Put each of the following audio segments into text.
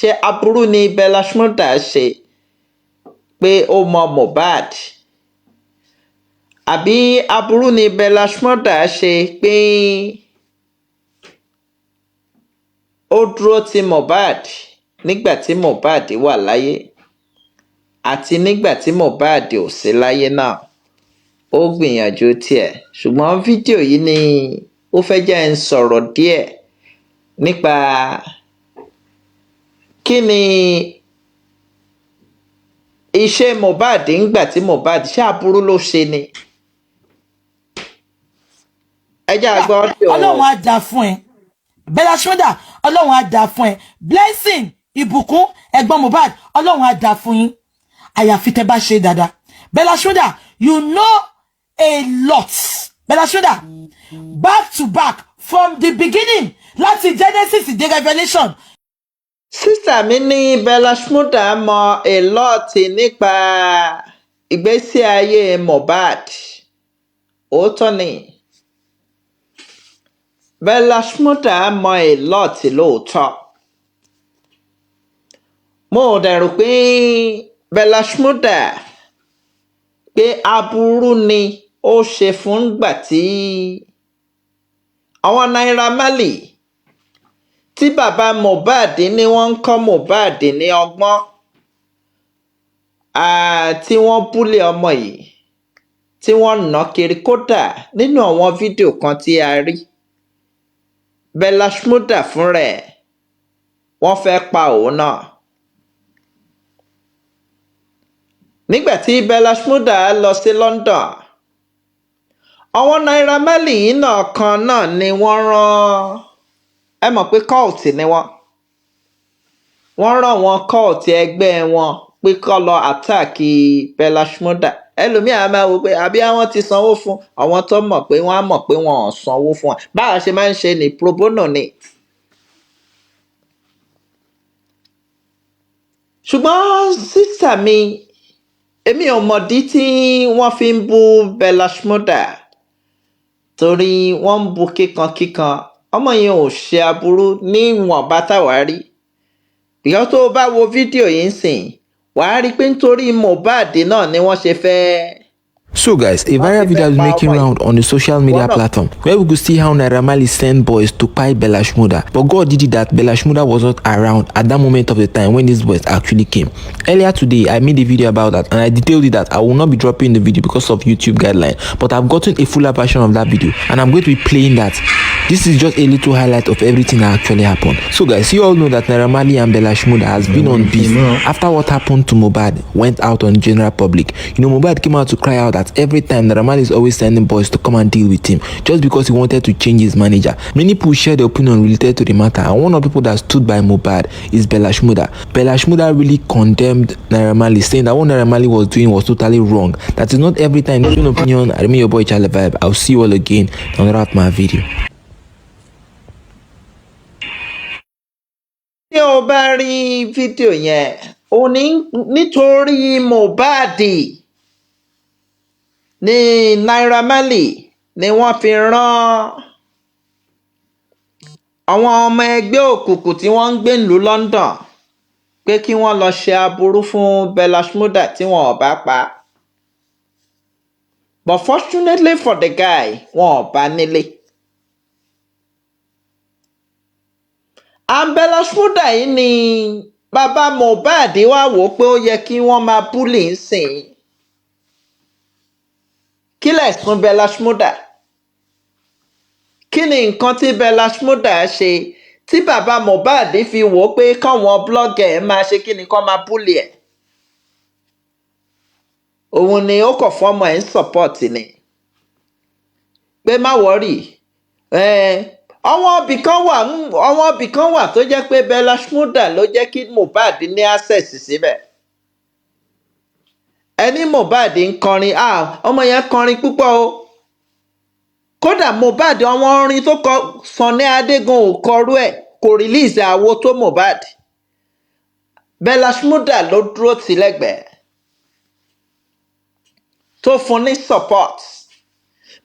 Ṣé aburú ni Bella Shmurda ṣe pé ó mọ Mohbad, àbí aburú ni Bella Shmurda ṣe pé ó dúró ti Mohbad nígbà tí Mohbad wà láyé àti nígbà tí Mohbad ò sí láyé náà? Ó gbìyànjú tiẹ̀, ṣùgbọ́n fídíò yìí ni ó fẹ́ jẹ́ ń sọ̀rọ̀ díẹ̀ nípa kí ni iṣẹ́ Mohbad ńgbà tí Mohbad ṣé aburú ló ṣe ni. Ẹ jẹ́ àgbọ̀ ọ́díò. Ọlọ́run á dà fún ẹ, Bella Shmurda. Ọlọ́run á dà fún ẹ, Blessing Ìbùkún, ẹ̀gbọ́n Mohbad. Ọlọ́run á dà fún yín, àyàfi tẹ́ bá ṣe dáadáa. Bella Shmurda, you know a lot. Bella Shmurda, back to back from the beginning, láti Genesis dé Revelation. Sister mi ní Bella Shmurda mọ a lot nípa ìgbésí ayé Mohbad. Òótọ́ ni, Bella Shmurda mọ a lot lóòótọ́. Mo ò dẹ̀ rò pé Bella Shmurda pé aburú ni ó ṣe fún gbà tí àwọn Naira Marley tí bàbá Mohbad ní wọ́n ń kọ́ Mohbad ní ọgbọ́n, tí wọ́n bully ọmọ yìí, tí wọ́n nà kiri. Kódà nínú àwọn fídíò kan tí a rí, Bella Shmurda fúnra ẹ̀, wọ́n fẹ́ pa òun náà. Nígbà tí Bella Shmurda lọ sí London, àwọn Naira Marley yìí náà kan náà ni wọ́n rán. Ẹ mọ̀ pé cult ni wọ́n. Wọ́n rán wọn cult ẹgbẹ́ wọn pé kó lọ attack Bella Shmurda. Ẹlòmíì á máa wò pé àbí àwọn ti sanwó fún àwọn tó mọ̀ pé wọ́n á mọ̀ pé wọ́n ò sanwó fún wọn. Báwa ṣe máa ń ṣe ní pro bono ni. Ṣùgbọ́n sister mi, èmi ò mọ̀dí tí wọ́n fi ń bú Bella Shmurda, torí wọ́n ń bu kíkankíkan. Ọmọ yẹn ò ṣe aburú níwọ̀nba táwa rí. Because tó o bá wo fídíò yìí ń sìn, wàá rí i pé nítorí Mohbad náà ni wọ́n ṣe fẹ́. So guys, a viral video is making round on the social media platform where we could see how Naira Marley sent boys to buy Bella Shmurda. But God did it that Bella Shmurda was not around at that moment of the time when these boys actually came. Earlier today, I made a video about that and I detailed it that I will not be dropping the video because of YouTube guideline. But I've gotten a fuller version of that video and I'm going to be playing that. This is just a little highlight of everything that actually happened. So guys, you all know that Naira Marley and Bella Shmurda has been on beef after what happened to Mohbad went out on general public. You know, Mohbad came out to cry out that every time Naira Marley is always sending boys to come and deal with him just because he wanted to change his manager. Many people shared their opinion related to the matter, and one of the people that stood by Mohbad is Bella Shmurda. Bella Shmurda really condemned Naira Marley, saying that what Naira Marley was doing was totally wrong. That is not every time. Your opinion. I remain your boy Charlie Vibe. I'll see you all again on another of my video. Tí o bá rí fídíò yẹn, ó ní nítorí Mohbad ní Naira Marley ni wọ́n fi rán àwọn ọmọ ẹgbẹ́ òkùnkùn tí wọ́n ń gbé nílùú London pé kí wọ́n lọ ṣe aburú fún Bella Shmurda tí wọn ò bá pa á. But fortunately for the guy, wọn ò bá nílé. And Bella Shmurda yìí ni bàbá Mohbad wá wò ó pé ó yẹ kí wọ́n máa bully ń sìn. Kí lẹ̀sùn Bella Shmurda? Kí ni nǹkan tí Bella Shmurda ṣe tí bàbá Mohbad fi wò ó pé káwọn blogger ẹ̀ máa ṣe kí ni, kán máa bully ẹ̀? Òun ni ó kọ̀ fọ́mọ ẹ̀ ń support ni. Pé má worry. Àwọn ibì kan wà tó jẹ́ pé Bella Shmurda ló jẹ́ kí Mohbad ní access síbẹ̀. Ẹni Mohbad ń kọrin, ọmọ yẹn kọrin púpọ̀ o. Kódà Mohbad, àwọn orin tó kọ, Sunny Adé gan ò kọrú ẹ̀, kò release àwo tó Mohbad. Bella Shmurda ló dúró tì lẹ́gbẹ̀ẹ́ tó fún ní support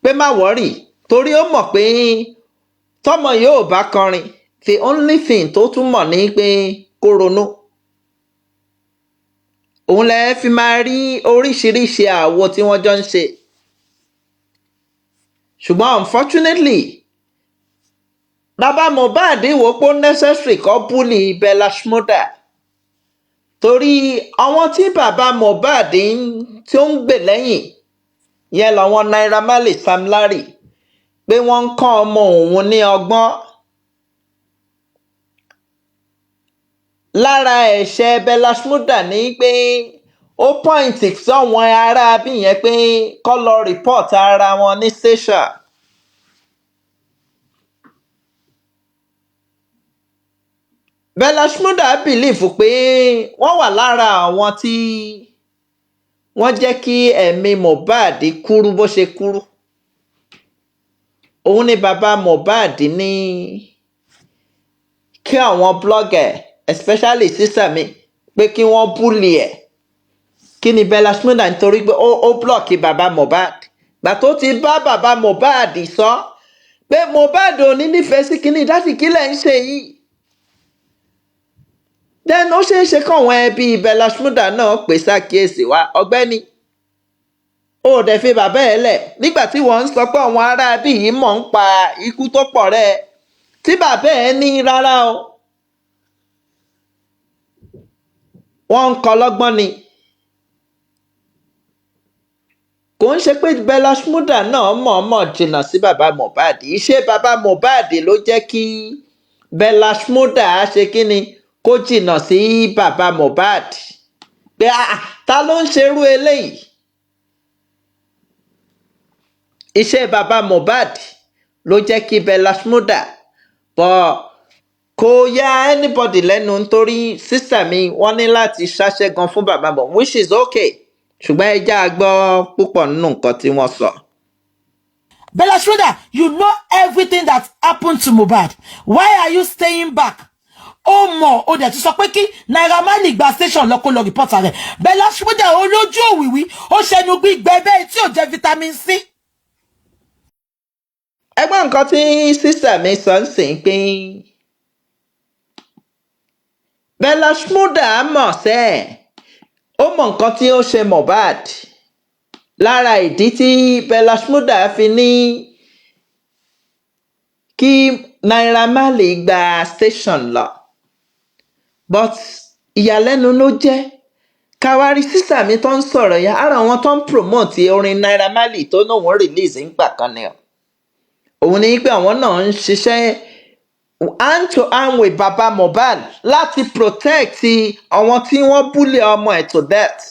pé má worry, torí ó mọ̀ pé tọ́mọ yóò bá kọrin, the only thing tó tún mọ̀ ní pé kó ronú. Òun lẹ fi máa rí oríṣiríṣi àwo tí wọ́n jọ ń ṣe. Ṣùgbọ́n unfortunately, bàbá Mohbad wò pé ó necessary kó bully Bella Shmurda, torí àwọn tí bàbá Mohbad tí ó ń gbè lẹ́yìn yẹn làwọn Naira Marley, Sam Larry, pé wọ́n ń kọ́ ọmọ òun ní ọgbọ́n. Lára ẹ̀ṣẹ̀ Bella Shmurda ní pé ó point sọ́wọ́n aráabí yẹn pé kó lọ report ara wọn ní station. Bella Shmurda believe pé wọ́n wà lára àwọn tí wọ́n jẹ́ kí ẹ̀mí Mohbad kúrú bó ṣe kúrú. Òun ni bàbá Mohbad ní kí àwọn blogger, especially sister mi, pé kí wọ́n bully ẹ̀. Kí ni Bella Shmurda? Nítorí pé ó block bàbá Mohbad. Gbà tó ti bá bàbá Mohbad sọ pé Mohbad ò ní nífẹ̀ẹ́ sí kíní dáàdì, kí lẹ̀ ń ṣe yìí? Then ó ṣeé ṣe káwọn ẹbí Bella Shmurda náà pè ṣàkíyèsí wa, ọ̀gbẹ́ni, ó dẹ̀ fi bàbá ẹ̀ lẹ̀ nígbà tí wọ́n ń sọ pé àwọn aráabí yìí mọ̀ ń pa ikú tó pọ̀ rẹ̀, tí bàbá ẹ̀ ní rárá o, wọ́n ń kọ́ lọ́gbọ́n ni. Kò ń ṣe pé Bella Shmurda náà mọ̀ọ́mọ̀ jìnnà sí bàbá Mohbad. Iṣẹ́ bàbá Mohbad ló jẹ́ kí Bella Shmurda ṣe kíni kó jìnnà sí bàbá Mohbad, pé ta ló ń ṣerú eléyìí? Iṣẹ́ bàbá Mohbad ló jẹ́ kí Bella Shmurda bọ̀. Kò ya anybody lẹ́nu, nítorí sísà mi wọ́n ní láti ṣàṣẹ́gun fún bàbá Mohbad, which is okay, ṣùgbọ́n ẹ já a gbọ́ púpọ̀ nínú nǹkan tí wọ́n sọ. Bella Shmurda, you know everything that happened to Mohbad. Why are you staying back? Ó mọ̀, ó dẹ̀ tún sọ pé kí Naira Marley gba station lọ kó lọ report rẹ̀. Bella Shmurda, olójú òwìwí, ó ṣẹnu gbígbẹ bẹ́ẹ̀ tí ò jẹ́ vitamin C. Ẹgbọ́n nǹkan tí sísà mi sọ ń sìn pé Bella Shmurda mọ̀ sẹ́ ẹ̀, ó mọ̀ nǹkan tí ó ṣe Mohbad. Lára ìdí tí Bella Shmurda fi ní kí Naira Marley gba station lọ, but ìyàlẹ́nu ló jẹ́ káwárí sísà mi tó ń sọ̀rọ̀ yẹn, ara wọn tó ń promote orin Naira Marley tó náà release ńgbà kan ni o. Òun ni pé àwọn náà ń ṣiṣẹ́ hand to hand with baba Mohbad láti protect àwọn tí wọ́n bully ọmọ ẹ̀ to death.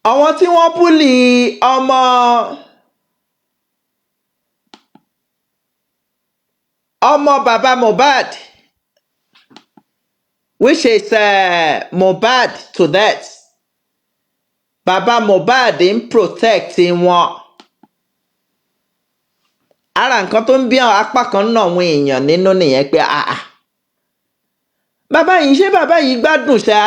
Àwọn tí wọ́n bully ọmọ baba Mohbad, which is Mohbad to death, baba Mohbad ń protect wọn. Ara nǹkan tó ń bí apá kan náà àwọn èèyàn nínú nìyẹn pé, ah ah, bàbá yìí, ṣé bàbá yìí gbádùn ṣá?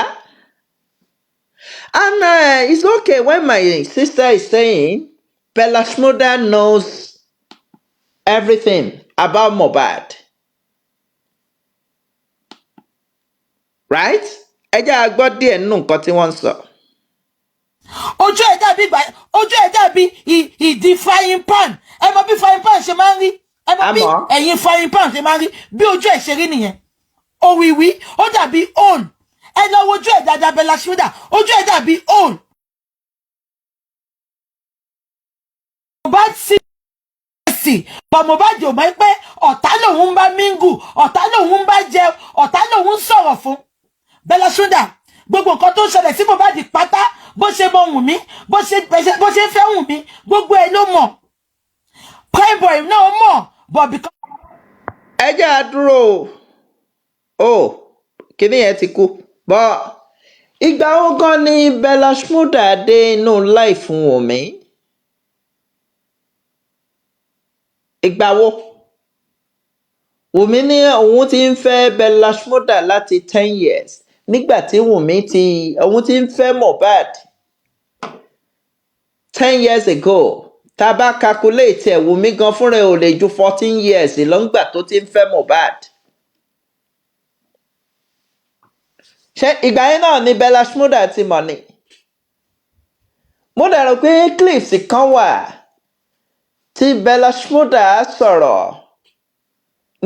And it's okay when my sister is saying Bella Shmurda knows everything about Mohbad, right? Ẹ jẹ́ a gbọ́ díẹ̀ nínú nǹkan tí wọ́n ń sọ. Ojú ẹ̀ dàbí ìgbà, ojú ẹ̀ dàbí ìdí frying pan. Ẹ mọ bí frying pan ṣe máa ń rí, ẹ mọ bí Àmọ́ ẹ̀yìn frying pan ṣe máa ń rí, bí ojú ẹ̀ ṣe rí nìyẹn. Òwìwí, ó dàbí hole. Ẹ lọ wojú ẹ̀ dáadáa, Bella Shmurda, ojú ẹ̀ dàbí hole. Mohbad sí sí, but Mohbad ò mọ̀ pé ọ̀tá lòun ń bá mingle, ọ̀tá lòun ń bá jẹun, ọ̀tá lòun ń sọ̀rọ̀ fún. Bella Shmurda, gbogbo nǹkan tó ń ṣẹlẹ̀ sí Mohbad pátá, bó ṣe mọ Wùnmí, bó ṣe fẹ́ Wùnmí, gbogbo ẹ̀ ló mọ̀. Prime Boy náà mọ̀, but because Ẹ jẹ́ a dúró o. Kíní yẹn ti kú bọ́. Ìgbà wo gan ni Bella Shmurda dé inú life Wùnmí? Ìgbà wo? Wùnmí ní òun ti ń fẹ́ Bella Shmurda láti 10 years, nígbà tí Wùnmí ti òun ti ń fẹ́ Mohbad 10 years ago. Tá a bá calculate ẹ̀, Wùmí gan fúnra ẹ̀ ò lè ju 14 years lọ́ngbà tó ti ń fẹ́ Mohbad. Ṣé ìgbà yẹn náà ni Bella Shmurda ti mọ̀ ni? Mo dẹ̀ rò pé clips kan wà tí Bella Shmurda sọ̀rọ̀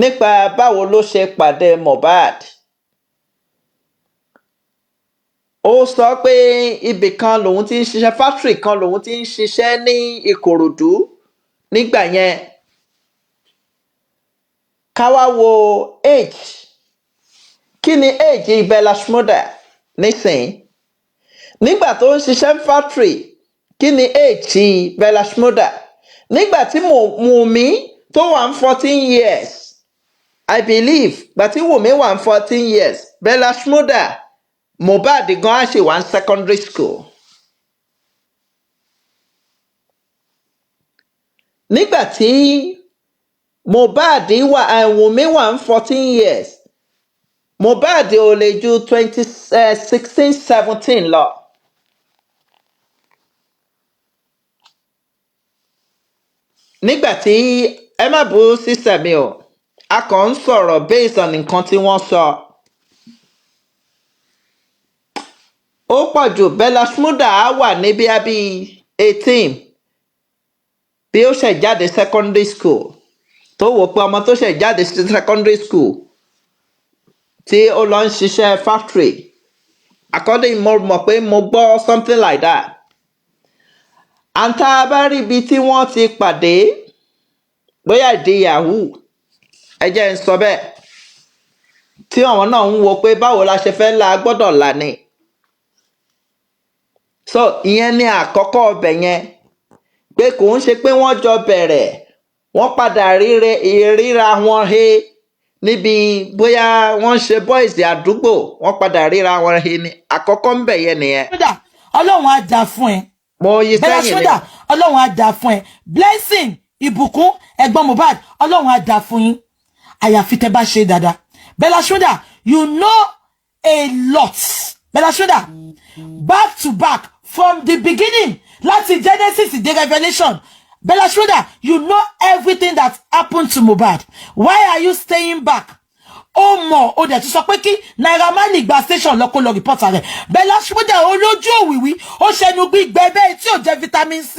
nípa báwo ló ṣe pàdé Mohbad. Ó sọ pé ibì kan lòun ti ń ṣiṣẹ́, factory kan lòun ti ń ṣiṣẹ́ ní Ìkòròdú nígbà yẹn. Ká wá wo age, kí ni age Bella Shmurda nísìnyí? Nígbà tó ń ṣiṣẹ́ factory, kí ni age Bella Shmurda? Nígbà tí Wùmí tó wà ní 14 years, I believe gbà tí Wùmí wà ní 14 years, Bella Shmurda, Mohbad gan á ṣì wà ní secondary school. Nígbà tí Mohbad wà, Wùmí wà ní 14 years, Mohbad ò lè ju 20, 16, 17 lọ. Nígbà tí ẹ má bú sísẹ mi o, a kàn ń sọ̀rọ̀ based on nǹkan tí wọ́n sọ. Ó pọ̀ jù, Bella Shmurda á wà ní bíi 18, bí ó ṣẹ̀ jáde secondary school, tó wò pé ọmọ tó ṣẹ̀ jáde secondary school tí ó lọ ń ṣiṣẹ́ factory. According, mo mọ̀ pé mo gbọ́ something like that. Àǹtá bá rí ibi tí wọ́n ti pàdé, bóyá ìdí yahoo, ẹ jẹ́ ń sọ bẹ́ẹ̀, tí àwọn náà ń wo pé báwo la ṣe fẹ́ la gbọ́dọ̀ là ni. So ìyẹn ni àkọ́kọ́ ọbẹ̀ yẹn, pé kò ń ṣe pé wọ́n jọ bẹ̀rẹ̀, wọ́n padà ríra wọn he níbi bóyá wọ́n ń ṣe boys àdúgbò, wọ́n padà ríra wọn he ni. Àkọ́kọ́ ń bẹ̀ yẹn nìyẹn. Shmurda, Ọlọ́run á dà fún ẹ. Mo yí Bella sẹ́yìn ni. Shmurda, Ọlọ́run á dà fún ẹ. Blessing Ìbùkún ẹ̀gbọ́n Mohbad, Ọlọ́run á dà fún yín. Àyàfi tẹ́ bá ṣe dáadáa. Bella Shmurda, you know a lot. Bella Shmurda, back to back from the beginning, láti Genesis dé Revelation. Bella Shmurda, you know everything that happened to Mohbad. Why are you staying back? Ó mọ̀, ó dẹ̀ tún sọ pé kí Naira Marley gba station lọ kó lọ report rẹ̀. Bella Shmurda, olójú òwìwí, ó ṣẹnu gbígbẹ bẹ́ẹ̀ tí ò jẹ́ vitamin C.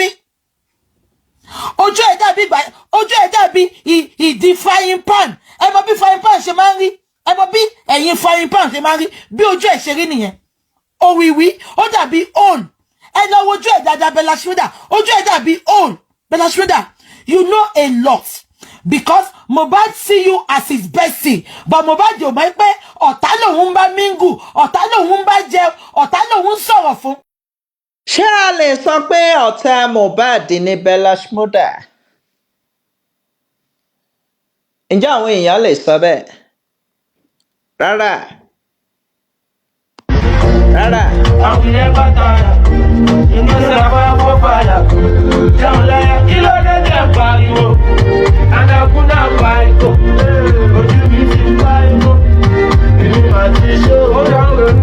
Ojú ẹ̀ dàbí ìgbà, ojú ẹ̀ dàbí ìdí frying pan. Ẹ mọ̀ bí frying pan ṣe máa ń rí, ẹ mọ̀ bí ẹ̀yìn frying pan ṣe máa ń rí, bí ojú ẹ̀ ṣe rí nìyẹn. Òwìwí, ó dàbí hole. Ẹ lọ wojú ẹ̀ dáadáa, Bella Shmurda, ojú ẹ̀ dàbí hole. Bella Shmurda, you know a lot because Mohbad see you as his bestie, but Mohbad ò mọ̀ pé ọ̀tá lòun ń bá mingle, ọ̀tá lòun ń bá jẹun, ọ̀tá lòun ń sọ̀rọ̀ fún. Ṣé a lè sọ pé ọ̀tá Mohbad ni Bella Shmurda? Ǹjẹ́ àwọn èèyàn lè sọ bẹ́ẹ̀? Rárá. Rárá. Àwọn ilẹ̀ bá tara, iná sábà fọ́ fàyà. Jẹun lẹ́yìn kí ló dé tẹ̀ ń pariwo? Àdàkùn náà pariwo, ojú mi ti pariwo, èmi máa ti ṣó. Ó dáhùn rẹ̀.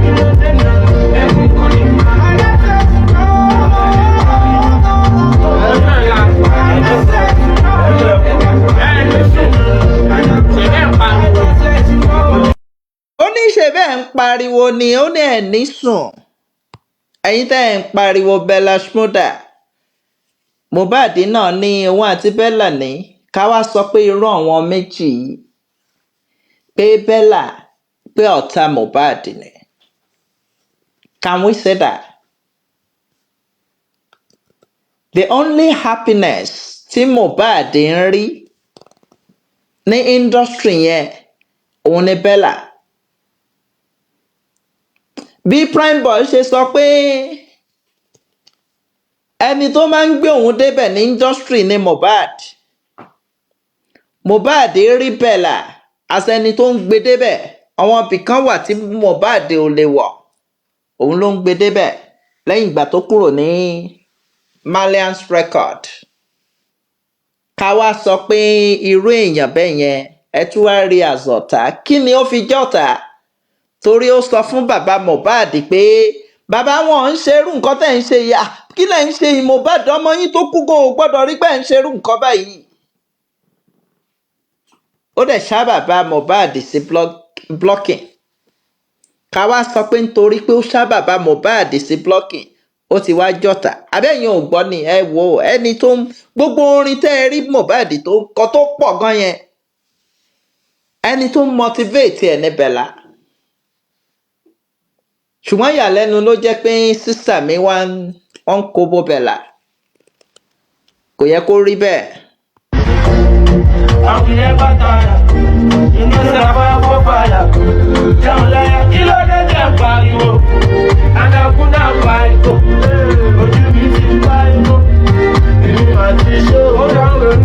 Kí ló dé náà? Ẹ̀kún kún ni. Ó ní ṣe bẹ́ẹ̀ ń pariwo ni, ó ní ẹ̀ ní sùn. Ẹ̀yin tẹ́ ẹ̀ ń pariwo Bella Shmurda, Mohbad náà ní òun àti Bella ní ká wá sọ pé irú àwọn méjì yìí, pé Bella pé ọ̀tá Mohbad ni. Can we say that? The only happiness tí Mohbad ń rí ní industry yẹn òun ni Bella. Bí Primeboy ṣe sọ pé ẹni tó máa ń gbé òun débẹ̀ ní industry ni Mohbad. Mohbad rí Bella as ẹni tó ń gbé débẹ̀. Àwọn ibìkan wà tí Mohbad ò lè wọ̀, òun ló ń gbé débẹ̀ lẹ́yìn ìgbà tó kúrò ní Malians Record. Ká wá sọ pé irú èèyàn bẹ́ẹ̀ yẹn ẹ tún wá rí àzọ̀tá. Kí ni ó fi jọ́ta? Torí ó sọ fún bàbá Mohbad pé bàbá wọn ń ṣerú nǹkan tẹ̀ ń ṣe yìí. Kí lẹ̀ ń ṣe yìí? Mohbad ọmọ yín tó kú gan ò gbọ́dọ̀ rí pé ẹ̀ ń ṣerú nǹkan báyìí. Ó dẹ̀ ṣá bàbá Mohbad sí blocking. Ká wá sọ pé nítorí pé ó ṣá bàbá Mohbad sí blocking, ó ti wá jọ̀tà. Abẹ́yẹn ò gbọ́ ni. Ẹ wò ó, ẹni tó ń gbogbo orin tẹ́ ẹ rí Mohbad tó ń kọ tó pọ̀ gan yẹn, ẹni tó ń motivate ẹ̀ ní Bella. Ṣùgbọ́n ìyàlẹ́nu ló jẹ́ pé sister mi wá ń wọ́n ń kó bó Bella. Kò yẹ kó rí bẹ́ẹ̀. And we never tire. You know say na fire for fire. Jẹun láyà, kí ló dé tẹ̀ ń pariwo? Anakuna pariwo. Ojú mi ti pariwo. Èmi máa ti ṣó. Ó dáhùn.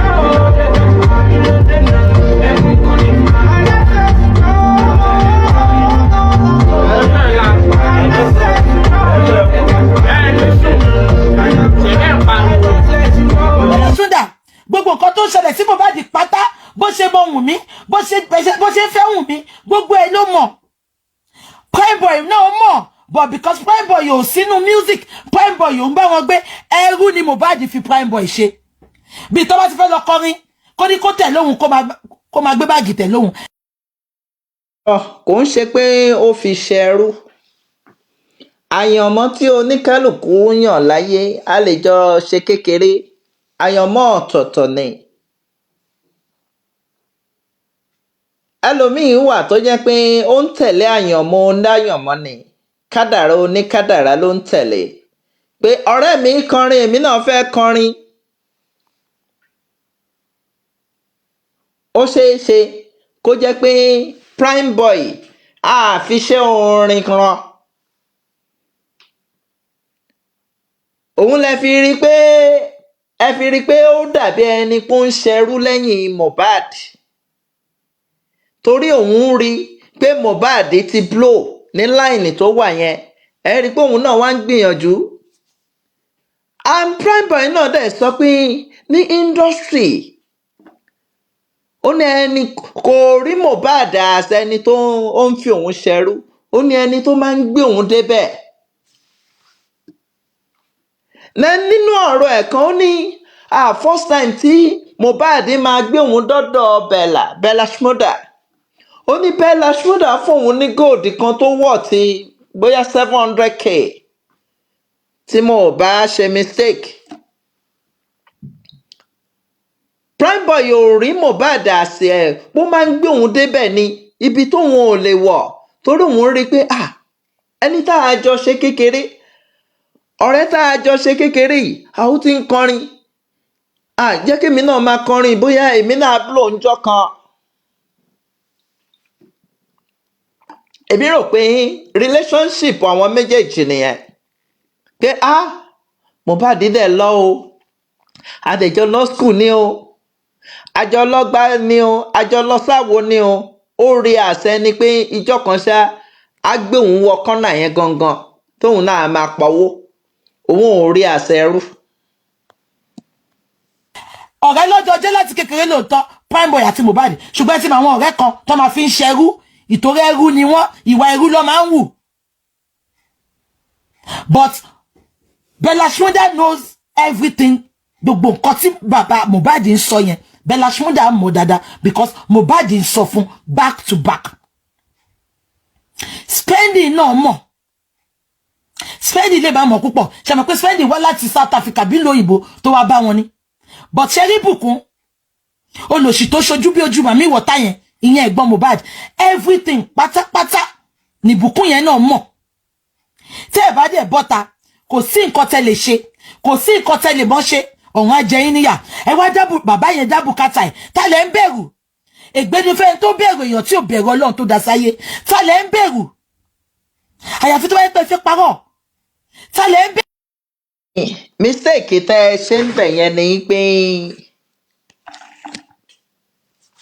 Kí ló dé náà? Kí ló dé náà? Ẹkún kú ni. Bella Shmurda, gbogbo nǹkan tó ń ṣẹlẹ̀ sí Mohbad pátá, bó ṣe mọ Wùnmí, bó ṣe fẹ́ Wùnmí, gbogbo ẹ̀ ló mọ̀. Prime Boy náà mọ̀, but because Prime Boy ò sínú music, Prime Boy ò ń bá wọn gbé. Ẹrú ni Mohbad fi Prime Boy ṣe. Bí tó bá ti fẹ́ lọ kọrin, kó ní kó tẹ̀ lóhùn, kó máa gbé báàgì tẹ̀ lóhùn. Ọ kò ń ṣe pé ó fi ṣẹrú. Àyànmọ́ tí oníkálukú yàn láyé, a lè jọ ṣe kékeré, àyànmọ́ ọ̀tọ̀ọ̀tọ̀ ni. Ẹlòmíín wà tó jẹ́ pé ó ń tẹ̀lé àyànmọ́ onáyànmọ́ ni, kádàrá oníkádàrá ló ń tẹ̀lé, pé ọ̀rẹ́ mi ń kọrin, èmi náà fẹ́ kọrin. Ó ṣeé ṣe kó jẹ́ pé Prime Boy àfiṣẹ́ orin kan òun lẹ fi rí i pé ẹ fi rí i pé ó dàbí ẹni pé ó ń ṣerú lẹ́yìn Mohbad, torí òun rí i pé Mohbad ti blow ní láìnì tó wà yẹn. Ẹ rí i pé òun náà wá ń gbìyànjú. And Prime Boy náà dẹ̀ sọ pé ní industry, ó ní ẹni kò rí Mohbad as ẹni tó ó ń fi òun ṣẹrú. Ó ní ẹni tó máa ń gbé òun débẹ̀. Nínú ọ̀rọ̀ ẹ̀ kan, ó ní first time tí Mohbad máa gbé òun dọ́dọ̀ Bella, Bella Shmurda, ó ní Bella Shmurda fóun ní gold kan tó wọ̀ tí bóyá 700K, tí mo ò bá ṣe mistake. Prime Boy ò rí Mohbad àṣẹ ẹ̀ bó máa ń gbé òun débẹ̀ ní ibi tóun ò lè wọ̀, torí òun rí i pé ẹni tá a jọ ṣe kékeré, ọ̀rẹ́ tá a jọ ṣe kékeré yìí, àwọn tí ń kọrin, jẹ́ kémi náà máa kọrin, bóyá èmi náà blow ńjọ́ kan. Èmi rò pé relationship àwọn méjèèjì nìyẹn, pé Mohbad dẹ̀ lọ o, àdẹ̀jọ lọ school ni o, àjọ lọ́gbà ni o, àjọ lọ sáwo ni o. Ó rí àṣẹ ni pé ìjọ kan ṣá á gbé òun wọ kọ́nà yẹn gangan tóun náà máa pawó. Òun ò rí àṣẹ ẹrú. Ọ̀rẹ́ lọ́jọ́ jẹ́ láti kékeré lóòótọ́, Prime Boy àti Mohbad, ṣùgbọ́n tí àwọn ọ̀rẹ́ kan tó máa fi ń ṣẹrú, ìtorí ẹrú ni wọ́n, ìwà ẹrú ló máa ń wù. But Bella Shmurda knows everything. Gbogbo nǹkan tí bàbá Mohbad ń sọ yẹn, Bella Shmurda mọ̀ dáadáa, because Mohbad ń sọ fún back to back. Spending náà mọ̀. Spending lè máa mọ̀ púpọ̀. Ṣe mọ̀ pé Spending wá láti South Africa bí lóyìnbó tó wá bá wọn ni. But ṣe rí Bùkún, olòṣì tó ṣojú bí ojú màmí ìwọ̀ta yẹn, ìyẹn ẹ̀gbọ́n Mohbad, everything pátápátá ní Bùkún yẹn náà mọ̀. Tẹ́ ẹ̀ bá dẹ̀ bọ́ta, kò sí nǹkan tẹ́ lè ṣe, kò sí nǹkan tẹ́ lè mọ́ ṣe, ọ̀hún á jẹ yín níyà. Ẹ wá dábù bàbá yẹn dábù kátà ẹ̀. Ta lẹ̀ ń bẹ̀rù? Ègbénifẹ́ tó bẹ̀rù èèyàn tí ò bẹ̀rù Ọlọ́run tó dá sáyé. Ta lẹ̀ ń bẹ̀rù? Àyàfi tó bá yẹ pé fẹ́ parọ́. Ta lẹ̀ ń bẹ̀rù? Mistake tẹ́ ẹ ṣe ń bẹ̀ yẹn ni pé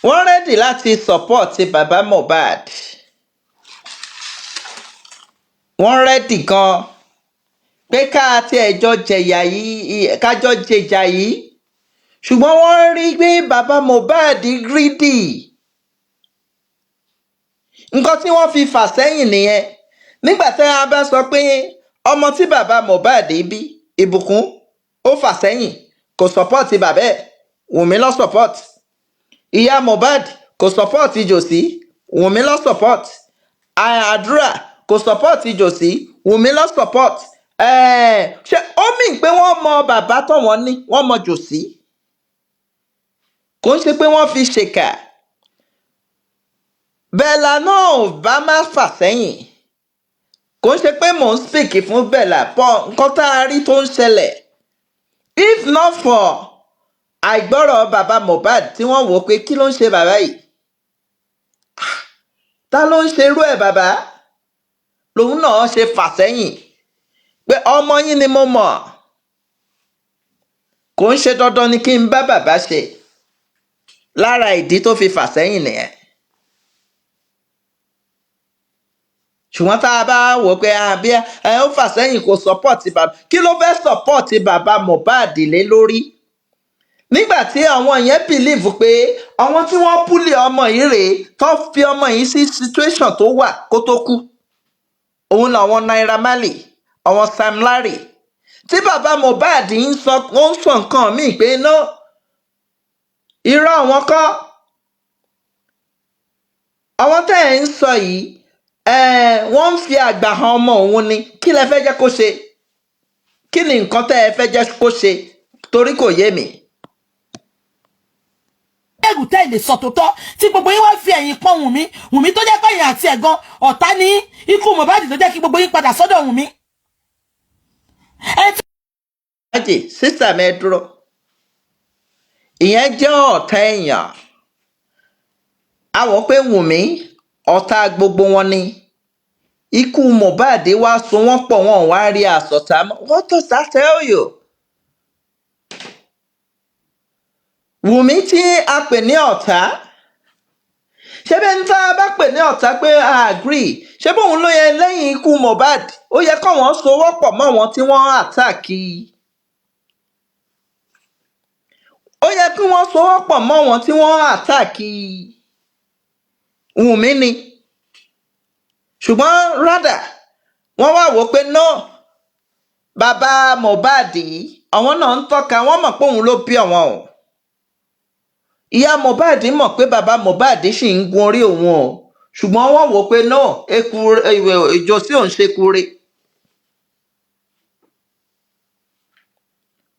wọ́n ready láti support bàbá Mohbad. Wọ́n ready gan pé ká tiẹ̀ jọ jẹ̀yà yìí, kájọ jẹjà yìí, ṣùgbọ́n wọ́n rí pé bàbá Mohbad greedy. Nǹkan tí wọ́n fi fà sẹ́yìn nìyẹn. Nígbà tí a bá sọ pé Ọmọ tí bàbá Mohbad bí, Ìbùkún, ó fà sẹ́yìn, kò support bàbá ẹ̀, Wùnmí ló support. Ìyá Mohbad kò support Jòsí, Wùnmí ló support. Àdúrà kò support Jòsí, Wùnmí ló support. Ṣé ó mì pé wọ́n mọ bàbá tó wọ́n ní, wọ́n mọ Jòsí, kò ń ṣe pé wọ́n fi ṣèkà. Bella náà ò bá má fà sẹ́yìn. Kò ń ṣe pé mò ń speak fún Bella pọ̀. Nǹkan tá a rí tó ń ṣẹlẹ̀, if not for àìgbọ́rọ̀ bàbá Mohbad tí wọ́n wò ó pé kí ló ń ṣe bàbá yìí, ta ló ń ṣerú ẹ̀, bàbá lòun náà ṣe fà sẹ́yìn pé ọmọ yín ni mo mọ̀, kò ń ṣe dandan ni kí n bá bàbá ṣe. Lára ìdí tó fi fà sẹ́yìn nìyẹn. Ṣùgbọ́n tá a bá wò ó pé àbí ẹ ó fà sẹ́yìn, kò support bàbá, kí ló fẹ́ support bàbá Mohbad lé lórí nígbà tí àwọn yẹn believe pé àwọn tí wọ́n bully ọmọ yìí rèé, tó fi ọmọ yìí sí situation tó wà kó tó kú, òun làwọn Naira Marley, àwọn Sam Larry, tí bàbá Mohbad ń sọ, ó ń sọ nǹkan míì pé no, irọ́ àwọn kọ́, àwọn tẹ́ ẹ̀ ń sọ yìí, wọ́n ń fi àgbà han ọmọ òun ni. Kí lẹ fẹ́ jẹ́ kó ṣe? Kí ni nǹkan tẹ́ ẹ fẹ́ jẹ́ kó ṣe? Torí kò yé mi. Ẹrù tẹ́ ẹ lè sọ tòótọ́ tí gbogbo yín wá fi ẹ̀yìn pọ́n Wùnmí. Wùnmí tó jẹ́ pé ẹ̀yìn àti ẹ̀gan ọ̀tá ní ikú Mohbad ló jẹ́ kí gbogbo yín padà sọ́dọ̀ Wùnmí. Ẹ tí Ajé sísà mi, ẹ dúró. Ìyẹn jẹ́ ọ̀tá èèyàn. Àwọn pé Wùnmí, ọ̀tá gbogbo wọn ni. Ikú Mohbad wá so wọ́n pọ̀, wọn ò wá rí àsọ̀tá mọ́. What does that tell you? Wùnmí tí a pè ní ọ̀tá, ṣé bẹ́ẹ̀ ní tá a bá pè ní ọ̀tá pé a agree, ṣé bóun ló yẹ lẹ́yìn ikú Mohbad, ó yẹ káwọn sowọ́pọ̀ mọ́ wọn tí wọ́n attack, ó yẹ kí wọ́n sowọ́pọ̀ mọ́ wọn tí wọ́n attack Wùnmí ni. Ṣùgbọ́n rather, wọ́n wá wò ó pé no, bàbá Mohbad yìí, àwọn náà ń tọ́ka, wọ́n mọ̀ pé òun ló bí àwọn o. Ìyá Mohbad mọ̀ pé bàbá Mohbad ṣì ń gun orí òun o, ṣùgbọ́n wọ́n wò ó pé no, eku ìjọsí òun ṣe kure.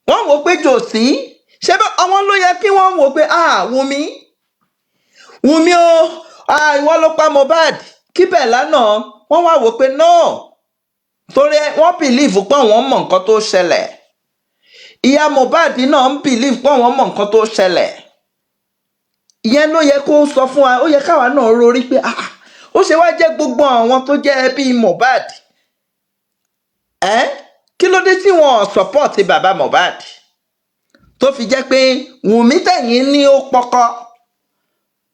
Wọ́n wò ó pé jòsí ṣé bá àwọn ló yẹ kí wọ́n wò ó pé ah, Wùnmí, Wùnmí o, ah, ìwọ ló pa Mohbad. Kí bẹ́ẹ̀ lánàá wọ́n wá wò ó pé no, torí wọ́n believe pé àwọn mọ̀ nǹkan tó ṣẹlẹ̀. Ìyá Mohbad náà ń believe pé àwọn mọ̀ nǹkan tó ṣẹlẹ̀. Ìyẹn ló yẹ kó sọ fún wa, ó yẹ káwa náà rorí pé ah, ó ṣe wá jẹ́ gbogbo àwọn tó jẹ́ ẹbí Mohbad ẹ́, kí ló dé tí wọn ò support bàbá Mohbad, tó fi jẹ́ pé Wùnmí tẹ̀yìn ní ó pọkọ,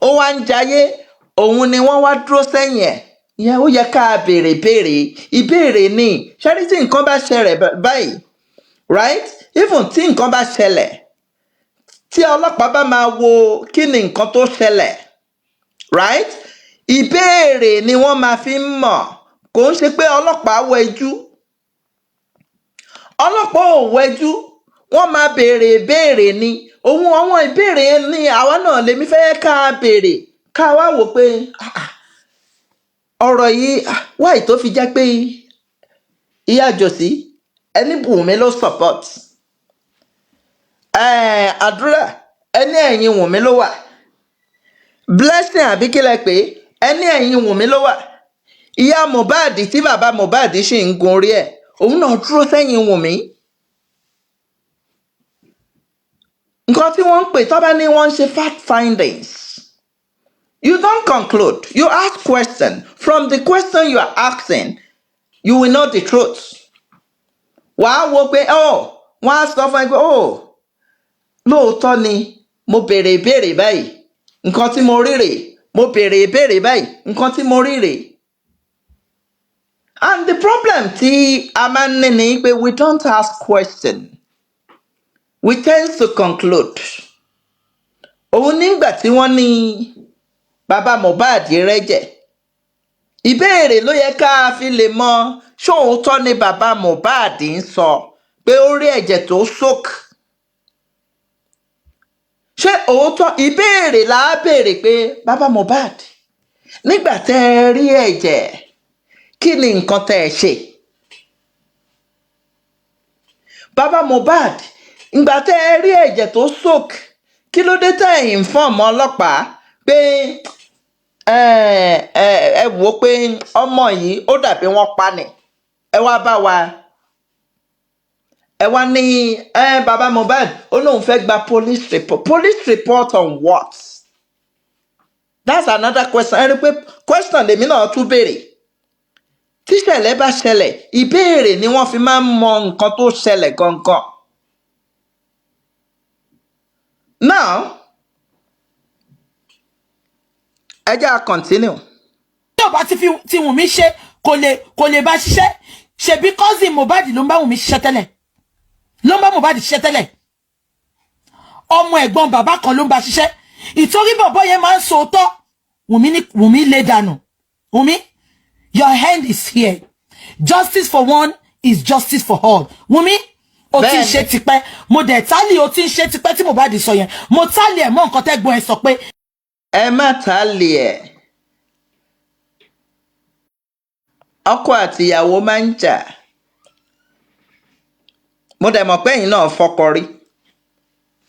ó wá ń jayé, òun ni wọ́n wá dúró sẹ́yìn ẹ̀? Ìyẹn ó yẹ ká béèrè béèrè ìbéèrè ní ṣẹ́rí. Tí nǹkan bá ṣẹlẹ̀ báyìí, right, even tí nǹkan bá ṣẹlẹ̀, tí ọlọ́pàá bá máa wo kí ni nǹkan tó ṣẹlẹ̀, right, ìbéèrè ni wọ́n máa fi ń mọ̀. Kò ń ṣe pé ọlọ́pàá wẹjú, ọlọ́pàá ò wẹjú, wọ́n máa béèrè ìbéèrè ni. Òun àwọn ìbéèrè yẹn ni àwa náà lèmi fẹ́ ká béèrè, ká wá wò pé ah, ah, ọ̀rọ̀ yìí, ah, why tó fi jẹ́ pé ìyá Jòsí ẹni Wùnmí ló support, Àdúrà ẹni ẹ̀yìn Wùnmí ló wà, Blessing àbí kí lẹ pé ẹni ẹ̀yìn Wùnmí ló wà, ìyá Mohbad tí bàbá Mohbad sì ń gun orí ẹ̀, òun náà dúró sẹ́yìn Wùnmí. Nǹkan tí wọ́n ń pè tọ́ bá ní wọ́n ń ṣe fact findings, you don't conclude, you ask question. From the question you are asking, you will know the truth. Wàá wo pé oh, wọ́n á sọ fún ẹ pé oh, lóòótọ́ ni mo béèrè ìbéèrè báyìí, nǹkan tí mo rí rèé, mo béèrè ìbéèrè báyìí, nǹkan tí mo rí rèé. And the problem tí a máa ń ní ni pé we don't ask question, we tend to conclude. Òun nígbà tí wọ́n ní bàbá Mohbad rẹ́jẹ̀, Ìbéèrè ló yẹ ká fi lè mọ ṣóòótọ́ ni bàbá Mohbad ń sọ pé ó rí ẹ̀jẹ̀ tó soak. Ṣé òótọ́? Ìbéèrè là á béèrè pé bàbá Mohbad, nígbà tẹ́ ẹ rí ẹ̀jẹ̀, kí ni nǹkan tẹ́ ẹ ṣe? Bàbá Mohbad, ìgbà tẹ́ ẹ rí ẹ̀jẹ̀ tó soak, kí ló dé tẹ́ ẹ inform ọlọ́pàá pé ẹ ẹ ẹ wò ó pé ọmọ yìí ó dàbí wọ́n pa ni? Ẹ wá bá wa, ẹ wá ní ẹ bàbá Mohbad ó lóun fẹ́ gba police report. Police report on what? That's another question. Ẹ rí i pé question lèmi náà tún béèrè. Tíṣẹ̀lẹ̀ bá ṣẹlẹ̀, ìbéèrè ni wọ́n fi máa ń mọ nǹkan tó ṣẹlẹ̀ gangan. Now ẹ jẹ́ à continue. Tí ò bá ti fi ti Wùnmí ṣe, kò lè bá ṣiṣẹ́. Ṣebí cousin Mohbad ló ń bá Wùnmí ṣiṣẹ́ tẹ́lẹ̀, ló ń bá Mohbad ṣiṣẹ́ tẹ́lẹ̀. Ọmọ ẹ̀gbọ́n bàbá kan ló ń bá ṣiṣẹ́. Ìtorí bọ̀bọ́ yẹn máa ń sòótọ́, Wùnmí ní Wùnmí lé dànù. Wùnmí, your hand is here. Justice for one is justice for all. Wùnmí, o ti ń ṣe tipẹ́. Mo dẹ̀ tally, o ti ń ṣe tipẹ́ tí Mohbad sọ yẹn. Mo tally ẹ̀ mọ́ nǹkan tẹ́gbọ́n ẹ sọ pé Ẹ má tally ẹ̀. Ọkọ àtìyàwó máa ń jà. Mo dẹ̀ mọ̀ pé ẹ̀yin náà fọkọ rí,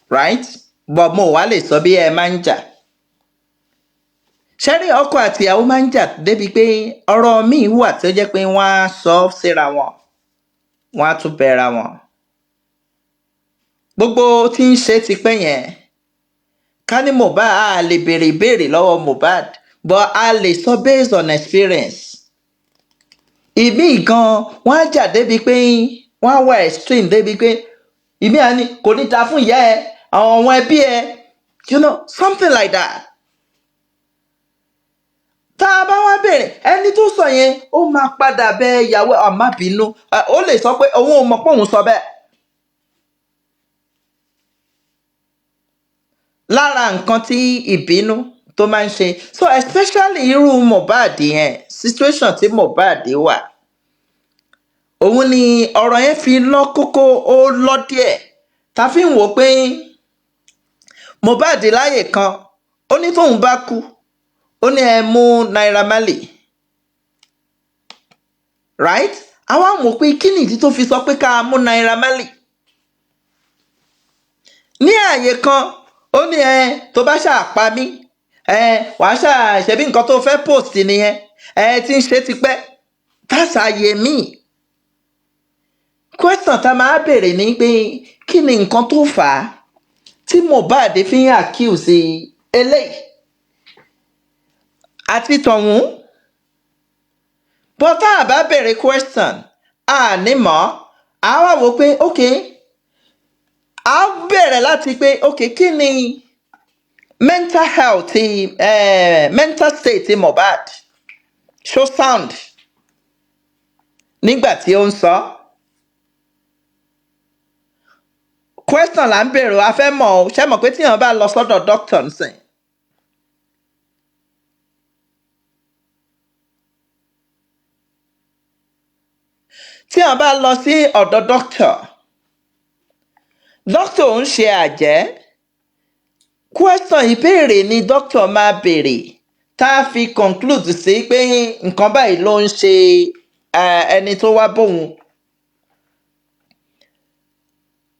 right? But mo wá lè sọ bí ẹ máa ń jà. Ṣẹ́rí, ọkọ àtìyàwó máa ń jà débi pé ọ̀rọ̀ míì wà tó jẹ́ pé wọ́n á sọ síra wọn, wọ́n á tún bẹ̀ra wọn. Gbogbo tí ń ṣe tipẹ́ yẹn, ká ní Mohbad, a lè béèrè ìbéèrè lọ́wọ́ Mohbad, but a lè sọ based on experience. Ìmíì gan, wọ́n á jà débi pé wọ́n á wà extreme débi pé ìmíì á ní kò ní ta fún ìyá ẹ, àwọn ọmọ ẹbí ẹ, something like that. Tá a bá wá béèrè, ẹni tó sọ yẹn, ó máa padà bẹ ìyàwó ẹ, má bínú. Ó lè sọ pé òun ò mọ̀ pé òun sọ bẹ́ẹ̀. Lára nǹkan tí ìbínú tó máa ń ṣe, so especially irú Mohbad yẹn, situation tí Mohbad wà, òun ni ọ̀rọ̀ yẹn fi lọ́ kókó, ó lọ́ díẹ̀ ta fi ń wò pé Mohbad láyè kan, ó ní tóun bá kú, ó ní ẹ mú Naira Marley, right? Àwa mọ̀ pé kí nìdí tó fi sọ pé ká mú Naira Marley. Ní ààyè kan, ó ní ẹ tó bá ṣáà pa mí, ẹ wàá ṣáà ṣebí nǹkan tó fẹ́ post nìyẹn, ẹ ti ń ṣe tipẹ́. Tàṣàyè míì, question tá a máa béèrè ni pé kí ni nǹkan tó fà á tí Mohbad fi ń accuse eléyìí àti tọ̀hún? But tá a bá béèrè question, a ní mọ̀. A wá wò pé ok, a bẹ̀rẹ̀ láti pé ok, kí ni mental health, mental state Mohbad? Ṣó sound nígbà tí ó ń sọ? Question là ń béèrè, a fẹ́ mọ̀ o. Ṣé mọ̀ pé tíyàn bá lọ sọ́dọ̀ doctor nsìn, tíyàn bá lọ sí ọ̀dọ̀ doctor, doctor ń ṣe àjẹ́. Question, ìbéèrè ni doctor máa béèrè tá a fi conclude sí pé nǹkan báyìí ló ń ṣe ẹni tó wá bóun.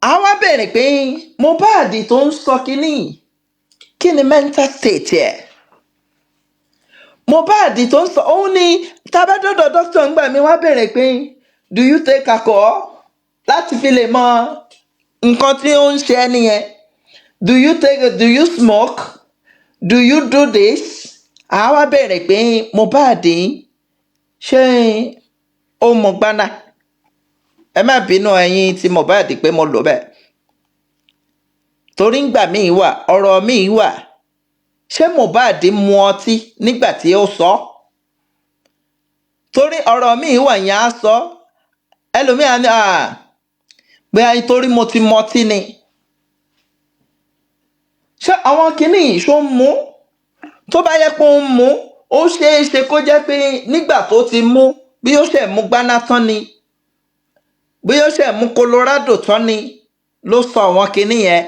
A wá béèrè pé Mohbad tó ń sọ kínní, kí ni mental state ẹ̀? Mohbad tó ń sọ, òun ni tá a bá dọ́dọ̀ doctor ńgbà mi, wá béèrè pé do you take alcohol, láti fi lè mọ nǹkan tí ó ń ṣe ẹni yẹn. Do you smoke? Do you do this? A wá béèrè pé Mohbad, ṣé ó mọ gbaná? Ẹ má bínú ẹ̀yin tí Mohbad pé mo lò bẹ́ẹ̀, torí ńgbà míì wà, ọ̀rọ̀ míì wà. Ṣé Mohbad mu ọtí nígbà tí ó sọ? Torí ọ̀rọ̀ míì wà yẹn á sọ, ẹlòmíà ní pé torí mo ti mọtí ni. Ṣé àwọn kinní yìí ṣó ń mú? Tó bá yẹ pé ó ń mú, ó Ó ṣeé ṣe kó jẹ́ pé nígbà tó ti mú, bí ó ṣe mú gbaná tán ni, bí ó ṣe mú Colorado tán ni, ló sọ àwọn kinní yẹn.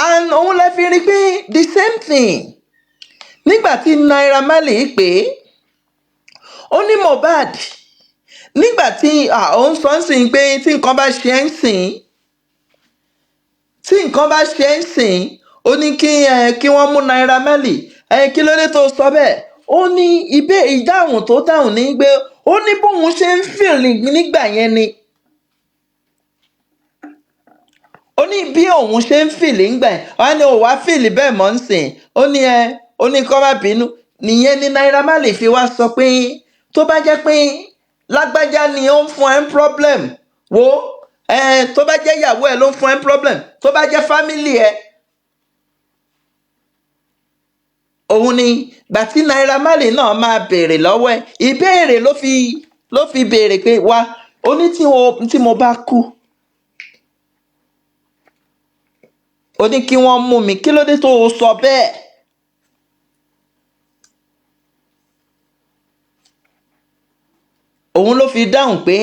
And òun lè fi rí pé the same thing nígbà tí Naira Marley pè é, ó ní Mohbad, nígbà tí òun sọ ń sìn pé tí nǹkan bá ṣe é ń sìn, tí nǹkan bá ṣe é ń sìn, ó ní kí wọ́n mú Naira Marley. Kí ló dé tó sọ bẹ́ẹ̀? Ó ní ìdáhùn tó dáhùn ní pé ó ní bóun ṣe ń feel nígbà yẹn ni, ó ní bí òun ṣe ń feel nígbà yẹn. Wọ́n á ní òun wá feel bẹ́ẹ̀ mọ́ ń sìn. Ó ní ó ní kó má bínú. Nìyẹn ni Naira Marley fi wá sọ pé tó bá jẹ́ pé lágbájá ni ó ń fún ẹ ń problem, wo tó bá jẹ́ ìyàwó ẹ ló ń fún ẹ ń problem, tó bá jẹ́ family ẹ, òun ni gbà tí Naira Marley náà máa béèrè lọ́wọ́ ẹ. Ìbéèrè ló fi béèrè pé wá, ó ní tí mo bá kú, ó ní kí wọ́n mú mi. Kí ló dé tó o sọ bẹ́ẹ̀? Òun ló fi dáhùn pé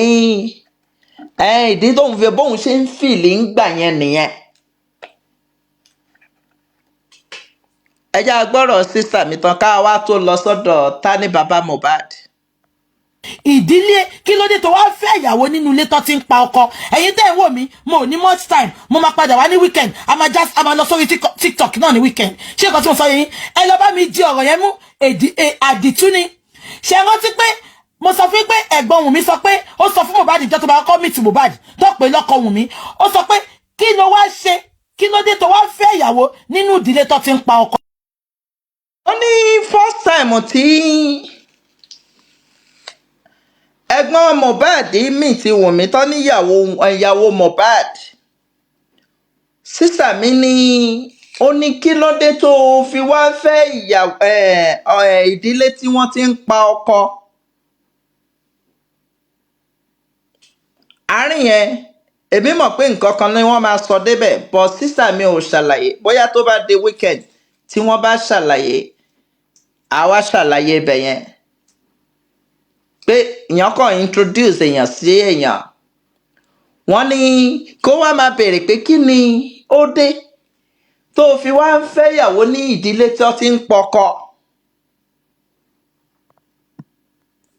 ìdí tóun fi bóun ṣe ń fìlì ń gbà yẹn nìyẹn. Ẹ jẹ́ agbọ́rọ̀ sísà mi tán ká wá tó lọ sọ́dọ̀ ta ní bàbá Mohbad. Ìdílé, kí ló dé tó wá fẹ́ ìyàwó nínú ilé tó ti ń pa ọkọ? Ẹ̀yin tẹ́ ń wò mí, mo ò ní much time, mo máa padà wá ní weekend. A máa just a máa lọ sórí TikTok náà ní weekend. Ṣé nǹkan tí mo sọ yẹn, ẹ lọ bá mi jí ọ̀rọ̀ yẹn mú. Àdìtú ni. Ṣe rántí pé mo sọ fún yín pé ẹ̀gbọ́n Wùnmí sọ pé ó sọ fún Mohbad ìjọ tó bá kọ́ meet Mohbad tó pé lọ́kọ Wùnmí, ó sọ pé kí ló wá ṣe, kí ló dé tó wá fẹ́ ìyàwó nínú ìdílé tó ti ń pa ọkọ? Ó ní first time tí ẹ̀gbọ́n Mohbad mi ti Wùnmí tán níyàwó ìyàwó Mohbad, sísà mi ní ó ní kí ló dé tó fi wá fẹ́ ìdílé tí wọ́n ti ń pa ọkọ. Àárín yẹn èmi mọ̀ pé nǹkan kan ni wọ́n máa sọ débẹ̀, but sísà mi ò ṣàlàyé. Bóyá tó bá di weekend tí wọ́n bá ṣàlàyé, àwa ṣàlàyé ibẹ̀ yẹn pé èèyàn kàn introduce èèyàn sí èèyàn. Wọ́n ní kó wá máa béèrè pé kí ni ó dé tó fi wá ń fẹ́yàwó ní ìdílé tí wọ́n ti ń pọkọ.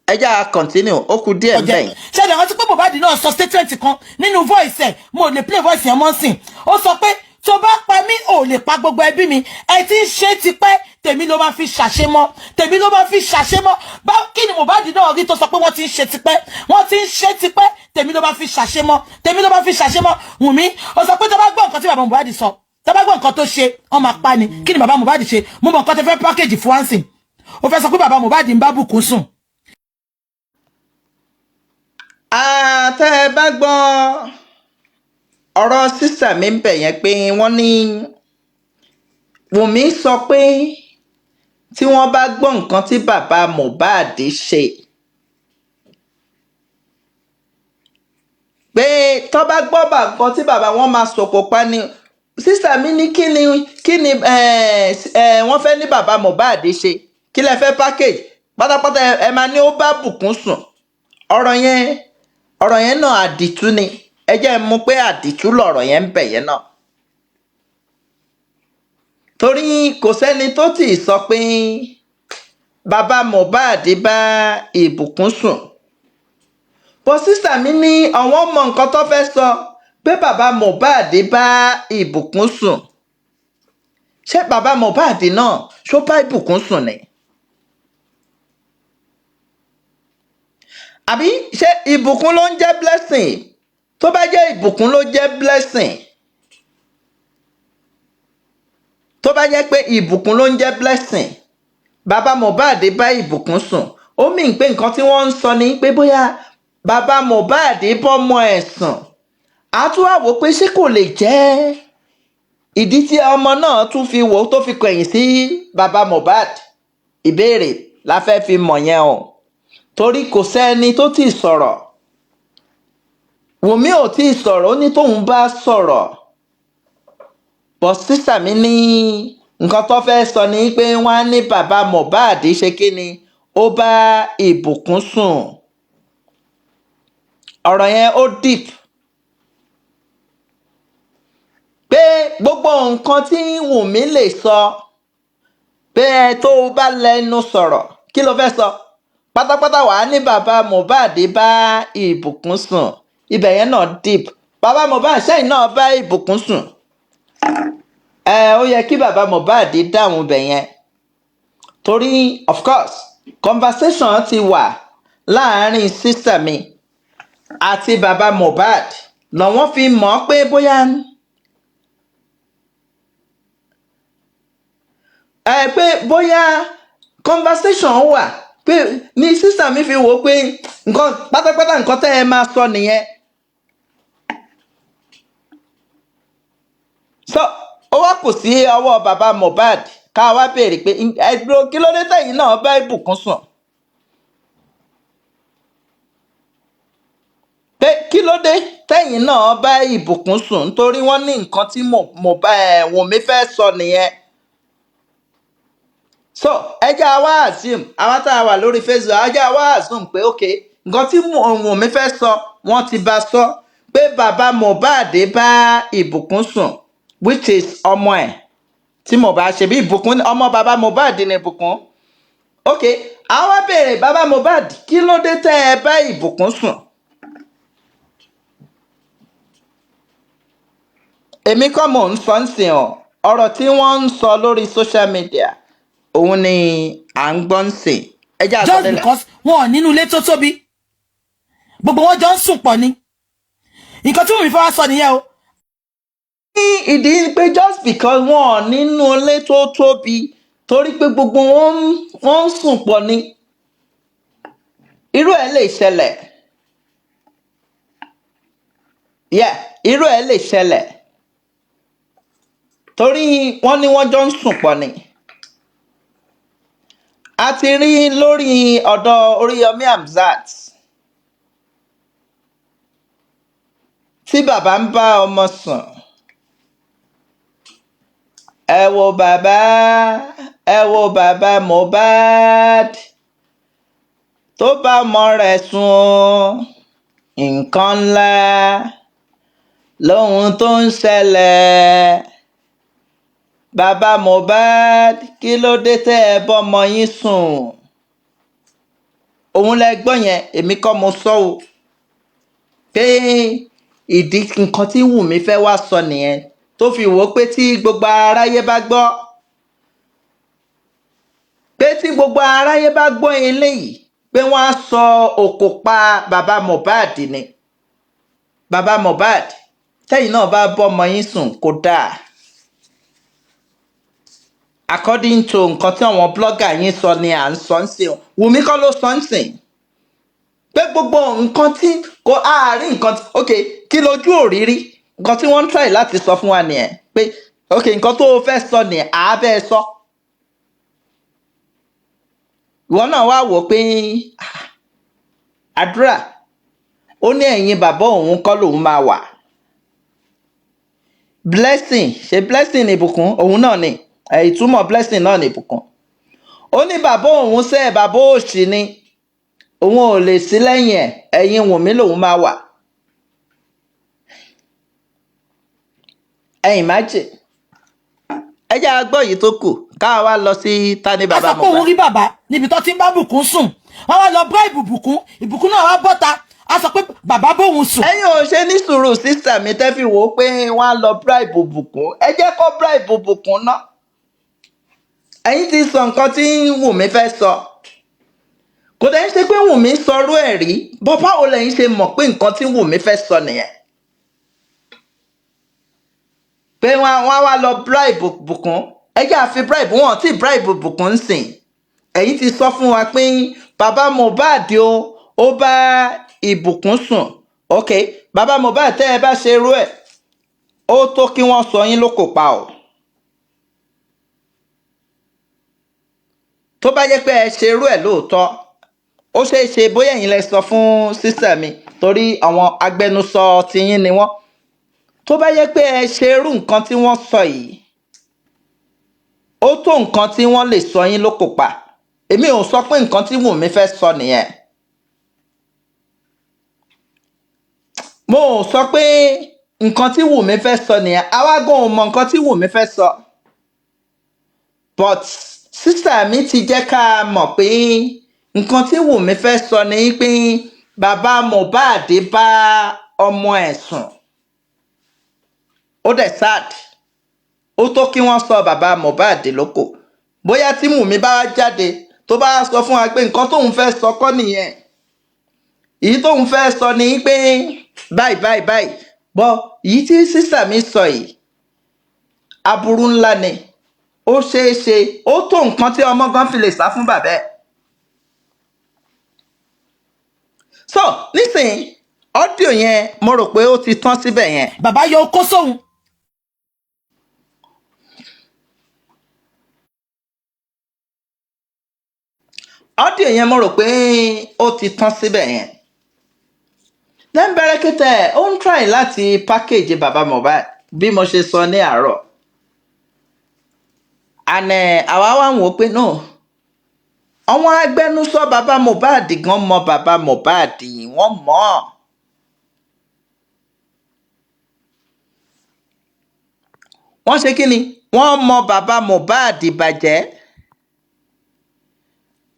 Ẹ jẹ́ à continue, ó kù díẹ̀ ńbẹ̀ yẹn. Ṣé ẹ rántí pé Mohbad náà sọ statement kan nínú voice ẹ̀? Mo lè play voice yẹn mọ́ sìn. Ó sọ pé tó bá pa mí, ò lè pa gbogbo ẹbí mi. Ẹ ti ń ṣe tipẹ́, tèmi ló máa fi ṣàṣemọ́, tèmi ló máa fi ṣàṣemọ́. Bá kí ni Mohbad náà rí tó sọ pé wọ́n ti ń ṣe tipẹ́, wọ́n ti ń ṣe tipẹ́, tèmi ló máa fi ṣàṣemọ́, tèmi ló máa fi ṣàṣemọ́. Wùnmí ó sọ pé tó bá gbọ́ nǹkan tí bàbá Mohbad sọ, tó bá gbọ́ nǹkan tó ṣe, wọ́n máa pa ni. Kí ni bàbá Mohbad ṣe? Mo mọ̀ nǹkan tó fẹ́ package fún wánsìn. Ó fẹ́ sọ pé bàbá Mohbad ń bá bùkún sùn. Tẹ́ ẹ bá gbọ́ ọ̀rọ̀ sísà mi ń bẹ̀ yẹn pé wọ́n ní Wùnmí sọ pé tí wọ́n bá gbọ́ nǹkan tí bàbá Mohbad ṣe, pé tó bá gbọ́ nǹkan tí bàbá wọn máa sọ̀kò pa ni. Sísà mi ní kí ni wọ́n fẹ́ ní bàbá Mohbad ṣe? Kí lẹ fẹ́ package pátápátá? Ẹ máa ní ó bá bùkún sùn. Ọ̀rọ̀ yẹn náà àdìtú ni. Ẹ jẹ́ mú pé àdìtú lọ̀rọ̀ yẹn ń bẹ̀ yẹn náà, torí kò sẹ́ni tó tì í sọ pé bàbá Mohbad bá ìbùkún sùn. Bọ́ sísà mi ní àwọn mọ nǹkan tó fẹ́ sọ pé bàbá Mohbad bá ìbùkún sùn. Ṣé bàbá Mohbad náà ṣó bá ìbùkún sùn ni? Àbí ṣé ìbùkún ló ń jẹ́ blessing? Tó bá jẹ́ ìbùkún ló jẹ́ blessing, tó bá jẹ́ pé ìbùkún ló ń jẹ́ blessing, bàbá Mohbad bá ìbùkún sùn, ó mì pé nǹkan tí wọ́n ń sọ ni pé bóyá bàbá Mohbad bọ́mọ ẹ̀ sùn. Á tún wá wò pé ṣé kò lè jẹ́ ìdí tí ọmọ náà tún fi wò tó fi kẹ̀yìn sí bàbá Mohbad. Ìbéèrè la fẹ́ fi mọ̀ yẹn o, torí kò sẹ́ni tó ti sọ̀rọ̀. Wùnmí ò tí ì sọ̀rọ̀, ó ní tóun bá sọ̀rọ̀ bọ̀. Sísà mi ní Nǹkan tó fẹ́ sọ ni pé wọ́n á ní bàbá Mohbad ṣe kí ni, ó bá Ìbùkún sùn. Ọ̀rọ̀ yẹn ó deep, pé gbogbo nǹkan tí Wùnmí lè sọ, pé ẹ tó o bá lẹ́nu sọ̀rọ̀, kí ló fẹ́ sọ pátápátá, wàá ní bàbá Mohbad bá Ìbùkún sùn. Ibẹ̀ yẹn náà deep. Bàbá Mohbad, sẹ́yìn náà bá Ìbùkún sùn? Ẹ ó yẹ kí bàbá Mohbad dáhùn ibẹ̀ yẹn, torí of course conversation ti wà láàárín sister mi àti bàbá Mohbad, lọ́wọ́n fi mọ̀ pé bóyá ẹ pé bóyá conversation wà, pé ní sister mi fi wò ó pé nǹkan pátápátá nǹkan tẹ́ ẹ máa sọ nìyẹn. So ó wá kù sí ọwọ́ bàbá Mohbad ká wá béèrè pé ẹ dúró, kí ló dé tẹ̀yìn náà bá Ìbùkún sùn? Pé kí ló dé tẹ̀yìn náà bá Ìbùkún sùn? Nítorí wọ́n ní nǹkan tí mo bá ẹ̀ Wùnmí fẹ́ sọ nìyẹn. So ẹ jẹ́ àwa assume, àwa tá a wà lórí Facebook, ẹ jẹ́ àwa assume pé ok, nǹkan tí Wùnmí fẹ́ sọ, wọ́n ti bá sọ pé bàbá Mohbad bá Ìbùkún sùn, which is ọmọ ẹ̀ tí mo bá ṣe bí Ìbùkún, ọmọ bàbá Mohbad ni Ìbùkún. Ok, àwa béèrè bàbá Mohbad, kí ló dé tẹ́ ẹ bá Ìbùkún sùn? Èmi kọ́ mò ń sọ ń sìn ọ́, ọ̀rọ̀ tí wọ́n ń sọ lórí social media òun ni à ń gbọ́ ń sìn. Ẹ jẹ́ Just àgbọ̀dẹ́lẹ̀. because wọn ò nínú ilé tó tóbi, gbogbo wọn jọ ń sùn pọ̀ ni. Nǹkan tí Wùnmí fẹ́ wá sọ nìyẹn o. Ní ìdí ni pé just because wọn ò nínú ilé tó tóbi, torí pé gbogbo wọn ń sùn pọ̀ ni, irú ẹ̀ lè ṣẹlẹ̀. Yeah, irú ẹ̀ lè ṣẹlẹ̀ torí wọ́n ní wọ́n jọ ń sùn pọ̀ ni. A ti rí lórí ọ̀dọ̀ Oríyọmí Hamzat tí bàbá ń bá ọmọ sùn. Ẹ wo bàbá, ẹ wo bàbá Mohbad tó bá ọmọ rẹ̀ sùn, nǹkan ńlá lóhun tó ń ṣẹlẹ̀. Bàbá Mohbad, kí ló dé tẹ́ ẹ bọ́mọ yín sùn? Òun lẹ gbọ́ yẹn, èmi kọ́ mo sọ o, pé ìdí nǹkan tí Wùnmí fẹ́ wá sọ nìyẹn, tó fi wò ó pé tí gbogbo aráyé bá gbọ́, pé tí gbogbo aráyé bá gbọ́ eléyìí, pé wọ́n á sọ òkò pa bàbá Mohbad ni. Bàbá Mohbad, tẹ́yìn náà bá bọ́mọ yín sùn kò dáa. According to nǹkan tí àwọn blogger yín sọ ni à ń sọ ń sìn. Wùnmí kọ́ ló sọ ń sìn pé gbogbo nǹkan tí kò àárín nǹkan tí ok, kí lójú òrírí nǹkan tí wọ́n ń try láti sọ fún wa nìyẹn, pé ok, nǹkan tó o fẹ́ sọ nìyẹn, àá bẹ́ẹ̀ sọ. Ìwọ náà wá wò ó pé àdúrà ó ní ẹ̀yìn bàbá òun kọ́ lòun máa wà. Blessing, ṣe blessing ní ìbùkún òun náà ni, ìtumọ̀ blessing náà ní ìbùkún. Ó ní bàbá òun sẹ́, bàbá òṣì ni, òun ò lè sí lẹ́yìn ẹ̀, ẹ̀yìn Wùnmí lòun máa wà. Ẹ imagine. Ẹ jẹ́ a gbọ́ yìí tó kù ká wá lọ sí tani A bàbá sọ pé òun Mohbad. rí bàbá níbi tó ti ń bá Bùkún sùn, wọ́n wá lọ bá Ìbùkún, Ìbùkún náà wá bọ́ta, a sọ pé bàbá bóun sùn. Ẹ̀yin ò ṣe ní sùúrù sísà mi tẹ́ fi wò ó pé wọ́n á lọ bribe Bùkún. Ẹ jẹ́ kó bribe Bùkún ná. Ẹ̀yin ti sọ nǹkan tí Wùnmí fẹ́ sọ. Kò dẹ̀ ń ṣe pé Wùnmí sọrú ẹ̀ rí, bọ́ báwo lẹ̀yin ṣe mọ̀ pé nǹkan tí Wùnmí fẹ́ sọ nìyẹn? Pé wọ́n á wá lọ bribe Bùkún. Ẹ jẹ́ àfi bribe wọn tí bribe Bùkún ń sìn. Ẹ̀yin ti sọ fún wa pé bàbá Mohbad o, ó bá Ìbùkún sùn. Ok, bàbá Mohbad, tẹ́ ẹ bá ṣe irú ẹ̀, ó tó kí wọ́n sọ yín lókò pa o. Tó bá jẹ́ pé ẹ ṣe irú ẹ̀ lóòótọ́, ó ṣeé ṣe bóyá ẹ̀yin lẹ sọ fún sísà mi, torí àwọn agbẹnusọ tiyín ni wọ́n. Tó bá jẹ́ pé ẹ ṣe irú nǹkan tí wọ́n sọ yìí, Ó tó nǹkan tí wọ́n lè sọ yín lóko pa. Èmi ò sọ pé nǹkan tí Wùnmí fẹ́ sọ nìyẹn. Mo ò sọ pé nǹkan tí Wùnmí fẹ́ sọ nìyẹn. Àwa gan ò mọ nǹkan tí Wùnmí fẹ́ sọ. But sister mi ti jẹ́ ká mọ̀ pé nǹkan tí Wùnmí fẹ́ sọ ni pé bàbá Mohbad bá ọmọ ẹ̀ sùn. Ó dẹ̀ sad. Ó tó kí wọ́n sọ bàbá Mohbad lóko. Bóyá tí Wùnmí bá wá jáde tó bá sọ fún wa pé nǹkan tóun fẹ́ sọ kọ́ nìyẹn. Èyí tóun fẹ́ sọ ni pé báyìí báyìí báyìí. But èyí tí sister mi sọ yìí, aburú ńlá ni. Ó ṣeé ṣe, ó tó nǹkan tí ọmọ gan fi lè sá fún bàbá ẹ̀. So nísìnyí, audio yẹn mo rò pé ó ti tán síbẹ̀ yẹn. Bàbá yọ okó sóhun. Audio yẹn mo rò pé ó ti tán síbẹ̀ yẹn. Then Bẹ̀rẹ̀kẹ̀tẹ̀ ó ń try láti package bàbá Mohbad bí mo ṣe sọ ní àárọ̀. And àwa wá ń wò ó pé no, àwọn agbẹnusọ bàbá Mohbad gan mọ bàbá Mohbad, wọ́n mọ̀ ọ́. Wọ́n ṣe kí ni? Wọ́n mọ bàbá Mohbad bàjẹ́,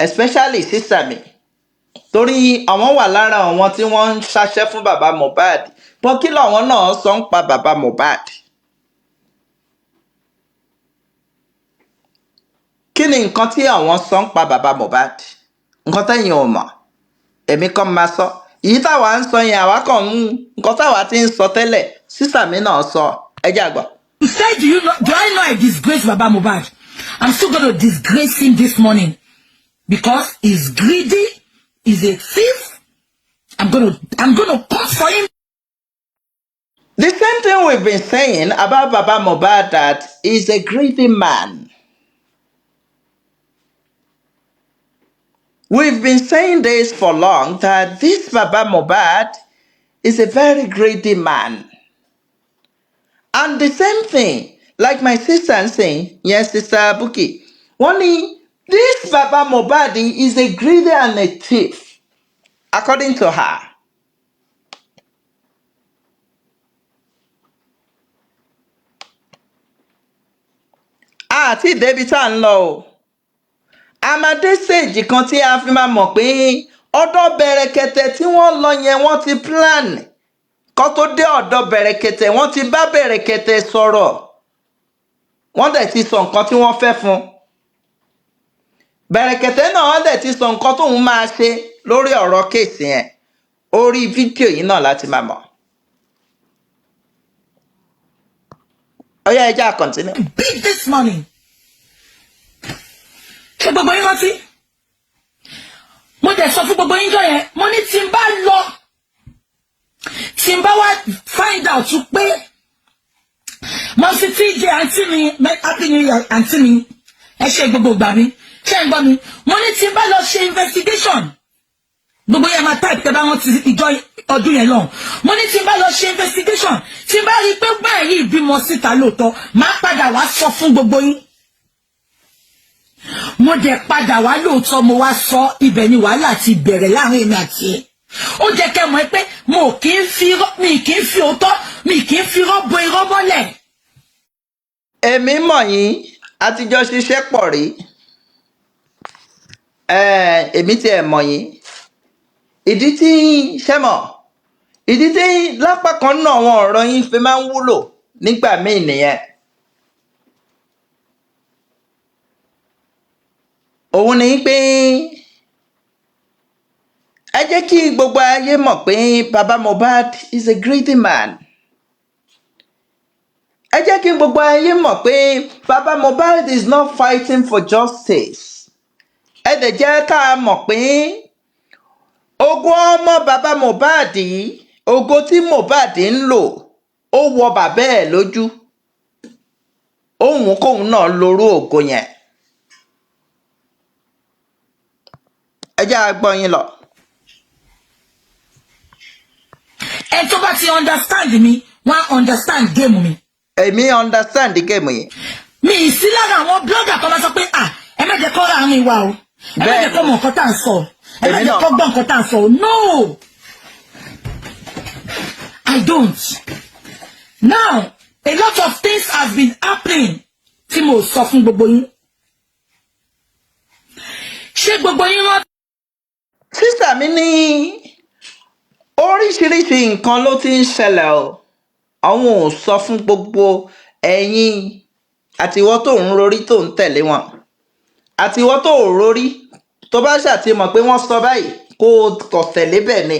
especially sister mi, torí àwọn wà lára àwọn tí wọ́n ń ṣaṣẹ́ fún bàbá Mohbad. Bọ́ kí làwọn náà sọ ń pa bàbá Mohbad? Kí ni nǹkan tí àwọn sọ ń pa bàbá Mohbad? Nǹkan tẹ́yìn ò mọ̀, èmi kàn máa sọ. Èyí táwa ń sọ yẹn, àwa kàn ń nǹkan táwa ti ń sọ tẹ́lẹ̀, sister mi náà sọ. Ẹ jẹ́ àgbà. You said, do you know, do I know I disgrace Baba Mohbad? I'm still going to disgrace him this morning because he's greedy, he's a thief. I'm gonna come for him. The same thing we've been saying about Baba Mohbad, that he's a greedy man. We've been saying this for long, that this Baba Mohbad is a very greedy man. And the same thing, like my sister saying, yes, Sister Buki, wọ́n ní this Baba Mohbad is a greedy and a thief, according to her. Àti débi tá à ń lọ o. A máa dé stage kan tí a fi máa mọ̀ pé ọ̀dọ̀ Bẹ̀rẹ̀kẹ̀tẹ̀ tí wọ́n lọ yẹn, wọ́n ti plan kó tó dé ọ̀dọ̀ Bẹ̀rẹ̀kẹ̀tẹ̀. Wọ́n ti bá Bẹ̀rẹ̀kẹ̀tẹ̀ sọ̀rọ̀, wọ́n dẹ̀ ti sọ nǹkan tí wọ́n fẹ́ fún Bẹ̀rẹ̀kẹ̀tẹ̀ náà, wọ́n dẹ̀ ti sọ nǹkan tóun máa ṣe lórí ọ̀rọ̀ case yẹn. Orí fídíò yìí náà láti máa mọ̀. Ó yá, ẹ jẹ́ á continue. Big this morning. Ṣé gbogbo yín rántí? Mo dẹ̀ sọ fún gbogbo yín jọ yẹn, mo ní tí n bá lọ, tí n bá wá find out pé mo fi TJ àǹtí mi, happy new year àǹtí mi, ẹ ṣe gbogbo ìgbà mi, ṣé ń gbọ́ mi? Mo ní tí n bá lọ ṣe investigation, gbogbo yẹn máa type tẹ bá wọn ti ìjọ ọdún yẹn lọ. Mo ní tí n bá lọ ṣe investigation, tí n bá rí i pé báyìí bímọ síta lóòótọ́, máa padà wá sọ fún gbogbo yín. Mo dẹ̀ padà wá lóòótọ́, mo wá sọ. Ibẹ̀ ni wàhálà ti bẹ̀rẹ̀ láàrin èmi àti ẹ̀. Ó jẹ́ kẹ́ mọ̀ pé mo kì í fi mi kì í fi òótọ́, mi kì í fi irọ́ bo irọ́ mọ́lẹ̀. Èmi mọ̀ yín, àtijọ́ ṣiṣẹ́ pọ̀ rí. Èmi tiẹ̀ mọ̀ yín. Ìdí tí ṣẹ́ mọ̀, ìdí tí lápá kan náà àwọn ọ̀rọ̀ yín fi máa ń wúlò nígbà míì nìyẹn. Òun ni pé ẹ jẹ́ kí gbogbo ayé mọ̀ pé Baba Mohbad is a greedy man. Ẹ jẹ́ kí gbogbo ayé mọ̀ pé Baba Mohbad is not fighting for justice. Ẹ dẹ̀ jẹ́ ká mọ̀ pé ogún ọmọ Baba Mohbad yìí, ògo tí Mohbad ń lò, ó wọ bàbá ẹ̀ lójú, òun kóun náà lorú ògo yẹn. Ẹ jẹ́ á gbọ́ yín lọ. Ẹ tó bá ti understand mi, wọ́n á understand game mi. Èmi understand game yìí. Mi ì sí lára àwọn blogger tó máa sọ pé, "À, ẹ má jẹ́ kó ra àárín wa o, ẹ má jẹ́ kó mọ̀ nǹkan tá à ń sọ, ẹ má Èmi jẹ́ náà kó gbọ́ nǹkan tá à ń sọ o." No, I don't. Now, a lot of things have been happening tí mo sọ fún gbogbo yín. Ṣé gbogbo yín rántí? Sister mi ní oríṣiríṣi nǹkan ló ti ń ṣẹlẹ̀ o, àwọn ò sọ fún gbogbo ẹ̀yin, àtiwọ́ tó ń rorí tó ń tẹ̀lé wọn, àtiwọ́ tó ò rorí, tó bá ṣàtìmọ̀ pé wọ́n sọ báyìí kó o kọ̀ tẹ̀lé bẹ́ẹ̀ ni.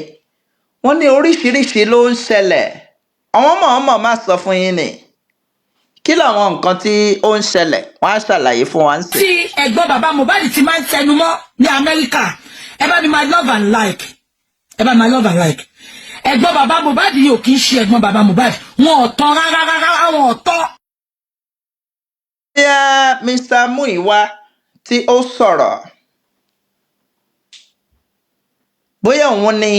Wọ́n ní oríṣiríṣi ló ń ṣẹlẹ̀, àwọn mọ̀ọ́mọ̀ má sọ fún yín ni. Kí làwọn nǹkan tí ó ń ṣẹlẹ̀? Wọ́n á ṣàlàyé fún wa ń sìn. Tí ẹ̀gbọ́n bàbá Mohbad ti máa ń tẹnu mọ́ ní Amẹ́ríkà, ẹ bá mi máa love and like, ẹ bá mi máa love and like. Ẹ̀gbọ́n bàbá Mohbad yìí ò kì í ṣe ẹ̀gbọ́n bàbá Mohbad. Wọn ò tán rárá rárá, wọn ò tán. Bóyá Mr Muiwa tí ó sọ̀rọ̀, bóyá òun ni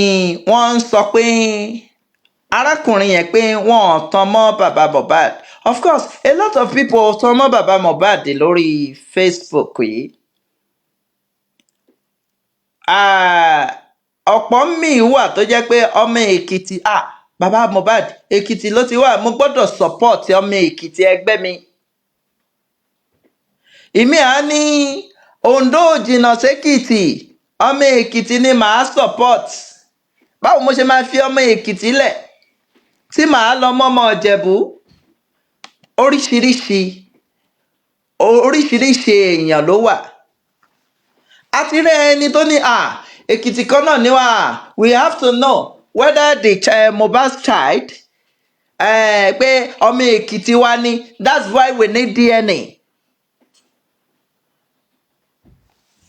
wọ́n ń sọ pé arákùnrin yẹn pé wọ́n ò tan mọ́ bàbá Mohbad. Of course, a lot of people tan mọ́ bàbá Mohbad lórí Facebook yìí. Ah, ọ̀pọ̀ míì wà tó jẹ́ pé ọmọ Èkìtì, ah, bàbá Mohbad, Èkìtì ló ti wà, mo gbọ́dọ̀ support ọmọ Èkìtì ẹgbẹ́ mi. Ìmí à ní Ondo ò jìnnà sékìtì, ọmọ Èkìtì ni màá support. Báwo mo ṣe máa fi ọmọ Èkìtì lẹ̀ tí màá lọ mọ́mọ́ Ìjẹ̀bú? Oríṣiríṣi oríṣiríṣi èèyàn ló wà. A ti rí ẹni tó ní à Èkìtì kan náà ní wà, we have to know whether the Mohbad's child, pé ọmọ Èkìtì wa ni, that's why we need DNA.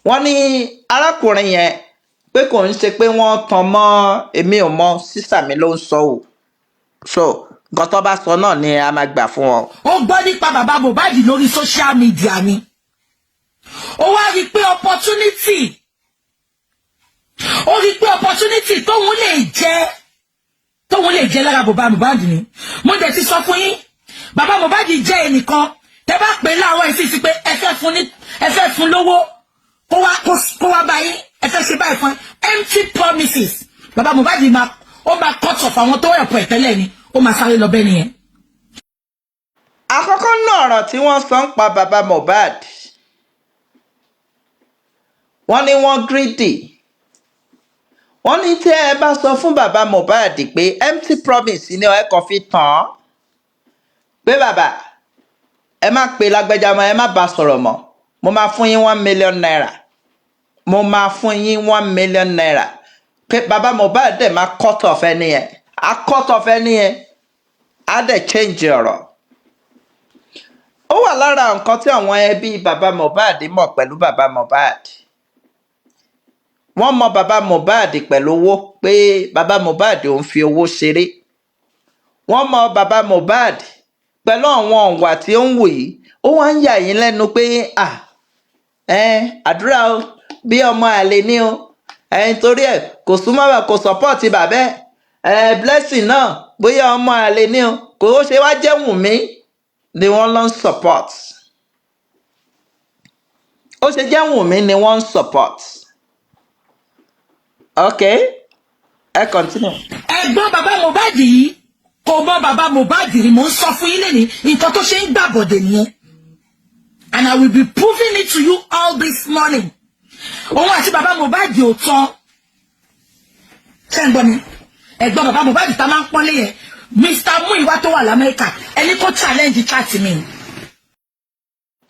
Wọ́n ní arákùnrin yẹn pé kò ń ṣe pé wọ́n tan mọ́. Èmi ò mọ, sister mi ló ń sọ o. So nǹkan tó bá sọ náà ni a máa gbà fún wọn. Ó gbọ́ nípa bàbá Mohbad lórí social media ni. Ó wá rí i pé opportunity, ó rí i pé opportunity tóun lè jẹ lára bàbá Mohbad ni. Mo dẹ̀ ti sọ fún yín, bàbá Mohbad jẹ́ ẹnìkan tẹ́ bá pè é láàárọ̀ yìí sí pé ẹ fẹ́ fún lówó, kó wá bá yín, ẹ fẹ́ ṣe báyìí fún empty promises, bàbá Mohbad máa, ó máa cut off àwọn tó ẹ̀pọ̀ ẹ̀ tẹ́lẹ̀ ni, ó máa sáré lọ bẹ́ẹ̀ nìyẹn. Àkọ́kọ́ náà, ọ̀rọ̀ tí wọ́n sọ ń pa bàbá Mohbad, wọ́n ní wọ́n greedy. Wọ́n ní tí ẹ bá sọ fún bàbá Mohbad pé empty promise ni ẹ kàn fi tàn án pé, "Bàbá, ẹ má pe lágbájá mọ́, ẹ má bá sọ̀rọ̀ mọ́, mo máa fún yín ₦1 million, mo máa fún yín ₦1 million," pé bàbá Mohbad dẹ̀ máa cut off ẹni yẹn, á cut off ẹni yẹn, á dẹ̀ change ọ̀rọ̀. Ó wà lára nǹkan tí àwọn ẹbí bàbá Mohbad mọ̀ pẹ̀lú bàbá Mohbad. Wọ́n mọ bàbá Mohbad pẹ̀lú owó, pé bàbá Mohbad ò ń fi owó ṣeré. Wọ́n mọ bàbá Mohbad pẹ̀lú àwọn ọ̀wà tí ó ń wù yìí. Ó wá ń yà yín lẹ́nu pé à ẹ àdúrà o, bí ọmọ àlè ni o ẹ, nítorí ẹ kò súnmọ́, kò support bàbá ẹ. Blessing náà, bóyá ọmọ àlè ni o, kò ó ṣe wá jẹ́ Wùnmí ni wọ́n lọ ń support? Ó ṣe jẹ́ Wùnmí ni wọ́n ń support? Ok, ẹ continue. Ẹ̀gbọ́n bàbá Mohbad yìí kò mọ bàbá Mohbad rí. Mò ń sọ fún yín lẹ́ni, nǹkan tó ṣe ń gbàbọ̀dẹ̀ nìyẹn, and I will be proving it to you all this morning. Òun àti bàbá Mohbad ò tán. Ṣé ń gbọ́ mi? Ẹ̀gbọ́n bàbá Mohbad tá máa ń pọ́nlé yẹn, Mr Muiwa tó wà lamẹ́ríkà, ẹni kó challenge chat mi.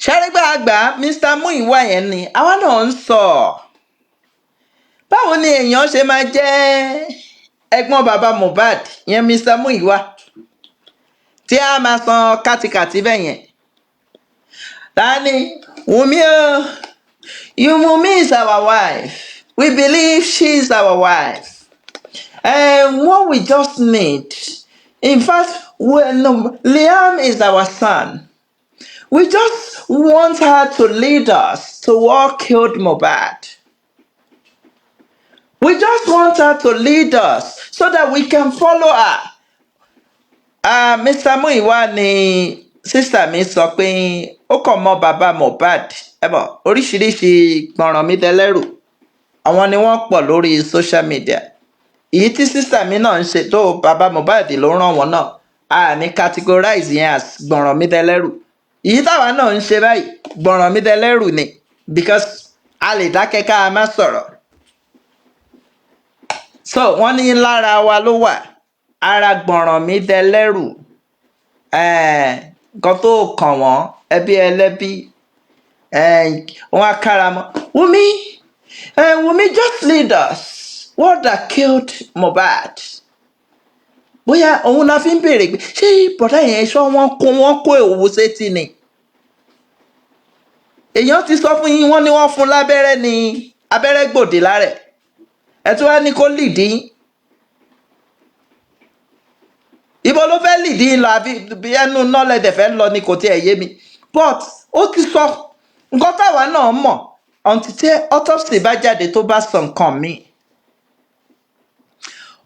Ṣẹ́rígbà àgbà Mr Muiwa yẹn ni àwa náà ń sọ. Báwo ni èèyàn ṣe máa jẹ́ ẹ̀gbọ́n bàbá Mohbad yẹn, Mr Muiwa, tí a máa san kátikàti bẹ́ẹ̀ yẹn? Ta ni Wunmi o? You, Wunmi is our wife. We believe she is our wife, and what we just need, in fact, we, no, Liam is our son. We just want her to lead us to what killed Mohbad. We just want her to lead us so that we can follow her. Mr. Muiwa ni Sister mi sọ pé ó kàn mọ́ bàbá Mohbad. Ẹ mọ̀, oríṣiríṣi gbọ̀nràn mi tẹlẹ́rù, àwọn ni wọ́n pọ̀ lórí social media. Èyí tí sister mi náà ń ṣe tó, bàbá Mohbad ló ràn wọ́n náà, a ní categorize yẹn as gbọ̀nràn mi tẹlẹ́rù. Èyí táwa náà ń ṣe báyìí, gbọ̀nràn mi tẹlẹ́rù ni, because a lè dákẹ́ ká a má sọ̀rọ̀. So wọ́n ní lára wa ló wà, ara gbọ̀nràn mi tẹlẹ́rù, nǹkan tó kàn wọ́n, ẹbí ẹlẹ́bí, wọ́n á kára mọ́ Wunmi. Wunmi just lead us what that killed Mohbad. Bóyá òun la fi ń béèrè pé ṣé bọ̀dá yẹn ṣọ́ wọ́n kó òwú sétí ni. Èèyàn ti sọ fún yín, wọ́n ní wọ́n fún lábẹ́rẹ́ ni, abẹ́rẹ́ gbòdì lára ẹ̀. Ẹ tún wá ní kó lead yín. Ibo ló fẹ́ lead yín lọ? Àbí bí ẹnu nọ́lẹ̀dẹ̀ fẹ́ lọ ni? Kò tiẹ̀ yé mi, but ó ti sọ nǹkan táwa náà mọ̀ until tí autopsy bá jáde tó bá sọ nǹkan míì.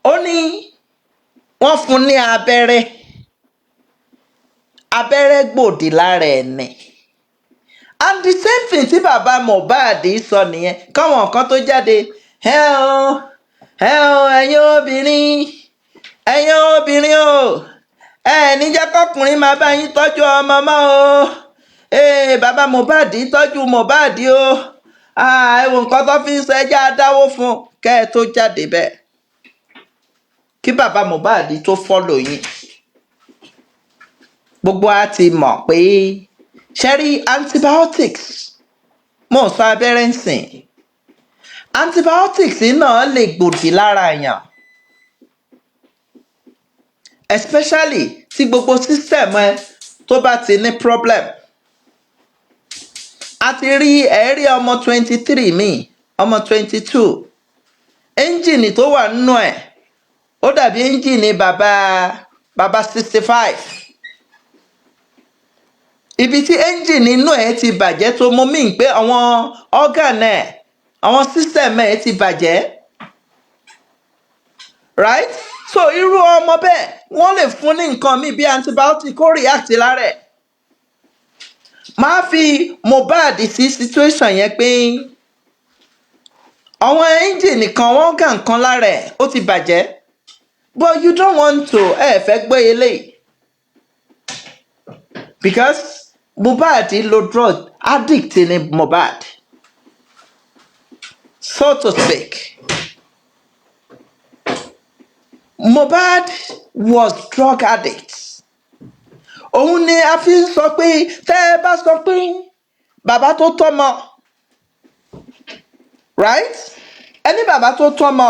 Ó ní wọ́n fún ní abẹ́rẹ́, abẹ́rẹ́ gbòdì lára ẹ̀ ni. And the same thing tí bàbá Mohbad sọ nìyẹn, káwọn kan tó jáde. Ẹ o, ẹ o, ẹ̀yin obìnrin, ẹ̀yin obìnrin o, ẹ ní jẹ́ kọkùnrin máa bá yín tọ́jú ọmọ mọ́ o. Ee, bàbá Mohbad tọ́jú Mohbad o. Ẹ wo nǹkan tó fi ń sọ, ẹjẹ́ adáwó fún kẹ́ ẹ tó jáde bẹ́ẹ̀, kí bàbá Mohbad tó follow yín, gbogbo a ti mọ̀ pé ṣẹ́rí antibiotics, mo ń sọ abẹ́rẹ́ ń sìn, antibiotics náà lè gbòdì lára èèyàn, especially tí gbogbo system ẹ tó bá ti ní problem. A ti rí ẹ̀rí ọmọ 23 míì, ọmọ 22, ẹ́ńjìnì tó wà nínú ẹ̀ ó dàbí ẹ́ńjìnì bàbá 65. Ibi tí ẹ́ńjìnì inú ẹ̀ ti bàjẹ́ tó mú mí pé àwọn organ ẹ̀, àwọn system ẹ̀ ti bàjẹ́, right? So irú ọmọ bẹ́ẹ̀, wọ́n lè fún ní nǹkan míì bí antibiotic, kó react lára ẹ̀. Máa fi Mohbad sí situation yẹn pé àwọn ẹ́ńjìnì kan, wọ́n gà nǹkan lára ẹ̀, ó ti bàjẹ́, but you don't want to, ẹ fẹ́ gbé eléyìí because Mohbad lo drug addict ni Mohbad, so to speak. Mohbad was drug addict. Òun ni a fi ń sọ pé tẹ́ ẹ bá sọ pé bàbá tó tọ́mọ, right, ẹni bàbá tó tọ́mọ,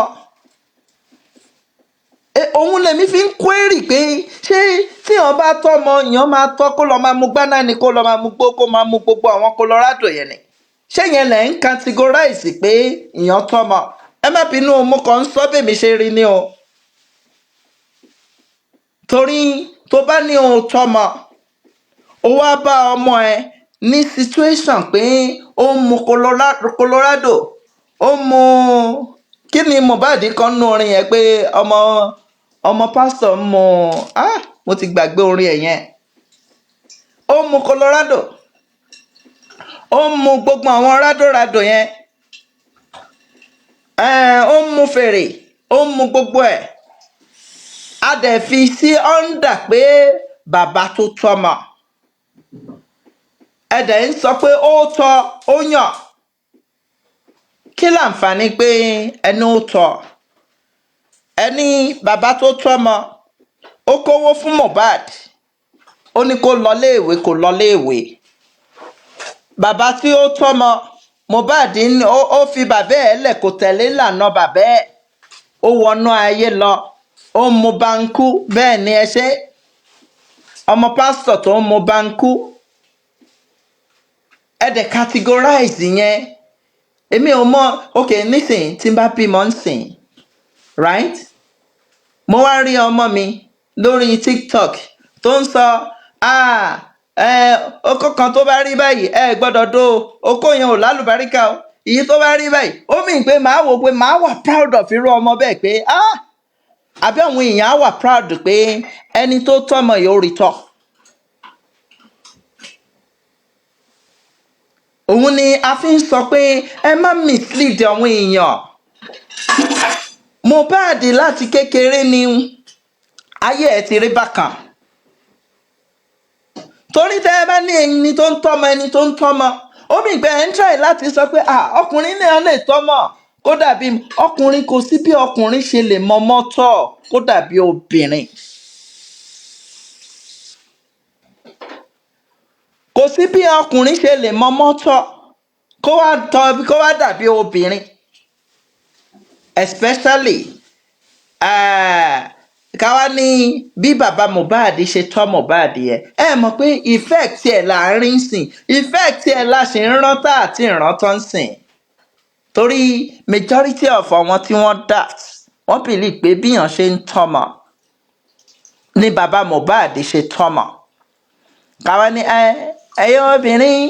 òun lèmi fi ń query pé ṣé tíyàn bá tọ́mọ, èèyàn máa tọ́ kó lọ́ọ́ máa mu gbáná ni, kó lọ́ọ́ máa mu gbó, kó máa mu gbogbo àwọn Colorado yẹn ni? Ṣé yẹn lẹ̀ ń categorize pé èèyàn tọ́mọ? Ẹ má bínú o, mo kàn ń sọ bèmi ṣe rí ni o. Torí tó bá ní o tọ́mọ, ó wá bá ọmọ ẹ ní situation pé ó ń mu Colorado, ó ń mu kí ni Mohbad kan nú orin yẹn pé ọmọ pásítọ̀ ń mu. Ah, mo ti gbàgbé orin ẹ̀ yẹn. Ó ń mu Colorado, ó ń mu gbogbo àwọn rádòrádò yẹn, ó ń mu fèrè, ó ń mu gbogbo ẹ̀, a dẹ̀ fi sí under pé bàbá tó tọ́mọ. Ẹ dẹ̀ ń sọ pé ó tọ́, ó yàn. Kí láǹfààní pé ẹni ó tọ́, ẹni bàbá tó tọ́mọ, ó kówó fún Mohbad, ó ní kó lọ léèwé, kó lọ léèwé. Bàbá tí ó tọ́mọ Mohbad ó fi bàbá ẹ̀ lẹ̀, kò tẹ̀lé ìlànà bàbá ẹ̀, ó wọnú ayé lọ, ó ń mu bankú. Bẹ́ẹ̀ ni, ẹ ṣe ọmọ pásítọ̀ tó ń mu bankú, ẹ dẹ̀ categorize yẹn. Èmi ò mọ. Ok, nísìnyí tí n bá bímọ nsìn, right, mo wá rí ọmọ mi lórí TikTok tó ń sọ, ah, ẹ okó kan tó bá rí báyìí, ẹ gbọ́dọ̀ dó o, okó yẹn ò lálùbáríkà o. Èyí tó bá rí báyìí, ó mì pé màá wò pé màá wà proud of irú ọmọ bẹ́ẹ̀ pé, ah, àbí àwọn èèyàn á wà proud pé ẹni tó tọ́mọ yìí ó rí tọ́. Òun ni a fi ń sọ pé ẹ má mislead àwọn èèyàn. Mohbad láti kékeré ni ayé ẹ ti rí bákan, torí tẹ́ ẹ bá ní ẹni tó ń tọ́mọ, ẹni tó ń tọ́mọ, ó mì pé ẹ ń try láti sọ pé, ah, ọkùnrin náà lè tọ́mọ kó dàbí ọkùnrin. Kò sí bí ọkùnrin ṣe lè mọ mọ́tọ̀ kó dàbí obìnrin. Kò sí bí ọkùnrin ṣe lè mọ mọ́tọ̀ kó wá tọ́ kó wá dàbí obìnrin, especially káwá ní bí bàbá Mohbad ṣe tọ́ Mohbad yẹn. Ẹ mọ̀ pé effect ẹ̀ là ń rí sìn, effect ẹ̀ la ṣe ń rántá àti ìrántọ́ ń sìn, torí majority of àwọn tí wọ́n daft, wọ́n believe pé bíyàn ṣe ń tọ́mọ ní bàbá Mohbad ṣe tọ́mọ. Káwá ní ẹ ẹ̀yin obìnrin,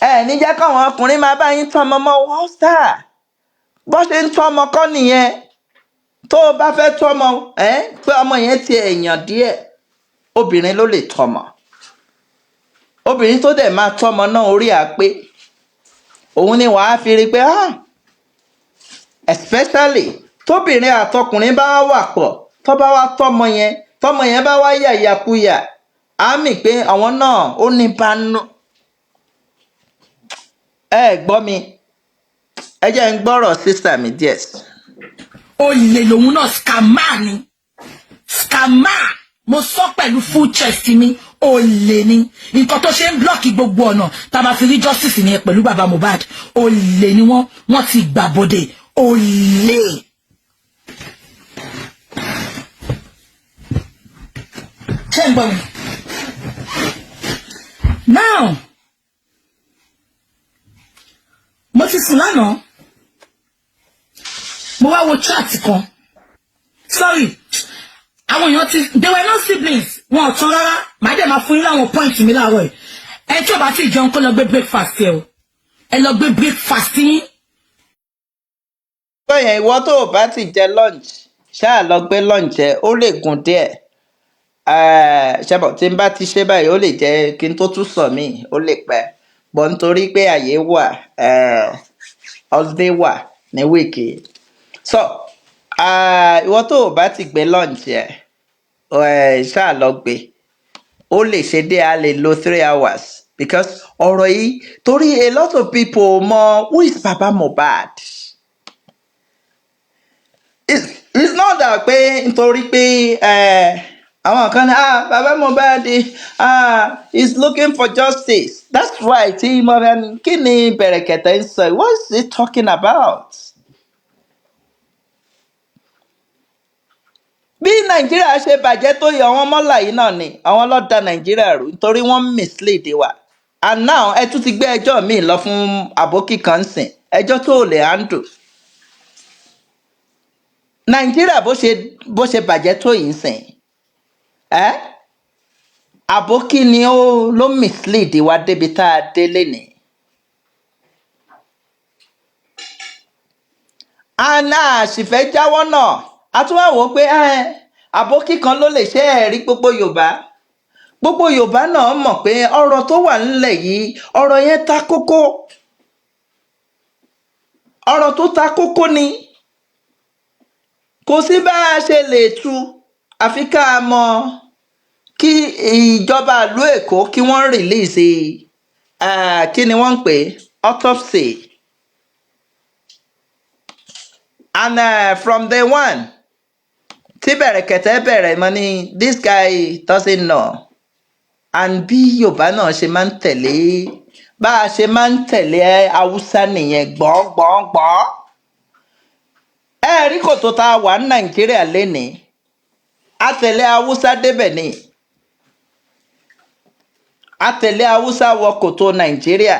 ẹ ní jẹ́ káwọn ọkùnrin máa bá yín tọ́mọ mọ́. What's that? Bó ṣe ń tọ́mọ kọ́ nìyẹn. Tó o bá fẹ́ tọ́mọ ẹ pé ọmọ yẹn ti èèyàn díẹ̀, obìnrin ló lè tọ́mọ. Obìnrin tó dẹ̀ máa tọ́mọ náà, orí à pé òun ni wàá fi rí i pé, ah, especially tóbìnrin àtọkùnrin bá wà pọ̀, tó bá wá tọ́mọ yẹn, tọ́mọ yẹn bá wá yàyàkuyà, á mì pé àwọn náà ó ní bánú. Ẹ gbọ́ mi, ẹ jẹ́ ń gbọ́rọ̀ sister mi díẹ̀ sí. Olè lòun náà, scammer ni, scammer. Mo sọ pẹ̀lú full chest mi, olè ni. Nǹkan tó ṣe ń block gbogbo ọ̀nà tá a máa fi rí justice nìyẹn pẹ̀lú bàbá Mohbad. Olè ni wọ́n, wọ́n ti gbàbọ̀dẹ̀ olè. Ṣé ń gbọ́ mi? Now, mo ti sùn lánàá, mo wá wo chat kan. Sorry, àwọn èèyàn ti, they were not siblings, wọn ò tán rárá. Màá dẹ̀ máa fún yín láwọn point mi láàárọ̀ yìí. Ẹ tí ò bá ti jẹun, kó lọ gbé breakfast ẹ o, ẹ lọ gbé breakfast yín. Bẹ́ẹ̀ ìwọ tó o bá ti jẹ lunch, ṣáà lọ gbé lunch ẹ. Ó lè gùn díẹ̀ ṣẹ́bọ̀ tí n bá ti ṣe báyìí, ó lè jẹ́ kí n tó tún sọ mí, ó lè pẹ́ bọ́, nítorí pé àyè wà, holiday wà ní week yìí. So ìwọ tó o bá ti gbé lunch ẹ, ṣáà lọ gbé. Ó lè ṣe dé, a lè lo 3 hours, because ọ̀rọ̀ yìí, torí a lot of people mọ who is Baba Mohbad. It's not that pé nítorí pé àwọn kan ní, ah, Baba Mohbad, ah, is looking for justice. That's why tí mo fẹ́ ní kí ni Bẹ̀rẹ̀kẹ̀tẹ̀ ń sọ yìí? What is he talking about? Bí Nàìjíríà ṣe bàjẹ́ tó yẹ, àwọn mọ́là yìí náà ni àwọn ló da Nàìjíríà rú, nítorí wọ́n mislead wa. And now ẹ tún ti gbé ẹjọ́ míì lọ fún àbókí kan sìn, ẹjọ́ tó lè handle. Nàìjíríà bó ṣe bàjẹ́ tó yìí sìn ẹ́, àbókí ni ó ló mislead wa débi tá a dé lénìí. And a sì fẹ́ jáwọ́ náà, a tún wá wò ó pé àbókí kan ló lè ṣe é rí. Gbogbo Yorùbá náà mọ̀ pé ọ̀rọ̀ tó wà nílẹ̀ yìí, ọ̀rọ̀ yẹn ta kókó, ọ̀rọ̀ tó ta kókó ni. Kò sí bá a ṣe lè tú, àfi ká mọ kí ìjọba ìlú Èkó kí wọ́n release, kí ni wọ́n ń pè, autopsy. And from day one tí Bẹ̀rẹ̀kẹ̀tẹ̀ bẹ̀rẹ̀ mọ́ ni this guy doesn't know. And bí Yorùbá náà ṣe máa ń tẹ̀lé, bá a ṣe máa ń tẹ̀lé Haúsá nìyẹn, gbọ̀ngbọ̀ngbọ̀n. Ẹ rí kòtò tá a wà ní Nàìjíríà lénìí, a tẹ̀lé Haúsá débẹ̀ ni, a tẹ̀lé Haúsá wọ kòtò Nàìjíríà.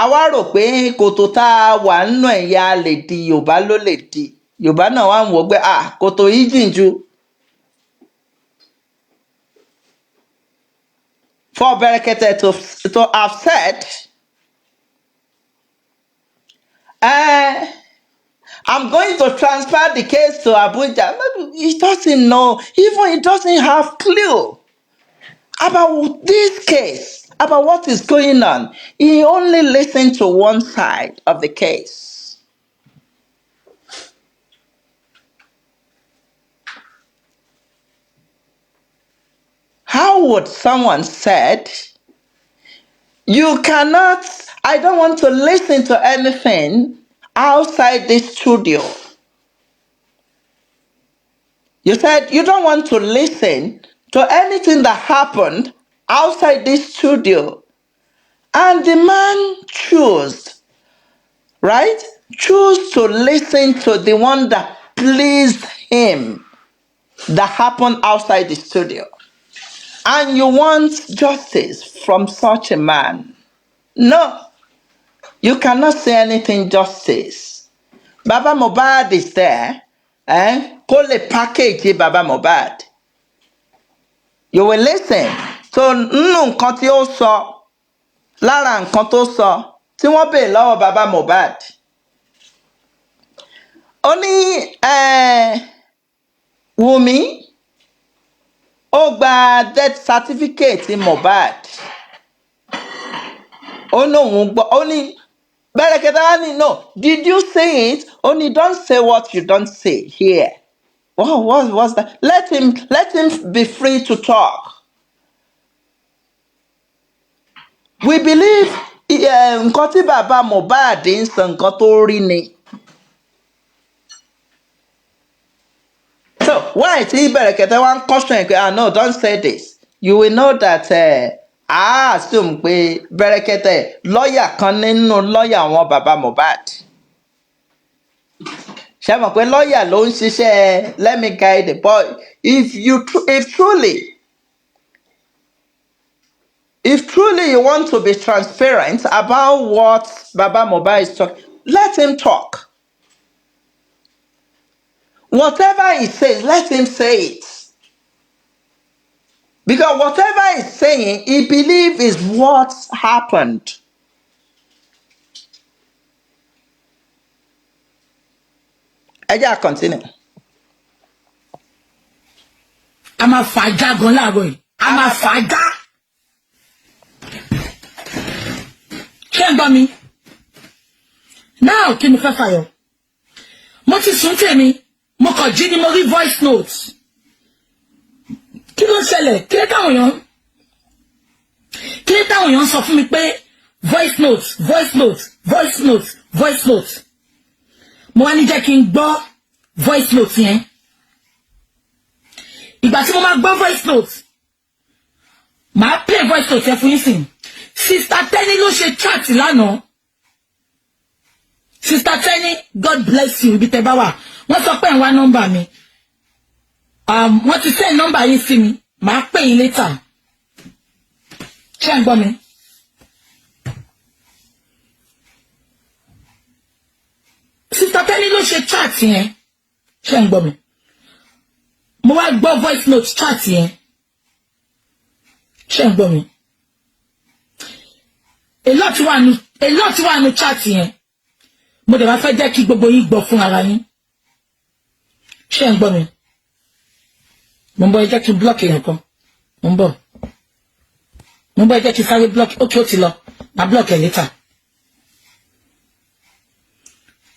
A wá rò pé kòtò tá a wà nínú ẹ̀yà lè di Yorùbá ló lè di Yorùbá náà wà ń wò pé, ah, kòtò yìí jìn jù. For Bẹ̀rẹ̀kẹ̀tẹ̀ to have said, I'm going to transfer the case to Abuja. He doesn't know, even he doesn't have clue. About this case, about what is going on. He only listened to one side of the case. How would someone said, you cannot, I don't want to listen to anything outside this studio. You said you don't want to listen to anything that happened outside this studio. And the man chose, right? Choose to listen to the one that pleased him that happened outside the studio. And you want justice from such a man. No, you cannot say anything justice. Baba Mohbad is there. Eh? Kó lè package Baba Mohbad. You will listen. So nínú nǹkan tí ó sọ, lára nǹkan tó sọ, tí wọ́n béèrè lọ́wọ́ Baba Mohbad. Ó ní Wùmí, ó gba death certificate Mohbad. Ó ní òun gbọ́, ó ní Bẹ̀rẹ̀kẹ̀tẹ̀ wá ní no, did you say it? Ó ní don't say what you don't say here. What was that? Let him be free to talk. We believe nǹkan tí bàbá Mohbad ń sọ, nǹkan tó rí ni. So why tí Bẹ̀rẹ̀kẹ̀tẹ̀ wá ń caution ẹ̀ pé, ah no, don't say this. You will know that I assume pé Bẹ̀rẹ̀kẹ̀tẹ̀ lọ́ọ̀yà kan nínú lọ́ọ̀yà àwọn bàbá Mohbad. Ṣé mọ̀ pé lọ́ọ̀yà ló ń ṣiṣẹ́ let me guide it, but if truly you want to be transparent about what Baba Mohbad is talking, let him talk. Whatever he says, let him say it. Because whatever he's saying, he believes is what happened. Ẹ jẹ́ à continue. A máa fà á já gan láàárọ̀ yìí, a máa fà á já. Ṣé ń gbọ́ mi náà? Kí ni fẹ́ fàyọ? Mo ti sùn tèmi, mo kàn jí ni mo rí voice note. Kí ló ṣẹlẹ̀? Kí ló táwọn èèyàn sọ fún mi pé voice note, voice note, voice note, voice note? Mo wá ní jẹ́ kí n gbọ́ voice note yẹn. Ìgbà tí mo máa gbọ́ voice note, màá play voice note yẹn fún yín sìn. Sister Tenny ló ṣe chat lánàá. Sister Tenny, God bless you. Ibi tẹ́ bá wà, wọ́n sọ pé ń wá nọ́mbà mi. Wọ́n ti send nọ́mbà yín sí mi, màá pè yín later. Ṣé ń gbọ́ mi? Sister Tenny ló ṣe chat yẹn. Ṣé ń gbọ́ mi? Mo wá gbọ́ voice note chat yẹn. Ṣé ń gbọ́ mi? A lot wà nù chat yẹn. Mo dẹ̀ wá fẹ́ jẹ́ kí gbogbo yín gbọ́ fún ara yín. Ṣé ń gbọ́ mi? Mo ń bọ̀, ẹ jẹ́ kí n block èèyàn kan. Mo ń bọ̀, mo ń bọ̀, ẹ jẹ́ kí n sáré block. Ókè, ó ti lọ, màá block ẹ̀ later.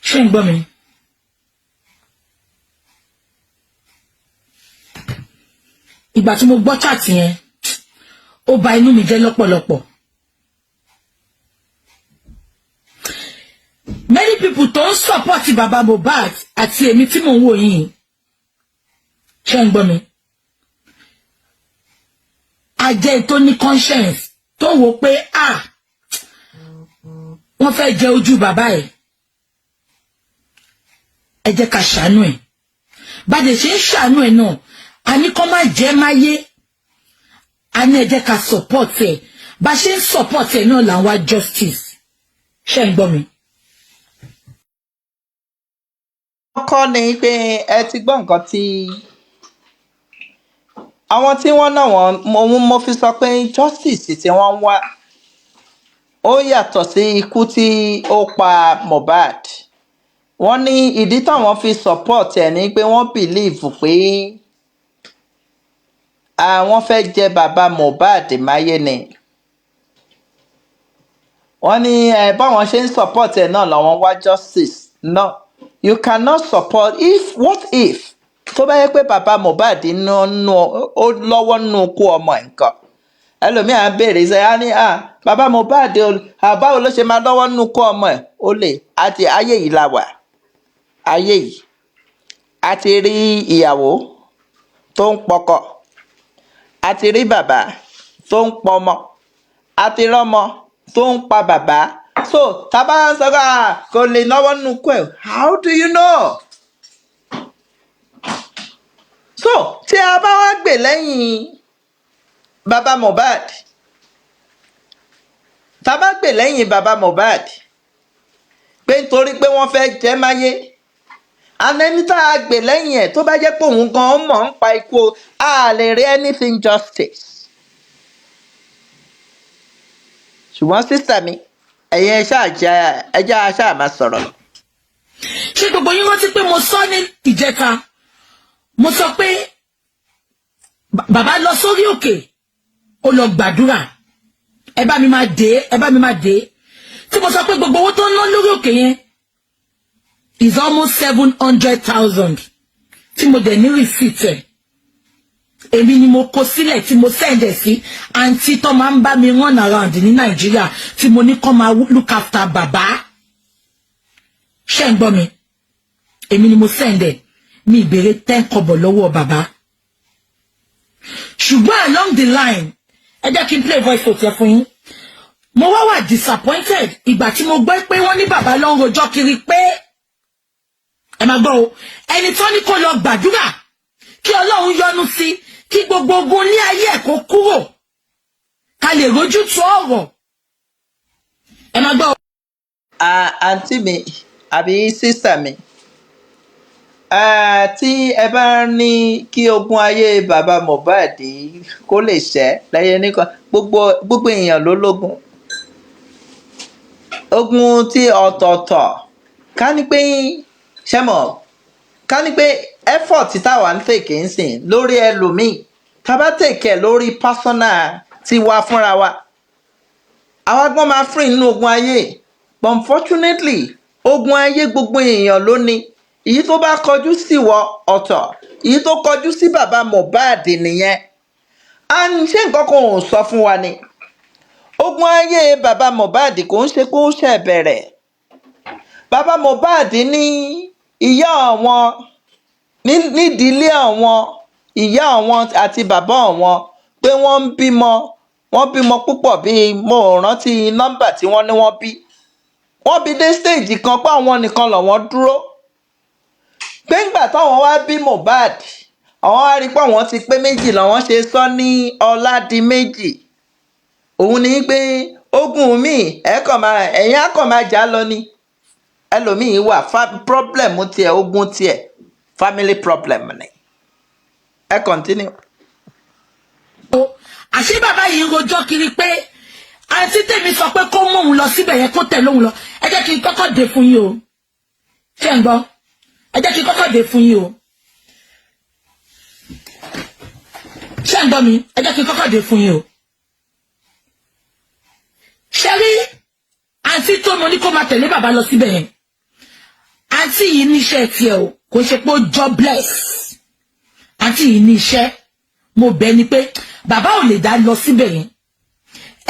Ṣé ń gbọ́ mi? Ìgbà tí mo gbọ́ chat yẹn, ó bà inú mi jẹ́ lọ́pọ̀lọpọ̀. Many people tó ń support baba Mohbad àti èmi tí mò ń wò yìí, ṣé ń gbọ́ mi? Ajẹ́ tó ní conscience tó wò pé, ah, wọ́n fẹ́ jẹ ojú bàbá ẹ̀, ẹ jẹ́ ká ṣàánú ẹ̀. Bàdé ṣe ń ṣàánú ẹ̀ náà, a ní kó má jẹ́ máyé, a ní ẹ jẹ́ ká support ẹ̀. Bá ṣe ń support ẹ̀ náà là ń wá justice. Ṣé ń gbọ́ mi? Kọ́ ni pé ẹ ti gbọ́ nǹkan tí àwọn tí wọ́n náà wọ́n mo fi sọ pé justice tí wọ́n ń wá, ó yàtọ̀ sí ikú tí ó pa Mohbad. Wọ́n ní ìdí táwọn fi support ẹ̀ ni pé wọ́n believe pé Àwọn fẹ́ jẹ bàbá Mohbad máyé ni. Wọ́n ní ẹ báwọn ṣe ń support ẹ̀ náà làwọn wá justice. No, you cannot support if, what if tó bá yẹ pé bàbá Mohbad nínú ó lọ́wọ́ nínú ikú ọmọ ẹ̀ nǹkan? Ẹlòmíà ń béèrè ṣe á ní à bàbá Mohbad báwo ló ṣe máa lọ́wọ́ nínú ikú ọmọ ẹ̀? Ó lè àti ayé yìí la wà, ayé yìí a ti rí ìyàwó tó ń pọkọ, a ti rí bàbá tó ń pọmọ, a ti rọ́mọ tó ń pa bàbá. So tábà ń sọ pé kò lè náwó nínú ikú ẹ̀, how do you know? So tí a bá wá gbè lẹ́yìn bàbá Mohbad, tá a bá gbè lẹ́yìn bàbá Mohbad pé nítorí pé wọ́n fẹ́ jẹ́ máyé, and ẹni tá a gbè lẹ́yìn ẹ̀, tó bá jẹ́ pé òun gan mọ̀ ń pa ikú o, a lè rí anything justice. Ṣùgbọ́n sister mi, ẹ̀yin ẹ ṣáà jẹ́ ẹ jẹ́ a ṣáà máa sọ̀rọ̀ lọ. Ṣé gbogbo yín rántí pé mo sọ ní ìjẹta, mo sọ pé bàbá lọ sórí òkè, ó lọ gbàdúrà? Ẹ bá mi máa dé, ẹ bá mi máa dé. Tí mo sọ pé gbogbo owó tó ń ná lórí òkè yẹn is almost 700,000, tí mo dẹ̀ ní receipt ẹ̀. Èmi ni mo kó sílẹ̀ tí mo send ẹ̀ sí àǹtí tó máa ń bá mi run around ní Nàìjíríà, tí mo ní kó máa look after bàbá. Ṣé ń gbọ́ mi? Èmi ni mo send ẹ̀. Mi ìbéèrè 10 kọ́bọ̀ lọ́wọ́ bàbá. Ṣùgbọ́n along the line, ẹ jẹ́ kí n play voice note yẹn fún yín. Mo wá wà disappointed ìgbà tí mo gbọ́ pé wọ́n ní bàbá ló ń rojọ́ kiri pé, ẹ máa gbọ́ o, ẹni tó ní kó lọ gbàdúrà kí Ọlọ́run yọ́nú sí, kí gbogbo ogun ní ayé ẹ̀ kó kúrò, ká lè rójú tó ọ̀rọ̀. Ẹ máa gbọ́ o. Àǹtí mi àbí sister mi, tí ẹ bá ní kí ogun ayé bàbá Mohbad kó lè ṣẹ́ lẹ́yìn nìkan, gbogbo gbogbo èèyàn ló lógun, ogun tí ọ̀tọ̀ọ̀tọ̀. Ká ní pé ṣẹ́mọ̀, ká ní pé effort táwa ń take ń sìn lórí ẹlòmíì, tá a bá take ẹ̀ lórí personal tiwa fúnra wa, àwa gbọ́n máa free nínú ogun ayé. But unfortunately, ogun ayé gbogbo èèyàn ló ní. Èyí tó bá kọjú sí wọ ọ̀tọ̀, èyí tó kọjú sí bàbá Mohbad nìyẹn. And ṣé nǹkan kan ò sọ fún wa ni ogun ayé bàbá Mohbad kò ń ṣe kó ṣe bẹ̀rẹ̀? Bàbá Mohbad ní ìyá àwọn nídìílé àwọn, ìyá àwọn àti bàbá àwọn, pé wọ́n ń bímọ, wọ́n bímọ púpọ̀, bíi mo ò rántí nọ́mbà tí wọ́n ní wọ́n bí. Wọ́n bí dé stage kan pé àwọn nìkan lọ́wọ́ dúró, pé ńgbà táwọn wá bí Mohbad, àwọn wá rí i pé àwọn ti pé méjì, làwọn ṣe sọ ní Ọládìméjì. Òun ní pé ogun míì ẹ kàn máa, ẹ̀yin á kàn máa jà lọ ni. Ẹlòmíín wà, problem tiẹ̀, ogun tiẹ̀, family problem ni. Ẹ continue. O àṣé bàbá yìí ń rojọ́ kiri pé àǹtí tèmi sọ pé kó mú òun lọ síbẹ̀ yẹn, kó tẹ̀lé òun lọ. Ẹ jẹ́ kí n kọ́kọ́ dé fún yín o. Ṣé ń gbọ́? Ẹ jẹ́ kí n kọ́kọ́ dé fún yín o. Ṣé ń gbọ́ mi? Ẹ jẹ́ kí n kọ́kọ́ dé fún yín o. Ṣé rí àǹtí tó mo ní kó máa tẹ̀lé bàbá lọ síbẹ̀ yẹn, àǹtí yìí níṣẹ́ tiẹ̀ o, kò ṣe pé ó jobless. Àǹtí yìí ní iṣẹ́. Mo bẹ̀ ni pé bàbá ò lè dá lọ síbẹ̀ yẹn,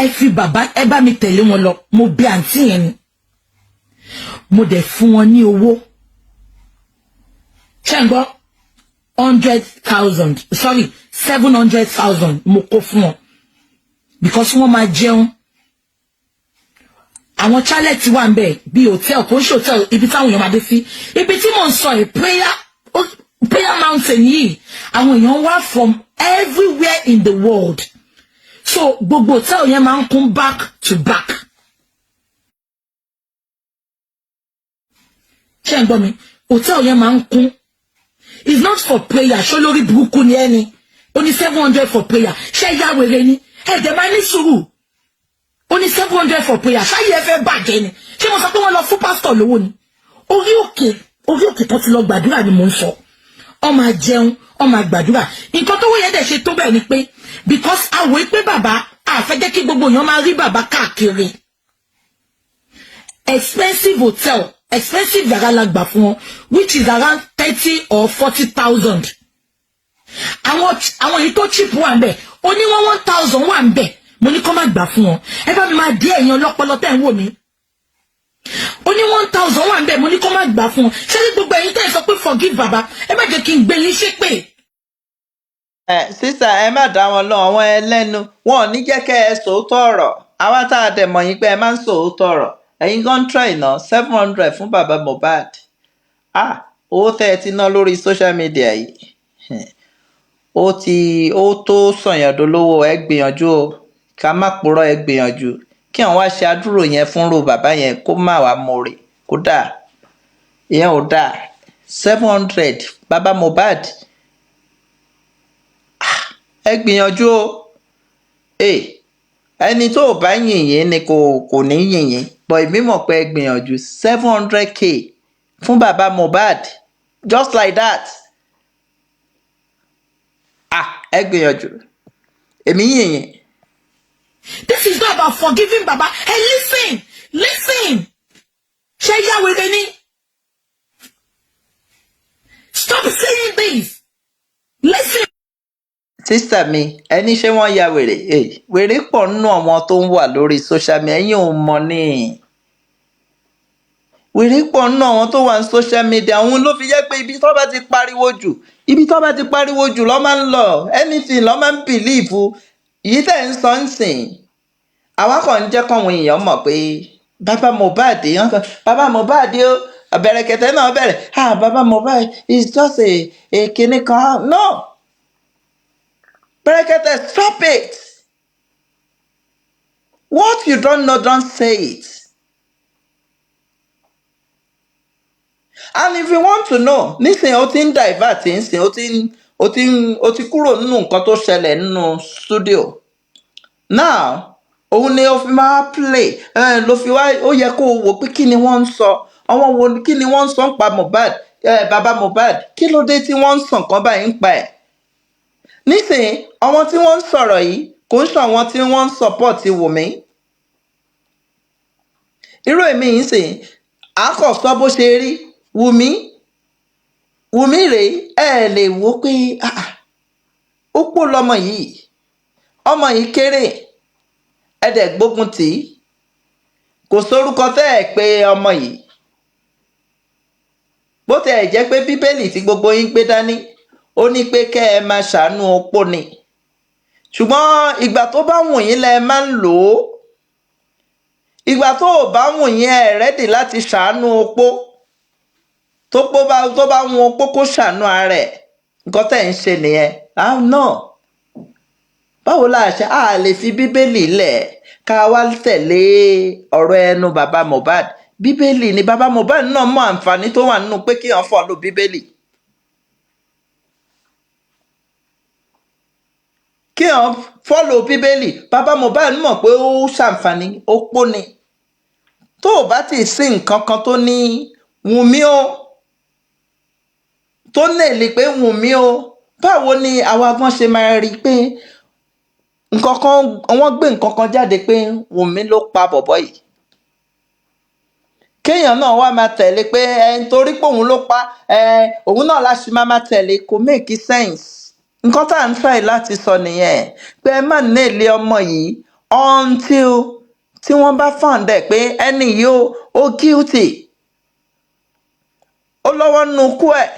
ẹ fi bàbá, ẹ bá mi tẹ̀lé wọn lọ. Mo bẹ̀ àǹtí yẹn ni, mo dẹ̀ fún wọn ní owó. Ṣé ń gbọ́? 100,000, sorry, 700,000 mo kó fún wọn, because wọ́n máa jẹun. Àwọn chalet wà ń bẹ̀ bíi hotel, kò ń ṣe hotel, ibi táwọn èèyàn máa dé sí, ibi tí mò ń sọ yìí, prayer mountain yìí, àwọn èèyàn wá from everywhere in the world, so gbogbo hotel yẹn máa ń kún back to back. Ṣé ń gbọ́ mi? Hotel yẹn máa ń kún. It's not for prayer. Ṣó lórí burúkú ni ẹni ó ní 700 for prayer? Ṣé ìyá wèrè ni? Ẹ̀ẹ́dẹ̀ máa ní sùúrù. Ó ní 700 for prayer, ṣáyé ẹ fẹ́ bàjẹ́ ni? Ṣé mo sọ pé wọ́n lọ fún pásítọ̀ lówó ni? Orí òkè, orí òkè tó ti lọ gbàdúrà ni mò ń sọ. Ọ máa jẹun, Wọ́n máa gbàdúrà. Nǹkan tó wọ́n yẹn dẹ̀ ṣe tó bẹ́ẹ̀ ni pé because àwọ̀ pé bàbá àfẹ́ jẹ́ kí gbogbo èèyàn máa rí bàbá káàkiri. Expensive hotel, expensive yàrá la gbà fún wọn, which is around 30 or 40 thousand. Àwọn èyí tó cheap wà ń bẹ̀, oní wọn 1,000 wà ń bẹ̀. Mo ní kó má gbà fún wọn. Ẹ bá mi máa dé, ẹ̀yin ọlọ́pọlọ tẹ̀ ń wò mí. Ó ní 1,000 wà ń bẹ̀, mo ní kó má gbà fún wọn. Ṣé ní gbogbo ẹ̀yin tẹ́ ẹ sọ pé forgive bàbá, ẹ má jẹ́ kí n gbé yín ṣépè. Ẹ sísà, ẹ má dá wọn lọ. Àwọn ẹlẹ́nu wọn ò ní jẹ́ kẹ́ ẹ sòótọ́ ọ̀rọ̀. Àwa tá a dẹ̀ mọ̀ yín pé ẹ máa ń sòótọ́ ọ̀rọ̀, ẹ̀yin gan try ná 700 fún bàbá Mohbad. Ah, owó tẹ́ ẹ ti ná lórí social media yìí, ó ti ó tó sọ̀yàn dolówó. Ẹ gbìyànjú o, ká má purọ́, ẹ gbìyànjú. Kí àwọn wá ṣe àdúrò yẹn fúnrú bàbá yẹn, kó má wàá mọ̀rẹ̀, kó dáa, ìyẹn ò dáa. 700, bàbá Mohbad, ẹ gbìyànjú o. Ẹni tó ò bá yìn yín ni kò ní yìn yín bọ̀. Èmi mọ̀ pé ẹ gbìyànjú. 700K fún bàbá Mohbad, just like that. Ah, ẹ gbìyànjú, èmi yìn yín. This is not about forgiving baba. Hey, listen, listen. Ṣé yá wèrè ni? Stop saying this. Listen. Sister mi, ẹni ṣé wọ́n ya wèrè? Wèrè pọ̀ nínú àwọn tó ń wà lórí social media, ẹ̀yin ò mọ̀ ní. Wèrè pọ̀ nínú àwọn tó wà ní social media. Òun ló fi jẹ́ pé ibi tó bá ti pariwo jù, ibi tó bá ti pariwo jù lọ́ máa ń lọ. Anything lọ́ máa ń believe. Yìí tẹ̀ ń sọ ń sìn, àwa kàn ń jẹ́ kọ́wọn èèyàn mọ̀ pé bàbá Mohbad yẹn kan, bàbá Mohbad ó Bẹ̀rẹ̀kẹ̀tẹ̀ náà bẹ̀rẹ̀. Ah, bàbá Mohbad is just a kinní kan. No, Bẹ̀rẹ̀kẹ̀tẹ̀, stop it. What you don't know, don't say it. And if you want to know nísìnyí, ó ti ń divert nísìnyí, ó ti kúrò nínú nǹkan tó ṣẹlẹ̀ nínú studio now. Òun ni ó fi máa play ẹ ló fi wá. Ó yẹ kó o wò pé kí ni wọ́n ń sọ, àwọn wo, kí ni wọ́n ń sọ ń pa Mohbad, bàbá Mohbad. Kí ló dé tí wọ́n ń sọ nǹkan báyìí ń pa ẹ̀ nísìnyí? Àwọn tí wọ́n ń sọ̀rọ̀ yìí kò ń sọ àwọn tí wọ́n ń support Wùmí. Irú èmi yìí sìn, à ń kàn sọ bó ṣe rí. Wùmí, Wùmí rèé, ẹ lè wò pé ah, ah, ó pò lọmọ yìí, ọmọ yìí kéré, ẹ dẹ̀ gbógun tì í. Kò sórúkọ tẹ́ ẹ pé ọmọ yìí. Bó tẹ̀ ẹ̀ jẹ́ pé Bíbélì tí gbogbo yín gbé dání, ó ní pé kẹ́ ẹ máa ṣàánú opó ni, ṣùgbọ́n ìgbà tó bá wù yín lẹ máa ń lò ó. Ìgbà tó ò bá wù yín, ẹ ready láti ṣàánú opó. Tó bá wù opó, kó ṣàánú ara ẹ̀. Nǹkan tẹ̀ ń ṣe nìyẹn. Ah no, báwo la ṣe a lè fi Bíbélì lẹ̀ ká wá tẹ̀lé ọ̀rọ̀ ẹnu bàbá Mohbad? Bíbélì ni bàbá Mohbad náà mọ àǹfààní tó wà nínú pé kí wọ́n follow Bíbélì, kí wọ́n follow Bíbélì. Bàbá Mohbad mọ̀ pé ó ṣàǹfààní opó ni. Tó o bá ti sí nǹkan kan tó ní Wùnmí o, tó lè pé Wùnmí o, báwo ni àwa gan ṣe máa rí i pé nǹkan kan, wọ́n gbé nǹkan kan jáde pé Wùnmí ló pa bọ̀bọ́ yìí, kéèyàn náà wá máa tẹ̀lé pé ẹ nítorí pé òun ló pa ẹ, òun náà la ṣe máa tẹ̀lé? Kò make sense. Nǹkan tá à ń try láti sọ nìyẹn pé ẹ má nílé ọmọ yìí until tí wọ́n bá found ẹ̀ pé ẹni yìí ó guilty, ó lọ́wọ́ nínú ikú ẹ̀.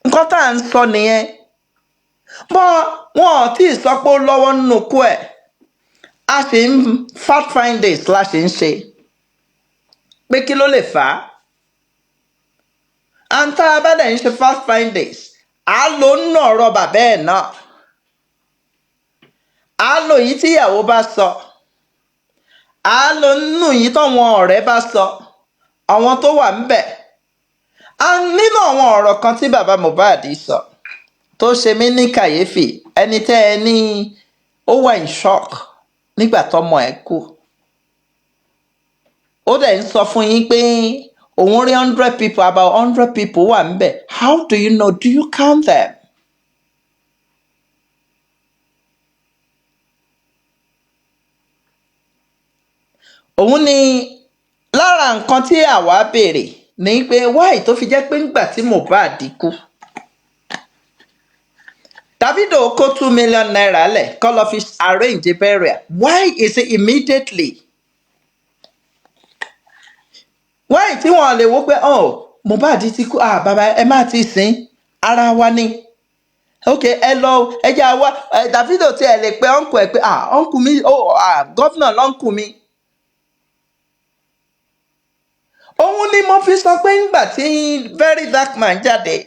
Nǹkan tá à ń sọ nìyẹn. Bọ́ wọn ò tí ì sọ pé ó lọ́wọ́ nínú ikú ẹ̀, a sì ń fact findings la ṣì ń ṣe pé kí ló lè fà á. And tá a bá dẹ̀ ń ṣe fact findings, à á lò nínú ọ̀rọ̀ bàbá ẹ̀ náà, à á lò yìí tíyàwó bá sọ, à á lò nínú yìí táwọn ọ̀rẹ́ bá sọ, àwọn tó wà ńbẹ̀. And nínú àwọn ọ̀rọ̀ kan tí bàbá Mohbad sọ tó ṣe mí ní kàyéfì, ẹni tẹ́ ẹ ní ó wà in shock nígbà tọ́mọ ẹ̀ kú, ó dẹ̀ ń sọ fún yín pé Òun rí 100 people, about 100 people wà ńbẹ̀. How do you know? Do you count them? Òun ni lára nǹkan tí àwa béèrè ni pé why tó fi jẹ́ pé ńgbà tí Mohbad kú, Davido kó ₦2 million lẹ̀ kó lọ fi arrange burial. Why is it immediately? Why tí wọ́n lè wo pé, oh, Mohbad ti kú, ah, bàbá ẹ má ti sìn, ara wa ni, ok, ẹ lọ, ẹ jẹ́ àwa ẹ. Davido tí ẹ lè pe uncle ẹ pé, ah, uncle mi, oh, ah, governor l'uncle mi. Òun ni mo fi sọ pé ńgbà tí Very Dark Man jáde,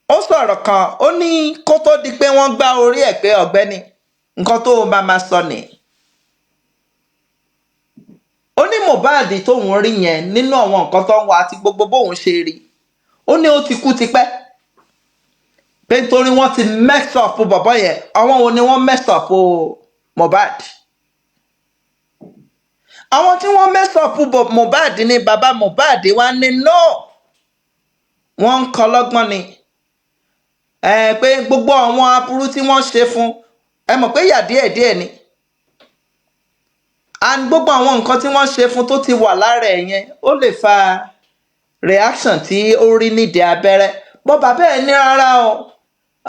ó sọ̀rọ̀ kan, ó ní kó tó di pé wọ́n gbá orí ẹ̀ pé ọ̀gbẹ́ni, nǹkan tó o máa ma sọ nìyí. Ó ní Mohbad tóun rí yẹn, nínú àwọn nǹkan tó ń wá àti gbogbo bóun ṣe rí, ó ní ó ti kú tipẹ́, pé nítorí wọ́n ti mess up bọ̀bọ́ yẹn. Àwọn wo ni wọ́n mess up Mohbad? Àwọn tí wọ́n mess up Mohbad ni bàbá Mohbad wá ní no, wọ́n ń kọ́ lọ́gbọ́n ni ẹ, pé gbogbo àwọn aburú tí wọ́n ṣe fún ẹ, mọ̀ pé yà díẹ̀díẹ̀ ni, and gbogbo àwọn nǹkan tí wọ́n ṣe fún tó ti wà lára ẹ̀ yẹn, ó lè fa reaction tí ó rí nídìí abẹ́rẹ́ bọ́. Bàbá ẹ̀ ní rárá o,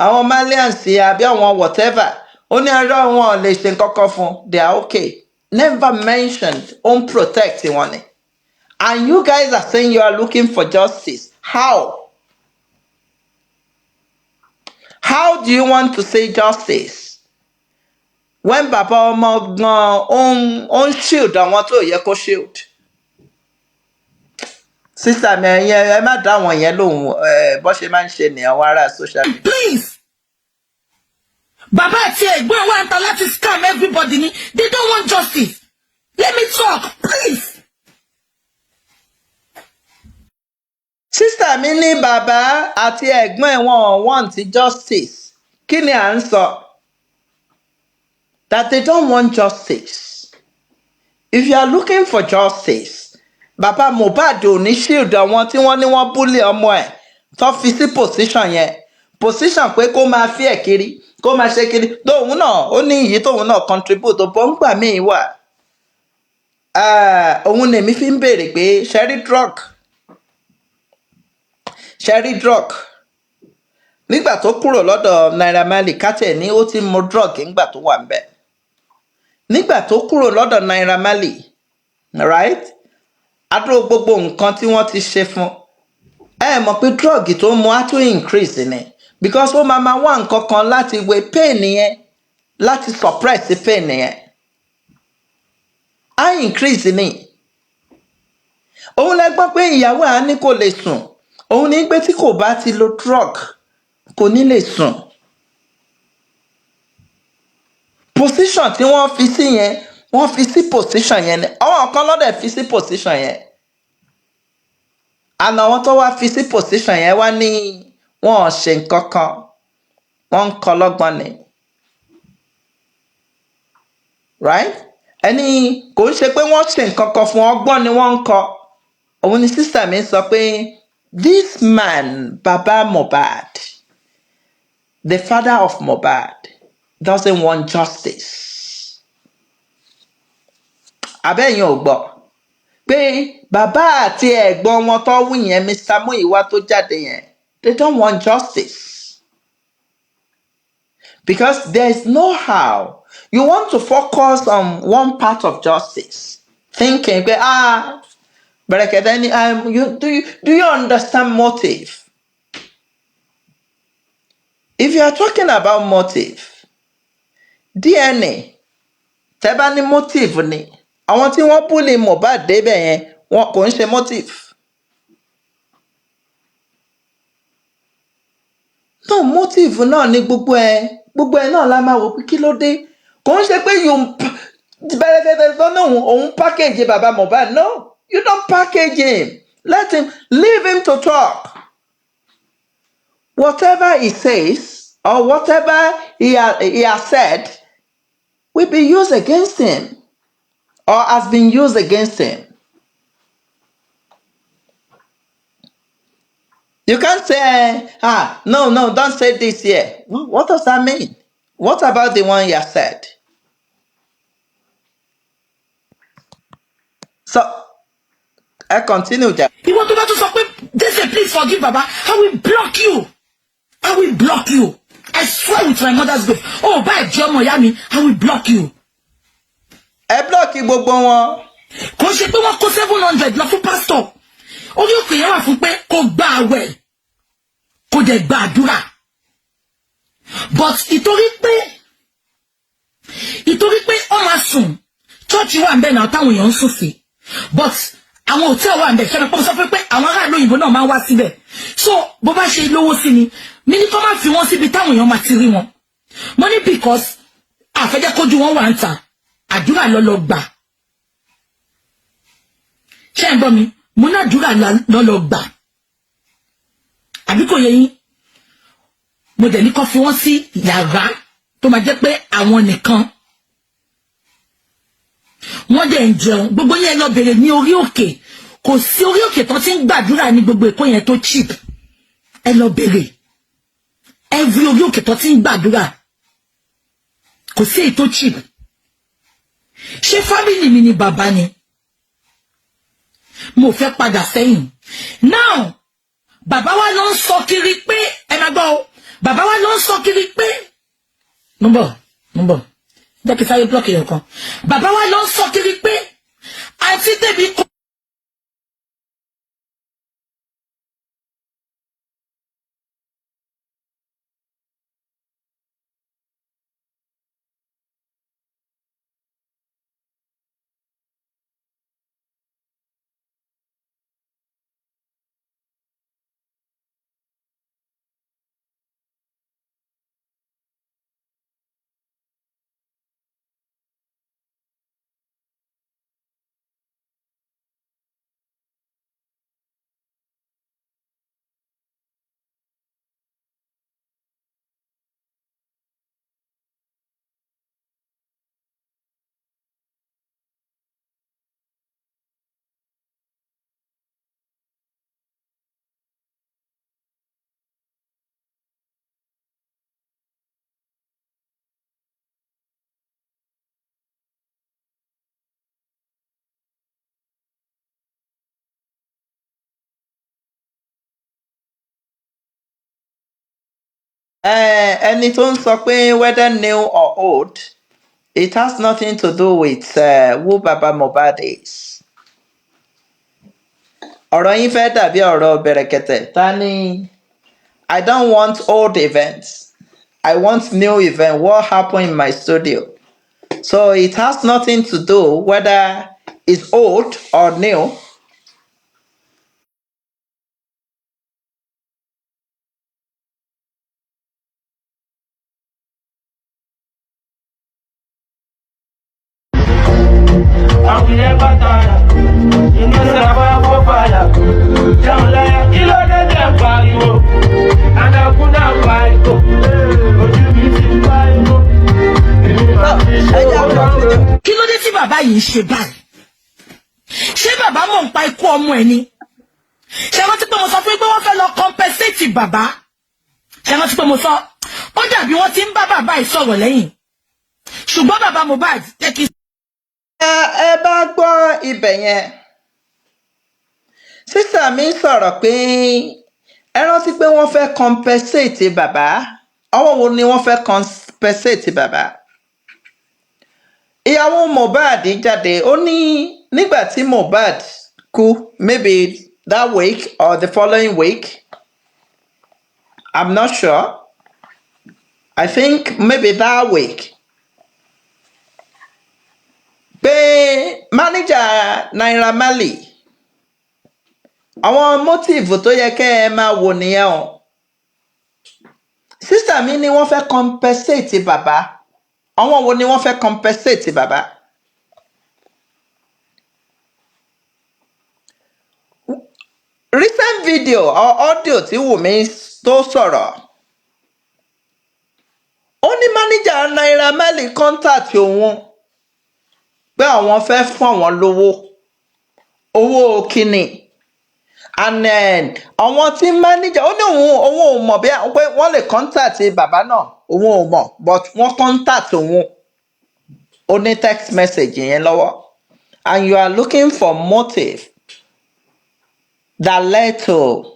àwọn Malians àbí àwọn whatever, ó ní ará wọn ò lè ṣe nǹkan kan fún, they are okay. Never mentioned, ó ń protect wọn ni. And you guys are saying you are looking for justice. How do you want to say justice when bàbá ọmọ gan ó ń shield àwọn tó yẹ kó shield? Sister mi, ẹ̀yin ẹ má dá àwọn yẹn lóhùn. Ẹ bó ṣe máa ń ṣe ní àwọn ará social media. Please, bàbá àti ẹ̀gbọ́n wa ń ta láti scam everybody ni. They don't want justice. Let me talk, please. Sister mi ní bàbá àti ẹ̀gbọ́n ẹ̀, wọn ò want justice. Kí ni à ń sọ? That they don't want justice. If you are looking for justice, bàbá Mohbad ò ní shield àwọn tí wọ́n ní wọ́n bully ọmọ ẹ̀, tó fi sí position yẹn, position pé kó máa fi ẹ̀ kiri, kó máa ṣe kiri. Tóun náà ó ní iyì, tóun náà contribute bọ́ ń gbà míì wà. Òun lèmi fi ń béèrè pé sherry drug, sherry drug, nígbà tó kúrò lọ́dọ̀ Naira Marley, kátẹ̀ ní ó ti mu drug nígbà tó wà ńbẹ̀. Nígbà tó kúrò lọ́dọ̀ Naira Marley, right, adúrò gbogbo nǹkan tí wọ́n ti ṣe fún ẹ, mọ̀ pé drug tó mu á tún increase ni, because ó máa máa wá nǹkan kan láti wé pain yẹn, láti suppress pain yẹn, á increase ni. Òun lẹ gbọ́ pé ìyàwó à ní kò lè sùn. Òun ní pé tí kò bá ti lo drug, kò ní lè sùn. Position tí wọ́n fi sí yẹn, wọ́n fi sí position yẹn ni. Àwọn kan lọ́dẹ̀ fi sí position yẹn, àná àwọn tó wá fi sí position yẹn wá ní wọn ò ṣe nǹkan kan, wọ́n ń kọ́ lọ́gbọ́n ni, right? Ẹni kò ń ṣe pé wọ́n ṣe nǹkan kan fún, ọgbọ́n ni wọ́n ń kọ́. Òun ni sister mi sọ pé this man, Baba Mohbad, the father of Mohbad, doesn't want justice. Abẹ́yìn ò gbọ́ pé bàbá àti ẹ̀gbọ́n wọn tó wí yẹn, Mr Muiwa tó jáde yẹn, they don't want justice, because there is no how you want to focus on one part of justice, thinking pé, ah, bẹ̀rẹ̀kẹ̀tẹ̀ ni. You, do you understand motive? If you are talking about motive, DNA, tẹ́ bá ní motive ni, àwọn tí wọ́n bully Mohbad débẹ̀ yẹn, wọn kò ń ṣe motive. No motive náà ni gbogbo ẹ, gbogbo ẹ náà la máa wò pé kí ló dé. Kò ń ṣe pé you bẹ̀rẹ̀kẹ̀tẹ̀ tó ní òun package bàbá Mohbad. No, you don't package him. Let him, leave him to talk. Whatever he says or whatever he has said will be used against him or has been used against him. You can't say, ah, no, no, don't say this here. What does that mean? What about the one you said? So, I continue. Jack. Ìwọ tó bá tún sọ pé, "Jesse, please forgive Baba," I will block you. I will block you. I swear with my mother's grave. Oh, báyìí jẹ́ ọmọ ìyá mi, I will block you. Ẹ block gbogbo wọn. Kò ṣe pé wọ́n kó 700 lọ fún pásítọ̀. Orí òkè yẹn wà fún pé kó gba àwẹ̀, kó dẹ̀ gba àdúrà. But ìtorí pé ó máa sùn, church wà ń bẹ̀ náà táwọn èèyàn ń sùn sí. But àwọn hotel wà ń bẹ̀ ṣẹ́ni pé mo sọ fún pé àwọn aráàlú òyìnbó náà máa ń wá síbẹ̀. So bó bá ṣe lówó sí ni, mi ní kó má fi wọ́n síbi táwọn èèyàn máa ti rí wọn. Mo ní because àfẹ́jẹ́ kójú wọn wà ń ta, àdúrà lọ́lọ́ gbà. Ṣé ń gbọ́ mi? Mo ní àdúrà lọ́lọ́ gbà. Àbí kò yẹ yín? Mo dẹ̀ ní kó fi wọ́n sí yàrá tó máa jẹ́ pé àwọn nìkan wọ́n dẹ̀ ń jẹun. Gbogbo yẹn lọ bèrè ní orí òkè. Kò sí orí òkè tó ti ń gbàdúrà ní gbogbo Èkó yẹn tó cheap. Ẹ lọ bèrè every orí òkè tó ti ń gbàdúrà, kò sí èyí tó cheap. Ṣé family mi ni bàbá ni? Mo fẹ́ padà sẹ́yìn now. Bàbá wa ló ń sọ kiri pé, ẹ máa gbọ́ o, bàbá wa ló ń sọ kiri pé, mo ń bọ̀, mo ń bọ̀, jẹ́ kí sáré block èèyàn kan. Bàbá wa ló ń sọ kiri pé àǹtí tèmi kò. Ẹni tó ń sọ pé whether new or old, it has nothing to do with who Baba Mohbad is. Ọ̀rọ̀ yín fẹ́ dàbí ọ̀rọ̀ bẹ̀rẹ̀kẹ̀tẹ̀. Ta ni I don't want old events. I want new event. What happened in my studio? So it has nothing to do whether it's old or new. And we never tire. You know say na fire for fire. Jẹun láyà, kí ló dé tẹ̀ ń pariwo? Àdàkùn náà pariwo. Ojú mi ti pariwo. Èmi máa ti ṣe Ẹ jẹ́ owó continue. Kí ló dé tí bàbá yìí ń ṣe báyìí? Ṣé bàbá mọ̀ ń pa ikú ọmọ ẹ̀ ni? Ṣé rántí pé mo sọ fún yín pé wọ́n fẹ́ lọ compensate bàbá? Ṣé rántí pé mo sọ? Ó dàbí wọ́n ti ń bá bàbá yìí sọ̀rọ̀ lẹ́yìn, ṣùgbọ́n bàbá Mohbad jẹ́ kí Ẹ bá gbọ́ ibẹ̀ yẹn, sister mi sọ̀rọ̀ pé ẹ rántí pé wọ́n fẹ́ compensate bàbá. Ọwọ́ wo ni wọ́n fẹ́ compensate bàbá? Ìyàwó Mohbad jáde, ó ní nígbà tí Mohbad kú, maybe that week or the following week, I'm not sure, I think maybe that week, pé manager Naira Marley, àwọn motive tó yẹ kẹ́ ẹ máa wò nìyẹn o. Sister mi ní wọ́n fẹ́ compensate bàbá. Àwọn wo ni wọ́n fẹ́ compensate bàbá? Recent video or audio tí Wùmí tó sọ̀rọ̀, ó ní manager Naira Marley contact òun pé àwọn fẹ́ fún àwọn lówó. Owó kínní? And then àwọn tí manager ó ní òun ò mọ̀ bí pé wọ́n lè contact bàbá náà, òun ò mọ̀, but wọ́n contact òun. Ó ní text message yẹn lọ́wọ́. And you are looking for motive that led to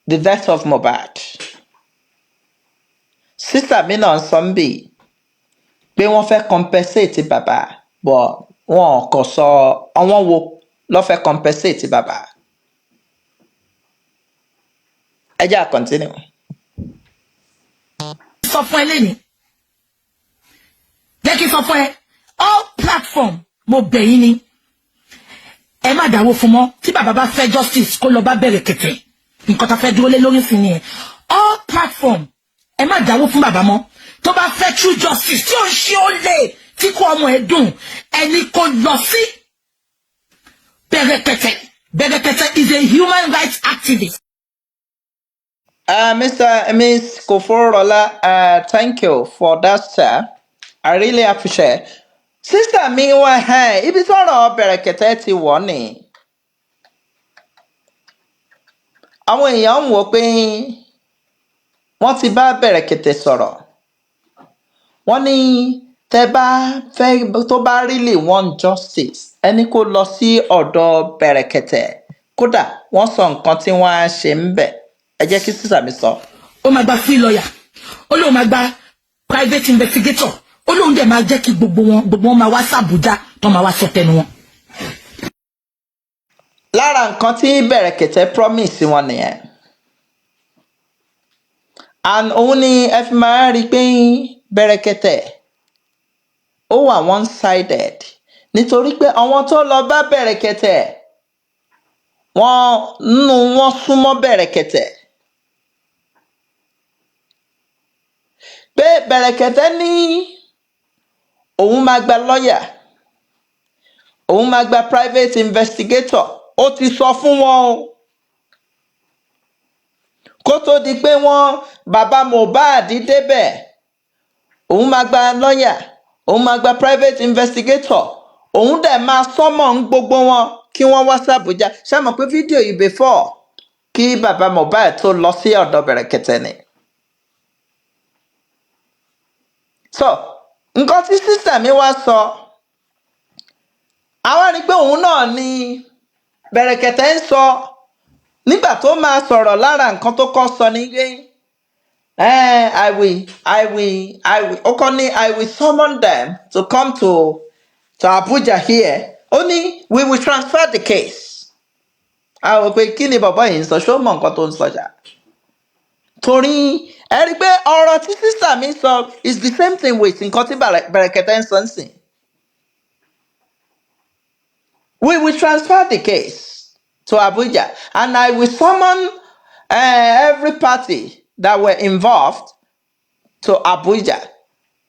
the death of Mohbad. Sister mi náà sọ ń bì pé wọ́n fẹ́ compensate bàbá, but wọn kò sọ àwọn wo ló fẹ́ compensate bàbá. Ẹ jẹ́ à continue. Sọ fún ẹ lẹ́ni, jẹ́ kí n sọ fún ẹ, all platform, mo bẹ̀ yín ni, ẹ má dáwó fún mọ́. Tí bàbá bá fẹ́ justice, kó lọ bá Bẹ̀rẹ̀kẹ̀tẹ̀. Nǹkan tá fẹ́ dúró lé lórí sí nìyẹn. All platform, ẹ má dáwó fún bàbá mọ́. Tó bá fẹ́ true justice, tí ò ń ṣe ó lè tí kò ọmọ ẹ dùn, ẹni kò lọ sí Bẹ̀rẹ̀kẹ̀tẹ̀. Bẹ̀rẹ̀kẹ̀tẹ̀ is a human rights activist. Mr. and Miss Koforola, thank you for that, sir. I really appreciate. Sister mi wá ẹ̀ ibi tọ́rọ̀ Bẹ̀rẹ̀kẹ̀tẹ̀ ti wọ̀ ni. Àwọn èèyàn ń wò pé wọ́n ti bá Bẹ̀rẹ̀kẹ̀tẹ̀ sọ̀rọ̀. Wọ́n ní tẹ́ bá fẹ́ tó bá really want justice, ẹni kó lọ sí ọ̀dọ̀ Bẹ̀rẹ̀kẹ̀tẹ̀. Kódà wọ́n sọ nǹkan tí wọ́n á ṣe ń bẹ̀. Ẹ jẹ́ kí sister mi sọ. Ó máa gba free lawyer, ó lóun máa gba private investigator, ó lóun dẹ̀ máa jẹ́ kí gbogbo wọn máa wá sàbújá tó máa wá sọ tẹnu wọn. Lára nǹkan tí Bẹ̀rẹ̀kẹ̀tẹ̀ promise wọn nìyẹn, and òun ni ẹ fi máa rí i pé Bẹ̀rẹ̀kẹ̀tẹ̀ ó wà one sided, nítorí pé àwọn tó lọ bá Bẹ̀rẹ̀kẹ̀tẹ̀, wọ́n nínú wọn súnmọ́ Bẹ̀rẹ̀kẹ̀tẹ̀, pé Bẹ̀rẹ̀kẹ̀tẹ̀ ní òun máa gba lọ́yà, òun máa gba private investigator. Ó ti sọ fún wọn o kó tó di pé wọ́n bàbá Mohbad débẹ̀. Òun máa gba lọ́yà, òun máa gba private investigator, òun dẹ̀ máa sọ́mọ̀ ń gbogbo wọn kí wọ́n wá sí Àbújá. Ṣé mọ̀ pé fídíò yìí before kí bàbá Mohbad tó lọ sí ọ̀dọ̀ Bẹ̀rẹ̀kẹ̀tẹ̀ ni. So nǹkan tí sísà mi wá sọ, àwa rí i pé òun náà ni Bẹ̀rẹ̀kẹ̀tẹ̀ ń sọ nígbà tó máa sọ̀rọ̀. Lára nǹkan tó kọ́ sọ ni pé I will ó kọ́ ní I will summon them to come to Abuja here. Ó ní we will transfer the case. A rò pé kí ni bàbá yìí ń sọ, ṣó mọ nǹkan tó ń sọ ṣá? Torí ẹ rí i pé ọ̀rọ̀ tí sísà mi sọ is the same thing with nǹkan tí Bẹ̀rẹ̀kẹ̀tẹ̀ ń sọ ń sìn. We will transfer the case to Abuja and I will summon every party that were involved to Abuja.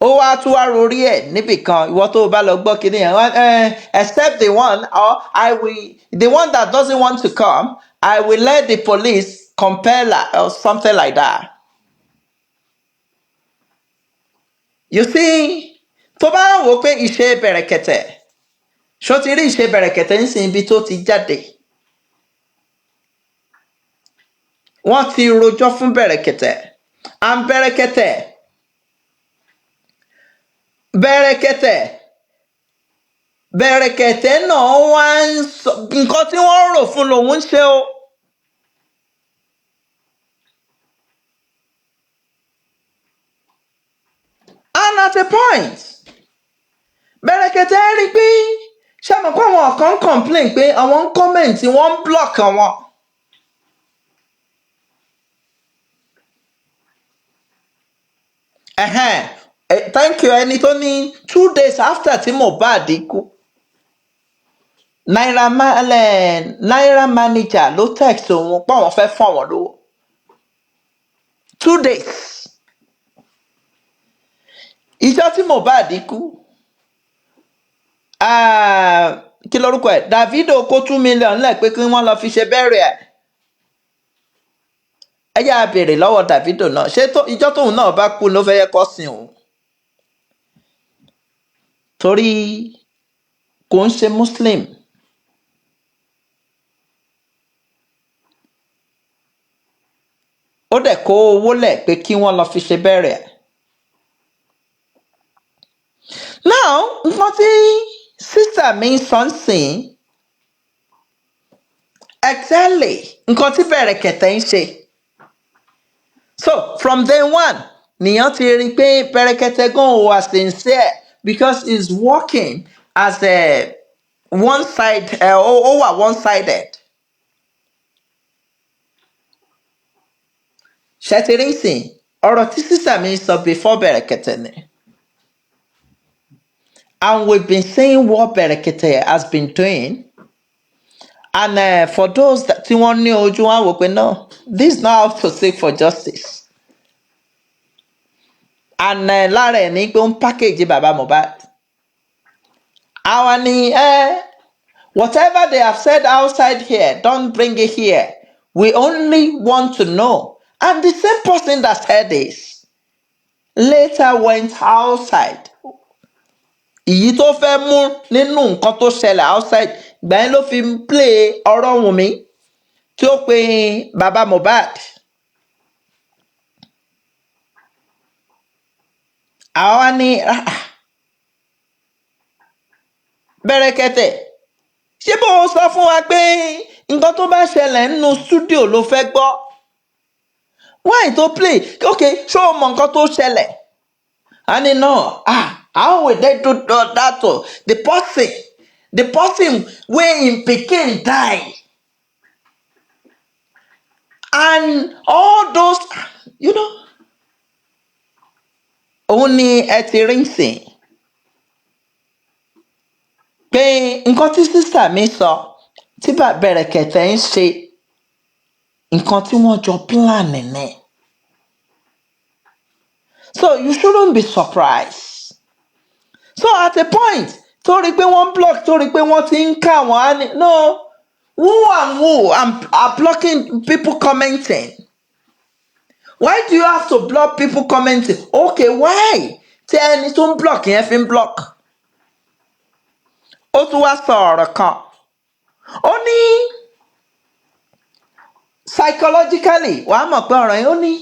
Ó wá tún wá rorí ẹ̀ níbìkan, ìwọ tó o bá lọ gbọ́ kinní yẹn, except the one or I will the one that doesn't want to come, I will let the police compel her or something like that. You see, tó bá ń wò ó pé ìṣe Bẹ̀rẹ̀kẹ̀tẹ̀, ṣó ti rí ìṣe Bẹ̀rẹ̀kẹ̀tẹ̀ ń sin ibi tó ti jáde? Wọ́n ti rojọ́ fún Bẹ̀rẹ̀kẹ̀tẹ̀, and Bẹ̀rẹ̀kẹ̀tẹ̀ náà wá ń sọ nǹkan tí wọ́n rò fún lòun ń ṣe o. And at a point, Bẹ̀rẹ̀kẹ̀tẹ̀ rí i pé, ṣé mọ̀ pé àwọn kan ń complain pé àwọn ń comment, wọ́n ń block àwọn. Ẹ̀hẹ́n. Thank you. Ẹni tó ní 2 days after tí Mohbad kú, Naira manager ló text òun pé àwọn fẹ́ fún àwọn lówó. 2 days. Ìjọ tí Mohbad kú, kí lorúkọ ẹ̀, Davido kó 2 million lẹ̀ pé kí wọ́n lọ fi ṣe burial ẹ̀. Ẹ yáa béèrè lọ́wọ́ Davido náà, ṣé ìjọ tóun náà bá kú ló fẹ́ yẹ kó sin òun? Torí kò ń ṣe Muslim. Ó dẹ̀ kó owó lẹ̀ pé kí wọ́n lọ fi ṣe burial. Now, nǹkan tí sister mi ń sọ ń sìn, exactly nǹkan tí Bẹ̀rẹ̀kẹ̀tẹ̀ ń ṣe. So from day one nìyẹn ti rí i pé Bẹ̀rẹ̀kẹ̀tẹ̀ gan wà sincere because he's working as a one side, ó wà one sided. Ṣé ti rí sìn ọ̀rọ̀ tí sister mi sọ before Bẹ̀rẹ̀kẹ̀tẹ̀ ni. And we've been saying what Bẹ̀rẹ̀kẹ̀tẹ̀ has been doing. And for those that tí wọ́n ní ojú wọn wò pé no, this is not how to seek for justice. And lára ẹ̀ ní pé ó ń package bàbá Mohbad. Àwa ni whatever they have said outside here, don't bring it here. We only want to know. And the same person that said this later went outside. Ìyí tó fẹ́ mú nínú nǹkan tó ṣẹlẹ̀ outside, ìgbà yẹn ló fi ń play ọ̀rọ̀ Wùnmí tí ó pe bàbá Mohbad. Àwa ní Bẹ̀rẹ̀kẹ̀tẹ̀, ṣé bó o sọ fún wa pé nǹkan tó bá ṣẹlẹ̀ nínú studio ló fẹ́ gbọ́? Why tó play? Okay, ṣé o mọ nǹkan tó ṣẹlẹ̀? And no, how will they do that to the person? The person wey im pikin die. And all those, you know, òun ni ẹ ti rí sìn pé nǹkan tí sister mi sọ tí Bẹ̀rẹ̀kẹ̀tẹ̀ ń ṣe nǹkan tí wọ́n jọ plan ni. So you shouldn't be surprised. So at a point, torí pé wọ́n block, torí pé wọ́n ti ń kà wọ́n á ní no, who and who are blocking people commenting? Why do you have to block people commenting? Okay, why? Tí ẹni tó ń block yẹn fi ń block. Ó tún wá sọ ọ̀rọ̀ kan. Ó ní psychologically, wàá mọ̀ pé ọ̀rọ̀ yẹn ó ní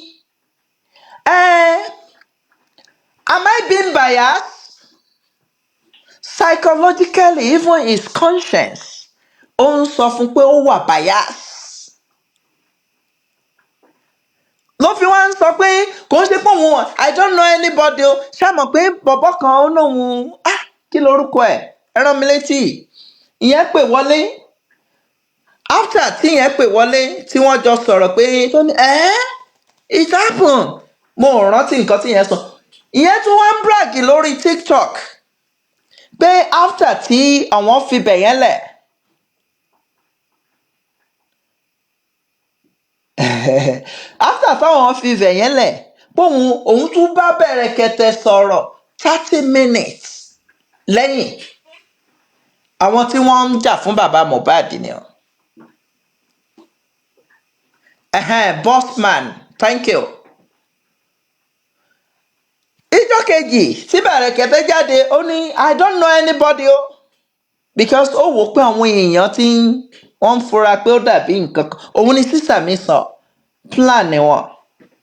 am I being biased? Psychologically, even his conscience, ó ń sọ fún pé ó wà bias. Ló fi wá ń sọ pé kò ń ṣe pé òun I don't know anybody o. Ṣá mọ̀ pé bọ̀bọ́ kan ó lóun kí lorúkọ ẹ̀? Ẹ rán mi létí. Ìyẹn pè wọlé. After tí ìyẹn pè wọlé tí wọ́n jọ sọ̀rọ̀ pé tó ní it happened. Mo ò rántí nǹkan tí ìyẹn sọ. Ìyẹn tún wá ń brag lórí TikTok pé after tí àwọn fi bẹ̀ yẹn lẹ̀. After táwọn fi bẹ̀ yẹn lẹ̀, póun òun tún bá Bẹ̀rẹ̀kẹ̀tẹ̀ sọ̀rọ̀ 30 minutes lẹ́yìn àwọn tí wọ́n ń jà fún bàbá Mohbad ni o. Bossman, thank you. Ìjọ́ kejì tí Bẹ̀rẹ̀kẹ̀tẹ̀ jáde, ó ní I don't know anybody o. Because ó wò ó pé àwọn èèyàn tí wọ́n ń fura pé ó dàbí nǹkan kan. Òun ni sísà mi sọ plan ni wọn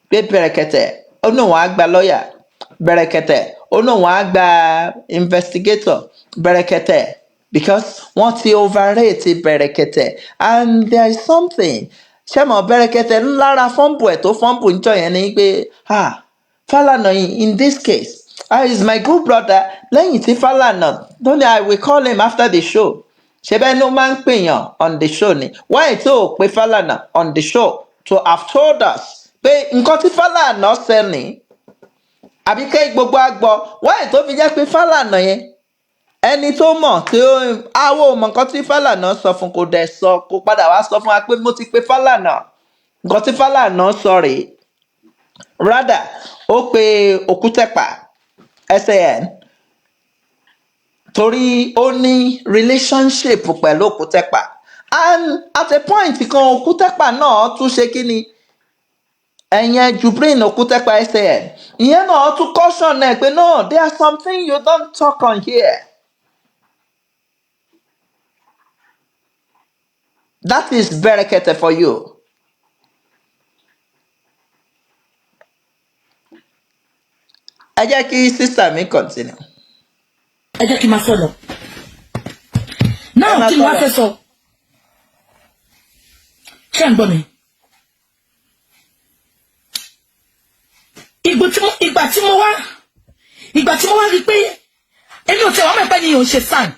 pé Bẹ̀rẹ̀kẹ̀tẹ̀ ó ní òun á gba lọ́ọ̀yà, Bẹ̀rẹ̀kẹ̀tẹ̀ ó ní òun á gba investigator, Bẹ̀rẹ̀kẹ̀tẹ̀ because wọ́n ti overrate Bẹ̀rẹ̀kẹ̀tẹ̀ and there is something. Ṣé mo Bẹ̀rẹ̀kẹ̀tẹ̀ lára fọ́ǹbù ẹ̀ tó fọ́ǹbù ń jọ yẹn ni pé Falana in this case is my good brother. Lẹ́yìn tí Falana tó ní I will call him after the show. Ṣé bẹ́ẹ̀ ló máa ń pèèyàn on the show ni? Why tó o pe Falana on the show to have told us pé nǹkan tí Falana ṣe ni? Àbí kẹ́ gbogbo àgbọ̀ why tó fi jẹ́ pé Falana yẹn ẹni tó mọ̀ tí ó àwọ̀ mọ̀ nǹkan tí Falana sọ fún kò dẹ̀ sọ kò padà wá sọ fún wa pé mo ti pe Falana nǹkan tí Falana sọ rèé. Rather ó pe Òkútẹ̀pà SAN torí ó ní relationship pẹ̀lú Òkútẹ̀pà and at a point kan Òkútẹ̀pà náà tún ṣe kí ni ẹ̀yẹn Jubrin Òkútẹ̀pà SAN ìyẹn náà tún caution ẹ̀ pé no, there are something you don't talk on here. That is Bẹ̀rẹ̀kẹ̀tẹ̀ for you. Ẹ jẹ́ kí sister mi continue. Ẹ jẹ́ kí n máa sọ lọ. Ẹ Náà máa kí ni sọ wàá lọ. fẹ́ sọ? Ṣé ń gbọ́ mi? Ìgbà tí mo wá rí i pé èmi ò tiẹ̀ wá mọ̀ pé ni òun ṣe SAN.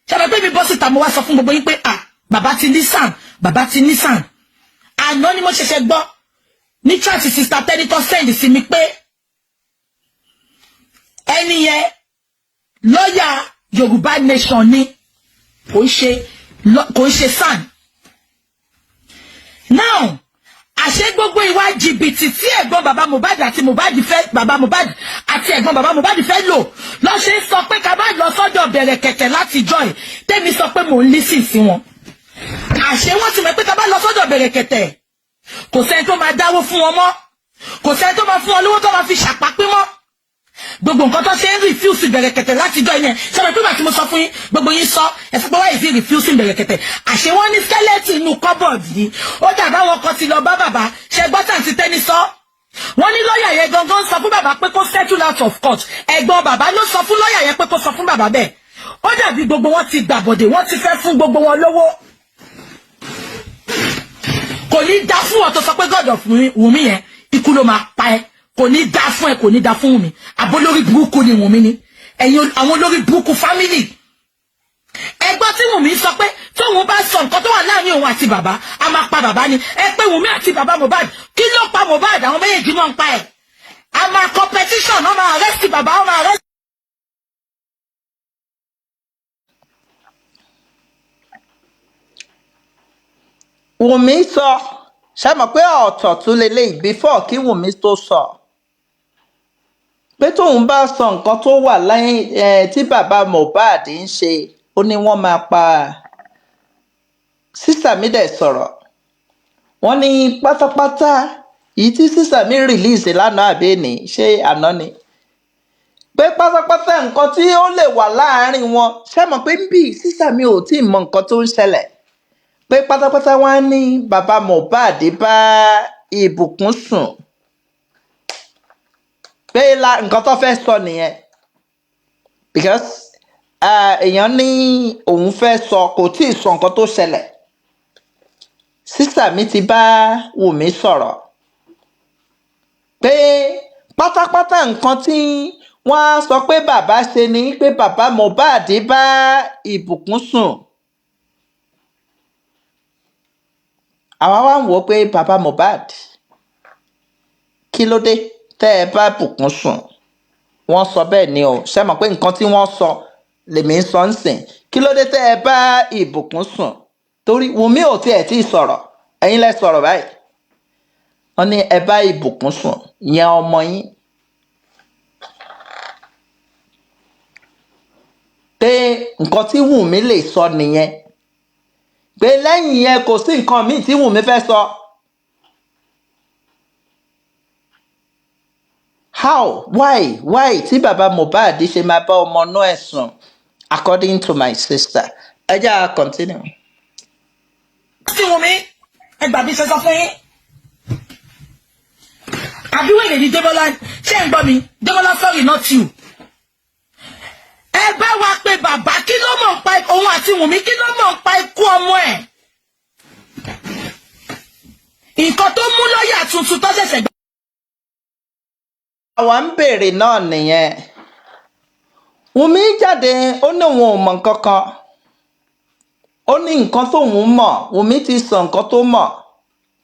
Ṣàbẹ̀ pé mi bọ́ síta, mo wá sọ fún gbogbo yín pé, ah, bàbá ti ní SAN, bàbá ti ní SAN. Àná ni mo ṣẹ̀ṣẹ̀ gbọ́ ní church, sister tẹ́nitọ́ send sí mi pé ẹni yẹn, lọ́ọ̀yà Yorùbá Nation ni, kò ń ṣe SAN. Now, àṣé gbogbo ìwà jìbìtì tí ẹ̀gbọ́n bàbá Mohbad àti Mohbad fẹ́, bàbá Mohbad àti ẹ̀gbọ́n bàbá Mohbad fẹ́ lò lọ ṣe ń sọ pé ká bá lọ sọ́dọ̀ bẹ̀rẹ̀ kẹ̀kẹ́ láti join, tẹ́mi sọ pé mò ń lísìn sí wọn. Àṣé wọ́n ti mọ̀ pé ká bá lọ sọ́dọ̀ bẹ̀rẹ̀ kẹ̀tẹ̀, kò sẹ́ni tó máa dáwó fún wọn mọ́, kò sẹ́ni tó máa fún wọn lówó tó máa fi ṣàpápín mọ́. Gbogbo nǹkan tó ṣe ń refuse bẹ̀rẹ̀kẹ̀tẹ̀ láti jọ yẹn, ṣe pé pé tí mo sọ fún yín, gbogbo yín sọ ẹ sọ pé wáyé sí refusing bẹ̀rẹ̀kẹ̀tẹ̀. Àṣé wọ́n ní skeleton inú cupboard yìí. Ó dàbá wọn kan ti lọ bá bàbá ṣe gbọ́tà àti tẹ́ni sọ. Wọ́n ní lọ́ọ̀yà yẹn gangan sọ fún bàbá pé kó settle out of court. Ẹ̀gbọ́n bàbá ló sọ fún lọ́ọ̀yà yẹn pé kó sọ fún bàbá bẹ́ẹ̀. Ó dàbí gbogbo wọn ti gbàbọ̀dè, wọ́n ti fẹ́ fún gbogbo wọn lówó. Kò ní dá fún ọ tó sọ pé God of Wùmí yẹn, ikú ló máa pa ẹ́. Kò ní dá fún ẹ, kò ní dá fún Wùmí. Àbólórí burúkú ni Wùmí ni, ẹ̀yin àwọn olórí burúkú family. Ẹgbọ́n tí Wùmí sọ pé tóun bá sọ nǹkan tó wà láàrin òun àti bàbá, a máa pa bàbá ni. Ẹ pé Wùmí àti bàbá Mohbad, kí ló pa Mohbad? Àwọn méjèèjì náà ń pa ẹ̀. A máa competition, wọ́n máa arrest bàbá, wọ́n máa arrest. Wùmí sọ, ṣe mọ̀ pé ọ̀tọ̀ tún leléyìí. Before kí Wùmí tó sọ pé tóun bá sọ nǹkan tó wà lẹ́yìn ẹ̀ tí bàbá Mohbad ń ṣe, ó ní wọ́n máa pa. Sister mi dẹ̀ sọ̀rọ̀, wọ́n ní pátápátá èyí tí sister mi release lánàá àbí èní, ṣé àná ni, pé pátápátá nǹkan tí ó lè wà láàárín wọn. Ṣé mọ̀ pé ń bì sister mi ò tí ì mọ nǹkan tó ń ṣẹlẹ̀, pé pátápátá wọn á ní bàbá Mohbad bá Ìbùkún sùn, pé nǹkan tó fẹ́ sọ nìyẹn, because èèyàn ní òun fẹ́ sọ, kò tí ì sọ nǹkan tó ṣẹlẹ̀. Sister mi ti bá Wùmí sọ̀rọ̀ pé pátápátá nǹkan tí wọ́n á sọ pé bàbá ṣe ni pé bàbá Mohbad bá Ìbùkún sùn. Àwa wá ń wò ó pé bàbá Mohbad, kí ló dé tẹ́ ẹ bá Ìbùkún sùn? Wọ́n sọ bẹ́ẹ̀ ni o. Ṣe mọ̀ pé nǹkan tí wọ́n sọ lèmi ń sọ ń sìn. Kí ló dé tẹ́ ẹ bá Ìbùkún sùn? Torí Wùmí ò tiẹ̀ tí ì sọ̀rọ̀, ẹ̀yin lẹ sọ̀rọ̀ báyìí. Wọ́n ní ẹ bá Ìbùkún sùn yẹn, ọmọ yín, pé nǹkan tí Wùmí lè sọ nìyẹn, pé lẹ́yìn yẹn kò sí nǹkan míì tí Wùmí fẹ́ sọ. How, why tí bàbá Mohbad ṣe máa bá ọmọ náà ẹ̀ sùn, according to my sister? Ẹ jẹ́ à continue. Sí Wùmí, ẹ gbà bí ṣe sọ fún yín. Àbí wèrè ní Débọ́lá? Ṣé ń gbọ́ mi, Débọ́lá? Sorry, not you. Ẹ bá wa pé bàbá, kí ló mọ̀ ń pa òun àti Wùmí? Kí ló mọ̀ ń pa ikú ọmọ ẹ̀? Nǹkan tó mú lọ́ọ̀yà tuntun tó ṣẹ̀ṣẹ̀ gbà. Àwa ń béèrè náà nìyẹn. Wùmí jáde, ó ní òun ò mọ̀ nǹkan kan. Ó ní nǹkan tóun mọ̀, Wùmí ti sọ nǹkan tó mọ̀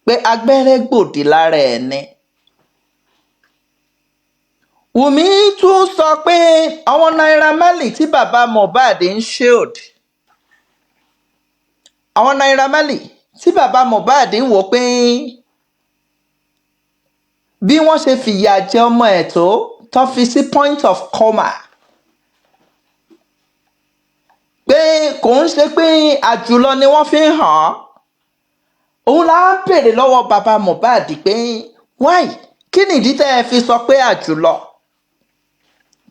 pé agbẹ́rẹ́ gbòdì lára ẹ̀ ni. Wùmí tún sọ pé àwọn Naira Marley tí bàbá Mohbad ń shield, àwọn Naira Marley tí bàbá Mohbad ń wò pé bí wọ́n ṣe fìyà jẹ ọmọ ẹ̀ tó fi sí point of coma, pé kò ń ṣe pé àjùlọ ni wọ́n fi ń hàn án. Òun la ń béèrè lọ́wọ́ bàbá Mohbad pé why, kí nìdí tẹ́ ẹ fi sọ pé àjùlọ?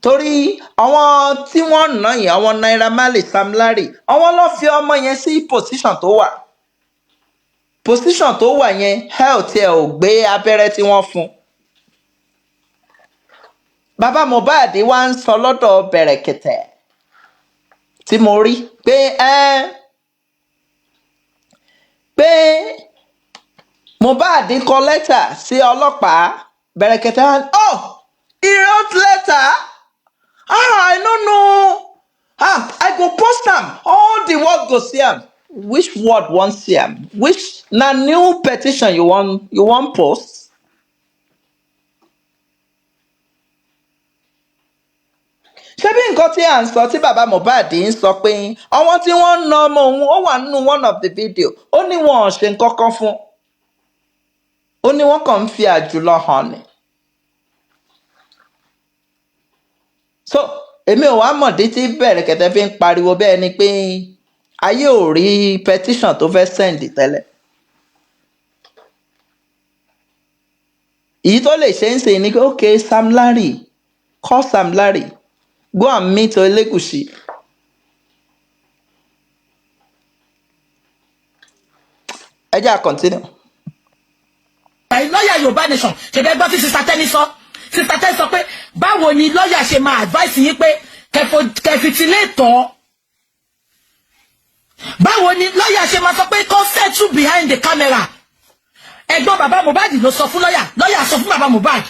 Torí àwọn tí wọ́n ná yẹn, àwọn Naira Marley, Sam Larry, àwọn ló fi ọmọ yẹn sí position tó wà. Position tó wà yẹn, health ẹ̀ ò gbé abẹ́rẹ́ tí wọ́n fún. Bàbá Mohbad wá ń sọ lọ́dọ̀ Bẹ̀rẹ̀kẹ̀tẹ̀ tí mo rí pé ẹ pé Mohbad kọ lẹ́tà sí ọlọ́pàá. Bẹ̀rẹ̀kẹ̀tẹ̀ wá ní, oh, he wrote letter? Ah, I no know. Ah, I go post am, all the world go see am. Which world wan see am? Which na new petition you wan post? Ṣé bí nǹkan tí à ń sọ, tí bàbá Mohbad ń sọ pé àwọn tí wọ́n ń na ọmọ òun, ó wà nínú one of the video, ó ní wọn ò ṣe nǹkan kan fún, ó ní wọ́n kàn ń fi àjùlọ hàn ni. So èmi ò wá mọ̀dí tí Bẹ̀rẹ̀kẹ̀tẹ̀ fi ń pariwo bẹ́ẹ̀ ni pé ayé ò rí petition tó fẹ́ send tẹ́lẹ̀. Èyí tó lè ṣe ń sìn ni pé, okay, Sam Larry, call Sam Larry, go and meet Elegushi. Ẹ jẹ́ à continue. Lọ́ọ̀yà Yorùbá Nation, ṣẹ̀dẹ̀ gbọ́ tí Sister Tẹ́ni sọ. Sister Tẹ́ni sọ pé báwo ni lọ́ọ̀yà ṣe máa advice yín pé kẹfìtìlẹ̀ tọ́? Báwo ni lọ́ọ̀yà ṣe máa sọ pé kó settle behind the camera? Ẹ̀gbọ́n bàbá Mohbad ló sọ fún lọ́ọ̀yà, lọ́ọ̀yà sọ fún bàbá Mohbad.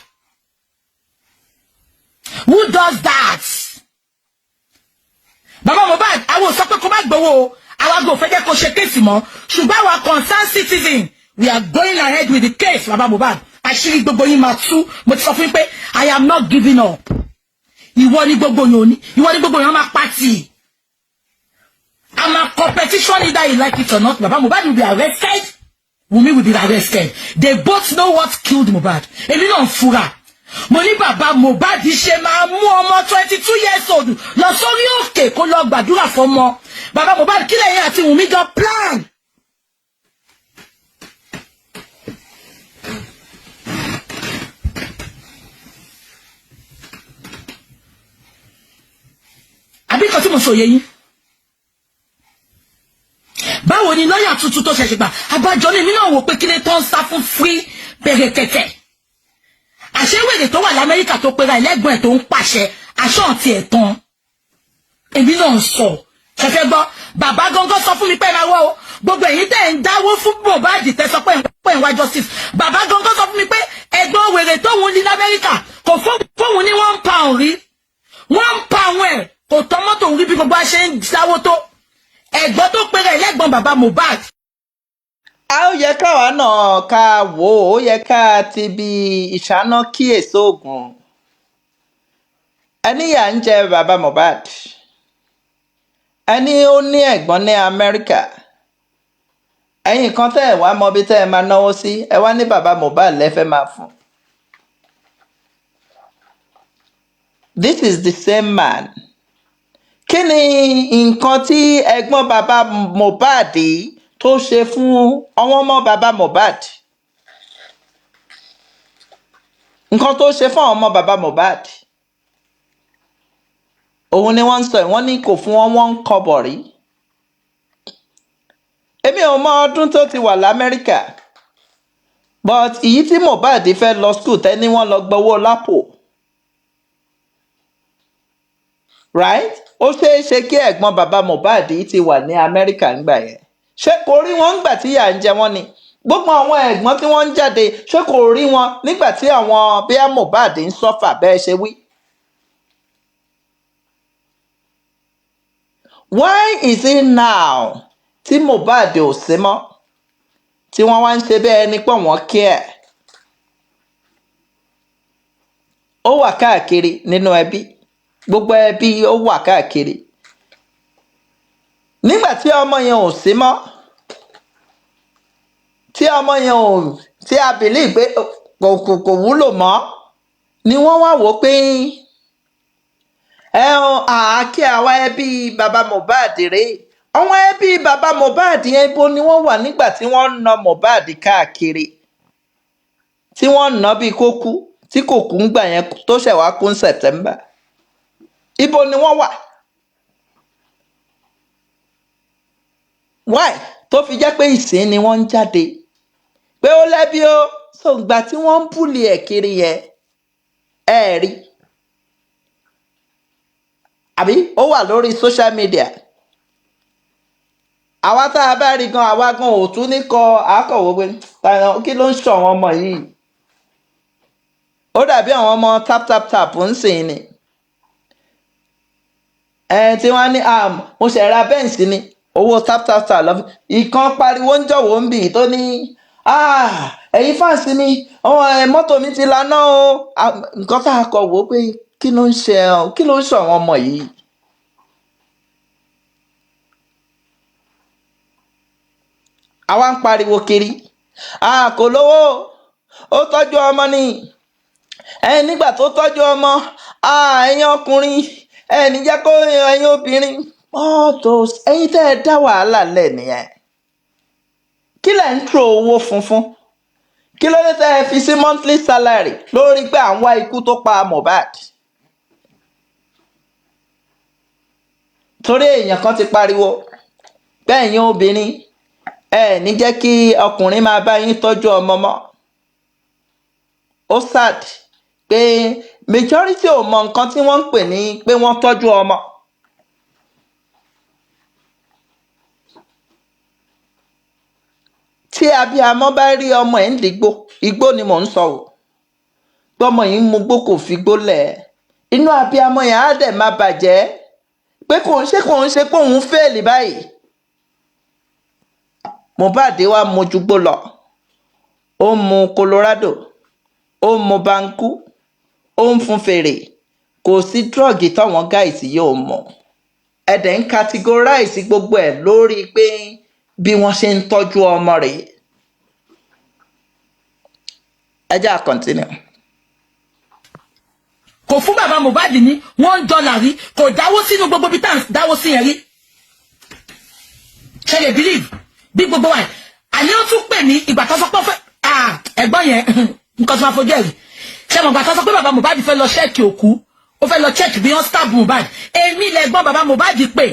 Who does that? Bàbá Mohbad, àwọn ò sọ pé kó má gbowó o. Àwa kò fẹ́ jẹ́ kó ṣe case mọ́, ṣùgbọ́n àwa concerned citizen, we are going ahead with the case. Bàbá Mohbad, àṣírí gbogbo yín máa tú. Mo ti sọ fún yín pé I am not giving up. Ìwọ ni gbogbo yín ò ní, ìwọ ni gbogbo yín máa pàtì. I'm a competition leader, you like it or not. Baba Mohbad will be arrested. Wunmi will be arrested. They both know what killed Mohbad. Èmi náà ń fura. Mo ní bàbá Mohbad ṣe máa mú ọmọ 22 years old lọ sórí òkè kó lọ gbàdúrà fọmọ. Bàbá Mohbad, kí lẹ́yìn àti Wunmi jọ plan? Àbí kan tí mo sọ yé yín? Báwo ni lọ́ọ̀yà tuntun tó ṣẹ̀ṣẹ̀ gbà? Abájọ ní èmi náà wò pé kí lè tó ń sá fún free Bẹ̀rẹ̀kẹ̀tẹ̀. Àṣewèrè tó wà lamẹ́ríkà tó pera ẹlẹ́gbọ̀n ẹ̀ tó ń pàṣẹ aṣọ àti ẹ̀tàn. Èmi náà ń sọ ṣẹ̀fẹ̀ gbọ́. Bàbá gángan sọ fún mi pé ẹ máa wọ́ o, gbogbo èyí tẹ̀ ń dáwó fún Mohbad, tẹ́ sọ pé ń wá justice. Bàbá gángan sọ fún mi pé ẹ̀gbọ́n wèrè tóun ní lamẹ́ríkà kò fóun ní £1 rí, £1 ẹ̀ kò tọ́ mọ́tò rí bí gbogbo a ṣe ń dáwó tó. Ẹ̀gbọ́n tó pera ẹlẹ́gbọ̀n bàbá Mohbad. A ó yẹ káwa náà ká wò ó, ó yẹ ká ti bi ìṣáná kíyèsí oògùn. Ẹni yà ń jẹ bàbá Mohbad, ẹni ó ní ẹ̀gbọ́n ní Amẹ́ríkà. Ẹ̀yin kan tẹ́ ẹ̀ wá mọbi tẹ́ ẹ máa náwó sí, ẹ wá ní bàbá Mohbad lẹ́fẹ́ máa fún. This is the same man. Kí ni nǹkan tí ẹ̀gbọ́n bàbá Mohbad tó ṣe fún àwọn ọmọ bàbá Mohbad? Nǹkan tó ṣe fún àwọn ọmọ bàbá Mohbad òun ni wọ́n ń sọ yìí. Wọ́n ní kò fún wọn wọ́n ń kọ́bọ̀ rí. Èmi ò mọ ọdún tó ti wà lamẹ́ríkà, but èyí tí Mohbad fẹ́ lọ school tẹ́ ní wọ́n lọ gbowó lápò, right? Ó ṣeé ṣe kí ẹ̀gbọ́n bàbá Mohbad yìí ti wà ní Amẹ́ríkà ńgbà yẹn. Ṣé kò rí wọn ńgbà tí ìyà ń jẹ wọ́n ni? Gbogbo àwọn ẹ̀gbọ́n tí wọ́n ń jáde, ṣé kò rí wọn nígbà tí àwọn bíi Mohbad ń suffer bẹ́ẹ̀ ṣe wí? Why is it now tí Mohbad ò sí mọ́ tí wọ́n wá ń ṣe bẹ́ẹ̀ ni pé wọ́n care? Ó wà káàkiri nínú ẹbí, gbogbo ẹbí ó wà káàkiri. Nígbà tí ọmọ yẹn ò sí mọ́, tí ọmọ yẹn ò tí a believe pé kò wúlò mọ́, ni wọ́n wá wò ó pé ẹ ọ àáké àwa ẹbí bàbá Mohbad rèé. Àwọn ẹbí bàbá Mohbad yẹn, ibo ni wọ́n wà nígbà tí wọ́n ń na Mohbad káàkiri, tí wọ́n ń ná bíi kó kú, tí kò kú ńgbà yẹn, tó ṣẹ̀ wá kú ní September? Ibo ni wọ́n wà? Why tó fi jẹ́ pé ìsín ni wọ́n ń jáde pé ó lẹ́bi o? So ìgbà tí wọ́n ń bully ẹ̀ kiri yẹn, ẹ rí Àbí ó wà lórí social media. Àwa tá a bá rí gan, àwa gan ò tún ní kọ àkọ̀wé pé kí ló ń sọ àwọn ọmọ yìí. Ó dàbí àwọn ọmọ tap tap tap ń sìn ni ẹ tí wọ́n ní, "Mo ṣe ra Benz ní owó tap tap tap lọ." Ìkan pariwo ń jọ̀wọ́ ń bì tó ní, "Ẹ̀yin fans mi, mọ́tò mi ti laná o." Nǹkan tá a kọ wò ó pé kí ló ń ṣe, kí ló ń sọ àwọn ọmọ yìí. Àwa ń pariwo kiri, kò lówó, ó tọ́jú ọmọ ni ẹ. Nígbà tó tọ́jú ọmọ, ẹ̀yin ọkùnrin ẹ ní jẹ́ kó, ẹ̀yin obìnrin, all those ẹ̀yin tẹ́ ẹ dá wàhálà lẹ̀ nìyẹn. Kí lẹ̀ ń tro owó funfun? Kí ló dé tẹ́ ẹ fi sí monthly salary lórí pé à ń wá ikú tó pa Mohbad? Torí èèyàn kan ti pariwo pé ẹ̀yin obìnrin ẹ ní jẹ́ kí ọkùnrin máa bá yín tọ́jú ọmọ mọ́. Ó sad pé majority ò mọ nǹkan tí wọ́n ń pè ní pé wọ́n tọ́jú ọmọ. Tí abiyamọ bá rí ọmọ ẹ̀ ń dìgbò igbó ni mò ń sọ o, gbọ́mọ yìí ń mugbó, kò fi gbó lẹ̀, inú abiyamọ yẹn á dẹ̀ máa bàjẹ́ pé kò ń ṣe pé òun fail báyìí. Mohbad wá mojúgbó lọ, ó ń mu Colorado, ó ń mu banku, ó ń fún fèrè, kò sí drug táwọn guys yóò mọ̀. Ẹ dẹ̀ ń categorize gbogbo ẹ̀ lórí pé bí wọ́n ṣe ń tọ́jú ọmọ rèé. Ẹ jẹ́ à continue. Kò fún bàbá Mohbad ní $1 rí, kò dáwó sínú gbogbo bí tá à ń dáwó sí yẹn rí. Ṣe lè believe bí gbogbo wa àní? Ó tún pè mí ìgbà tó sọ pé ó fẹ́ ẹ̀gbọ́n yẹn, nǹkan tó máa fojú ẹ̀ rí. Ṣe mọ̀ ìgbà tó sọ pé bàbá Mohbad fẹ́ lọ check òkú, ó fẹ́ lọ check bí wọ́n stab Mohbad, èmi lẹ̀gbọ́n bàbá Mohbad pè.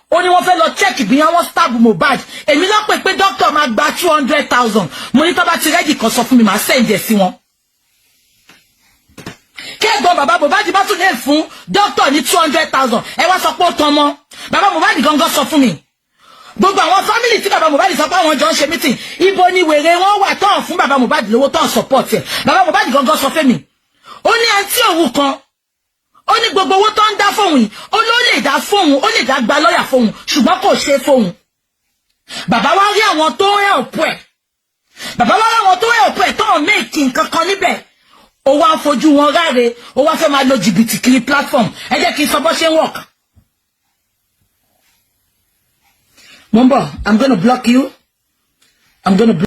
Ó ní wọ́n fẹ́ lọ check bí wọ́n stab Mohbad. Èmi lọ pè pé doctor máa gba 200,000. Mo ní tó bá ti ready kan, sọ fún mi, màá send ẹ̀ sí wọn. Kẹ́gbọ́n bàbá Mohbad bá tún lè fún dókítà ní 200,000, ẹ wá sọ pé ó tán mọ́. Bàbá Mohbad gangan sọ fún mi, gbogbo àwọn family tí bàbá Mohbad sọ pé àwọn jọ ń ṣe meeting, ibo ni wèrè wọn wà tán fún bàbá Mohbad lówó tán support ẹ? Bàbá Mohbad gangan sọ fún mi, ó ní àǹtí òun kan, ó ní gbogbo owó tó ń dá fóun yìí, ó ló lè dá fóun, ó lè dá gba lọ́ọ̀yà fóun, ṣùgbọ́n kò ṣe fóun. Bàbá wa rí àwọn tó ń help ẹ̀, bàbá wa rí àwọn tó ń help ẹ̀ tó ń make nǹkan kan níbẹ̀, ó wá ń fojú wọn ráre, ó wá fẹ́ máa lo jìbìtì kiri platform. Ẹ jẹ́ kí n sọ bó ṣe ń work. Mo ń bọ̀. I'm gonna block you. I'm gonna block.